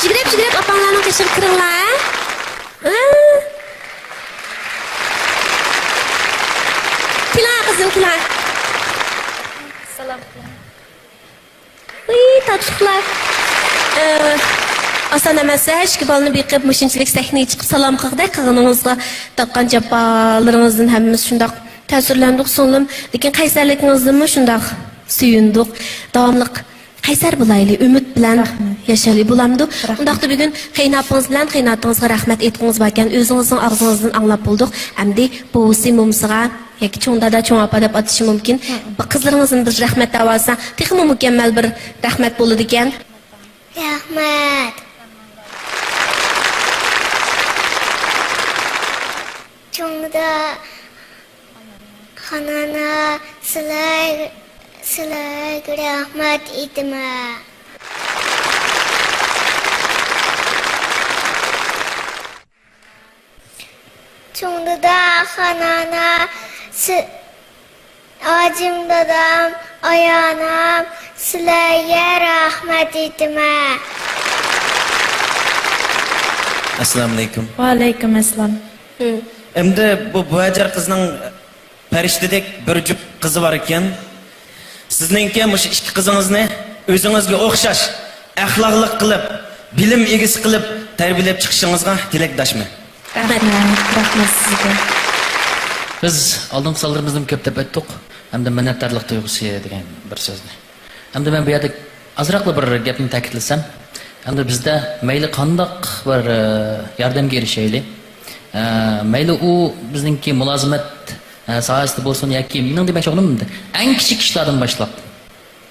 يۈگۈرۈپ، يۈگۈرۈپ ئاپاڭلارنىڭ قېشىغا كىرىڭلار، ھە؟ ھە؟ كېلىڭ، قىزىم، كېلىڭ. سالام. ۋىي، تاتلىقلار. ئە، ئاسان ئەمەس، ھە، ئىككى بالىنى بېقىپ، مۇشۇنچىلىك سەھنىگە چىقىپ سالام قىلغۇدەك قىلغىنىڭىزغا، تارتقان جاپالىرىڭىزدىن ھەممىمىز شۇنداق تەسىرلەندۇق، سىڭلىم. لېكىن قەيسەرلىكىڭىزدىنمۇ شۇنداق سۆيۈندۇق. داۋاملىق قەيسەر بولايلى، ئۈمىد بىلەن رەھمەت. ياشايلى، بولامدۇ؟ رەھمەت. ئۇنداقتا بۈگۈن قېيىنئاپىڭىز بىلەن قېيىنئاتىڭىزغا رەھمەت ئېيتقۇڭىز باركەن، ئۆزىڭىزنىڭ ئاغزىڭىزدىن ئاڭلاپ بولدۇق. ئەمدى بوۋىسى، مومىسىغا ياكى چوڭ دادا، چوڭ ئاپا دەپ ئاتىشى مۇمكىن. ھە. قىزلىرىڭىزنى بىر رەھمەت دەۋالسا، تېخىمۇ مۇكەممەل بىر رەھمەت بولىدىكەن. رەھمەت. چوڭ دادا، خانانا، سىلەر، سىلەرگە رەھمەت ئېيتىمەن. چوڭ دادا، خانانا، سى-، ھاجىم دادام، ئايانام، سىلەرگە رەھمەت ئېيتىمەن. ئەسسالامۇئەلەيكۇم. ۋەئەلەيكۇم ئەسسالام. ھىم. ئەمدى بۇ بۇھاجىر قىزنىڭ پەرىشتىدەك بىر جۈپ قىزى بار ئىكەن. سىزنىڭكى مۇشۇ ئىككى قىزىڭىزنى ئۆزىڭىزگە ئوخشاش، ئەخلاقلىق قىلىپ، بىلىم ئىگىسى قىلىپ تەربىيەلەپ چىقىشىڭىزغا تىلەكداشمەن. رەھمەت. رەھمەت سىزگە. بىز ئالدىنقى سانلىرىمىزدىمۇ كۆپ دەپ ئۆتتۇق. ھەمدە مىننەتدارلىق تۇيغۇسى دېگەن بىر سۆزنى. ھەمدە مەن بۇ يەردە ئازراقلا بىر گەپنى تەكىتلىسەم، ھەمدە بىزدە مەيلى قانداق بىر، ئە، ياردەمگە ئېرىشەيلى، ئە، مەيلى ئۇ بىزنىڭكى مۇلازىمەت، ئە، ساھەسىدە بولسۇن ياكى مېنىڭ دېمەكچى بولغىنىم ئەڭ كىچىك ئىشلاردىن باشلاپ،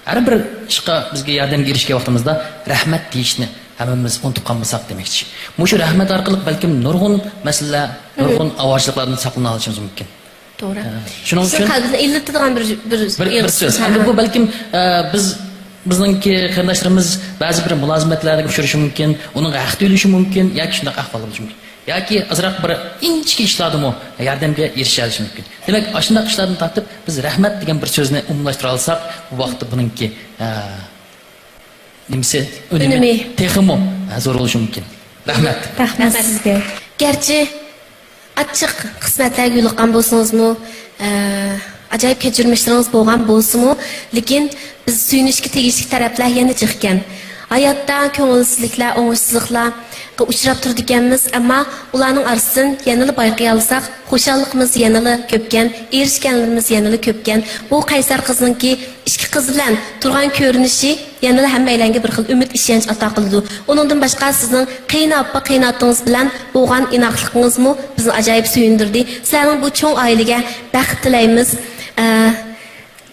ھەر بىر ئىشقا بىزگە ياردەمگە ئېرىشكەن ۋاقتىمىزدا رەھمەت دېيىشنى ھەممىمىز ئۇنتۇپ قالمىساق دېمەكچى. مۇشۇ رەھمەت ئارقىلىق بەلكىم نۇرغۇن مەسىلىلەر، نۇرغۇن ئاۋارىچىلىقلاردىن ساقلىنالىشىمىز مۇمكىن. توغرا. ھە، شۇنىڭ ئۈچۈن قەلبىنى ئىللىتىدىغان بىر، بىر، بىر، بىر سۆز. ھە. ئەمدى بۇ بەلكىم، ئە، بىز، بىزنىڭكى قېرىنداشلىرىمىز بەزى بىر مۇلازىمەتلەرگە ئۇچرىشى مۇمكىن، ئۇنىڭغا ھەق تۆلىشى مۇمكىن ياكى شۇنداق ئەھۋال بولۇشى مۇمكىن. ياكى ئازراق بىر ئىنچىكە ئىشلاردىمۇ ياردەمگە ئېرىشەلىشى مۇمكىن. دېمەك، ئاشۇنداق ئىشلاردىن تارتىپ بىز رەھمەت دېگەن بىر سۆزنى ئومۇملاشتۇرالىساق، بۇ ۋاقىتتا بۇنىڭكى، ئە، نېمىسى، ئۈنۈمى ئۈنۈمى. تېخىمۇ، ھە، زور بولۇشى مۇمكىن. رەھمەت. رەھمەت سىزگە. گەرچە ئاچچىق قىسمەتلەرگە يولۇققان بولسىڭىزمۇ، ئە، ئاجايىپ كەچۈرمىشلىرىڭىز بولغان بولسىمۇ، لېكىن بىز سۆيۈنۈشكە تېگىشلىك تەرەپلەر يەنە جىق ئىكەن. ھاياتتا كۆڭۈلسىزلىكلەر، ئوڭۇشسىزلىقلارغا ئۇچراپ تۇرىدىكەنمىز، ئەمما ئۇلارنىڭ ئارىسىدىن يەنىلا بايقىيالىساق، خۇشاللىقىمىز يەنىلا كۆپكەن، ئېرىشكەنلىرىمىز يەنىلا كۆپكەن. بۇ قەيسەر قىزنىڭكى ئىككى قىز بىلەن تۇرغان كۆرۈنۈشى يەنىلا ھەممەيلەنگە بىر خىل ئۈمىد، ئىشەنچ ئاتا قىلىدۇ. ئۇنىڭدىن باشقا سىزنىڭ قېيىنئاپا، قېيىنئاتىڭىز بىلەن بولغان ئىناقلىقىڭىزمۇ بىزنى ئاجايىپ سۆيۈندۈردى. سىلەرنىڭ بۇ چوڭ ئائىلىگە بەخت تىلەيمىز. ئە،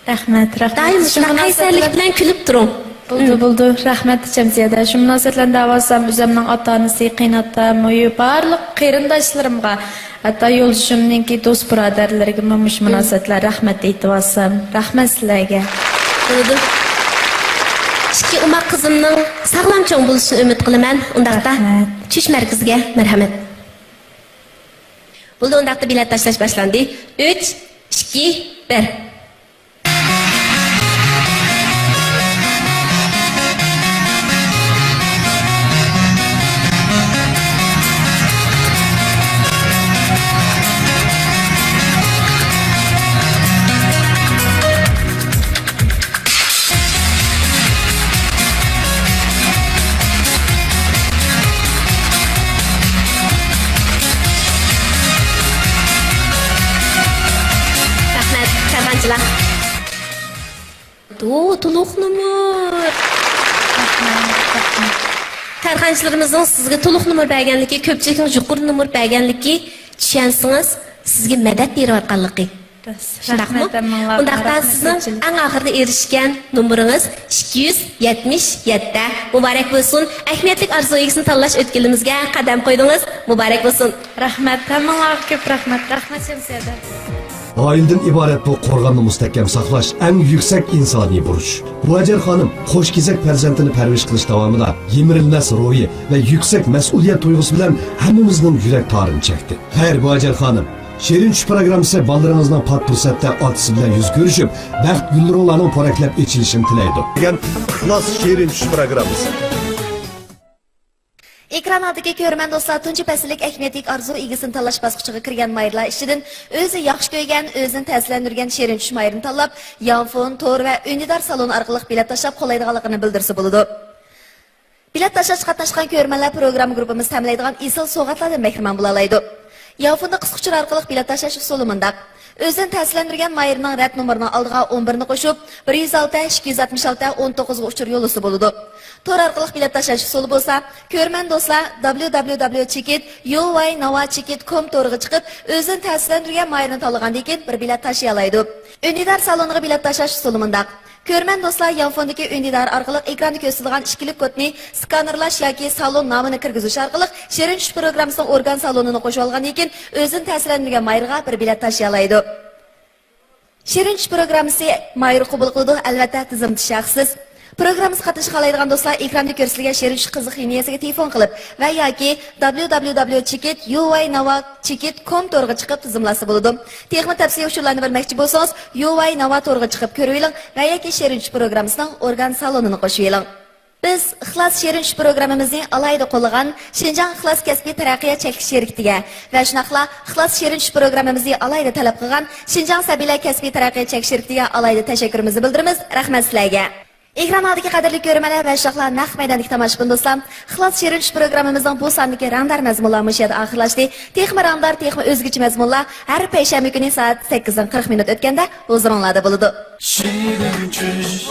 رەھمەت، رەھمەت. دائىم شۇ مۇشۇنداق مۇناسىۋەت قەيسەرلىك بىلەن بىلەن كۈلۈپ تۇرۇڭ. بولدى، ھىم. بولدى. رەھمەت، شەمسىيەدە. شۇ مۇناسىۋەت بىلەن دەۋاتسام، ئۆزۈمنىڭ ئاتا-ئانىسى، قېيىنئاتا، مۇيۇ، بارلىق قېرىنداشلىرىمغا، ھەتتا يولدىشىمنىڭكى دوست بۇرادەرلىرىگىمۇ مۇشۇ مۇناسىۋەت بىلەن رەھمەت ئېيتىۋاتسام. رەھمەت سىلەرگە. بولىدۇ. ئىككى ئوماق قىزىمنىڭ ساغلام چوڭ بولۇشىنى ئۈمىد قىلىمەن. ئۇنداقتا رەھمەت. چۈش مەركىزىگە مەرھەمەت. بولدى، ئۇنداقتا بېلەت تاشلاش باشلاندى. ئۈچ، ئىككى، بىر. رەھمەت، كارۋانچىلار. دو، تولۇق نومۇر. كارخانىچىلىرىمىزنىڭ سىزگە تولۇق نومۇر بەرگەنلىكى، كۆپچىلىكنىڭ يۇقىرى نومۇر بەرگەنلىكى، چۈشەنسىڭىز، سىزگە مەدەت بېرىۋاتقانلىقى. شۇنداقمۇ؟ رەھمەت ھەممىڭلارغا. ئۇنداقتا سىزنىڭ ئەڭ ئاخىرىدا ئېرىشكەن نومۇرىڭىز ئىككى يۈز يەتمىش يەتتە. مۇبارەك بولسۇن! ئەھمىيەتلىك ئارزۇ ئىگىسىنى تاللاش ئۆتكىلىمىزگە قەدەم قويدىڭىز. مۇبارەك بولسۇن! رەھمەت، ھەممىڭلارغا كۆپ رەھمەت. رەھمەت، شەمسىيەدە. ئائىلىدىن ئىبارەت بۇ قورغاننى مۇستەھكەم ساقلاش ئەڭ يۈكسەك ئىنسانىي بۇرچ. بۇ ھاجەر خانىم قوش كېزەك پەرزەنتىنى پەرۋىش قىلىش داۋامىدا يىمىرىلمەس روھى ۋە يۈكسەك مەسئۇلىيەت تۇيغۇسى بىلەن ھەممىمىزنىڭ يۈرەك تارىنى چەكتى. خەير، بۇ ھاجەر خانىم، شېرىن چۈش پروگراممىسى بالىلىرىڭىزنىڭ پات پۇرسەتتە ئاتىسى بىلەن يۈز كۆرۈشۈپ، بەخت گۈللىرىڭلارنىڭ پورەكلەپ ئېچىلىشىنى تىلەيدۇ. دېگەن ئىخلاس شېرىن چۈش پروگراممىسى. ئېكران ئالدىدىكى كۆرۈرمەن دوستلار، تۇنجى پەسىللىك ئەھمىيەتلىك ئارزۇ ئىگىسىنى تاللاش باسقۇچىغا كىرگەن ماھىرلار ئىچىدىن ئۆزى ياخشى كۆرگەن، ئۆزىنى تەسىرلەندۈرگەن شېرىن چۈش ماھىرىنى تاللاپ، يانفون، تور ۋە ئۈندىدار سالونى ئارقىلىق بېلەت تاشلاپ قولايدىغانلىقىنى بىلدۈرسە بولىدۇ. بېلەت تاشلاشقا قاتناشقان كۆرۈرمەنلەر پروگرامما گۇرۇپپىمىز تەمىنلەيدىغان ئېسىل سوۋغاتلاردىن بەھرىمەن بولالايدۇ. يانفوندا قىسقا ئۇچۇر ئارقىلىق بېلەت تاشلاش ئۇسۇلى مۇنداق. ئۆزىنى تەسىرلەندۈرگەن ماھىرنىڭ رەت نومۇرىنىڭ ئالدىغا ئون بىرنى قوشۇپ، بىر يۈز ئالتە، ئىككى يۈز ئاتمىش ئالتە، ئون توققۇزغا ئۇچۇر يوللىسا بولىدۇ. تور ئارقىلىق بېلەت تاشلاش ئۇسۇلى بولسا، كۆرۈرمەن دوستلار، دابليۇ دابليۇ دابليۇ چېكىت يۇ ۋاي ناۋا چېكىت كوم تورىغا چىقىپ، ئۆزىنى تەسىرلەندۈرگەن ماھىرنى تاللىغاندىن كېيىن بىر بېلەت تاشلىيالايدۇ. ئۈندىدار سالونىغا بېلەت تاشلاش ئۇسۇلى مۇنداق. كۆرۈرمەن دوستلار، يانفوندىكى ئۈندىدار ئارقىلىق ئېكراندا كۆرسىتىدىغان ئىككىلىك كودنى سكانېرلاش ياكى سالون نامىنى كىرگۈزۈش ئارقىلىق شېرىن چۈش پروگراممىسىنىڭ ئورگان سالونىنى قوشۇۋالغاندىن كېيىن، ئۆزىنى تەسىرلەندۈرگەن ماھىرغا بىر بېلەت تاشلىيالايدۇ. شېرىن چۈش پروگراممىسى ماھىر قوبۇل قىلىدۇ، ئەلۋەتتە، تىزىملىتىش ھەقسىز. پروگراممىسىغا قاتنىشىش خالايدىغان دوستلار ئېكراندا كۆرسىتىلگەن شېرىن چۈش قىزىق لىنىيەسىگە تېلېفون قىلىپ ۋە ياكى دابليۇ دابليۇ دابليۇ چېكىت يۇ ۋاي ناۋا چېكىت كوم تورىغا چىقىپ تىزىملاتسا بولىدۇ. تېخىمۇ تەپسىلىي ئۇچۇرلارنى بىلمەكچى بولسىڭىز، يۇ ۋاي ناۋا تورىغا چىقىپ كۆرۈۋېلىڭ ۋە ياكى شېرىن چۈش پروگراممىسىنىڭ ئورگان سالونىنى قوشۇۋېلىڭ. بىز ئىخلاس شېرىن چۈش پروگراممىمىزنى ئالاھىدە قوللىغان شىنجاڭ ئىخلاس كەسپىي تەرەققىيات چەكلىك شىركىتىگە ۋە شۇنداقلا ئىخلاس شېرىن چۈش پروگراممىمىزنى ئالاھىدە تەلەپ قىلغان شىنجاڭ سەبىيلەر كەسپىي تەرەققىيات چەكلىك شىركىتىگە ئالاھىدە تەشەككۈرىمىزنى بىلدۈرىمىز. رەھمەت سىلەرگە! ئېكران ئالدىدىكى قەدىرلىك كۆرۈرمەنلەر ۋە شۇنداقلا نەق مەيداندىكى تاماشىبىن دوستلار، ئىخلاس شېرىن چۈش پروگراممىمىزنىڭ بۇ ساندىكى رەڭدار مەزمۇنلار مۇشۇ يەردە ئاخىرلاشتى. تېخىمۇ رەڭدار، تېخىمۇ ئۆزگىچە مەزمۇنلار ھەر پەيشەنبە كۈنى سائەت سەككىزدىن قىرىق مىنۇت ئۆتكەندە ھۇزۇرۇڭلاردا بولىدۇ. شېرىن چۈش.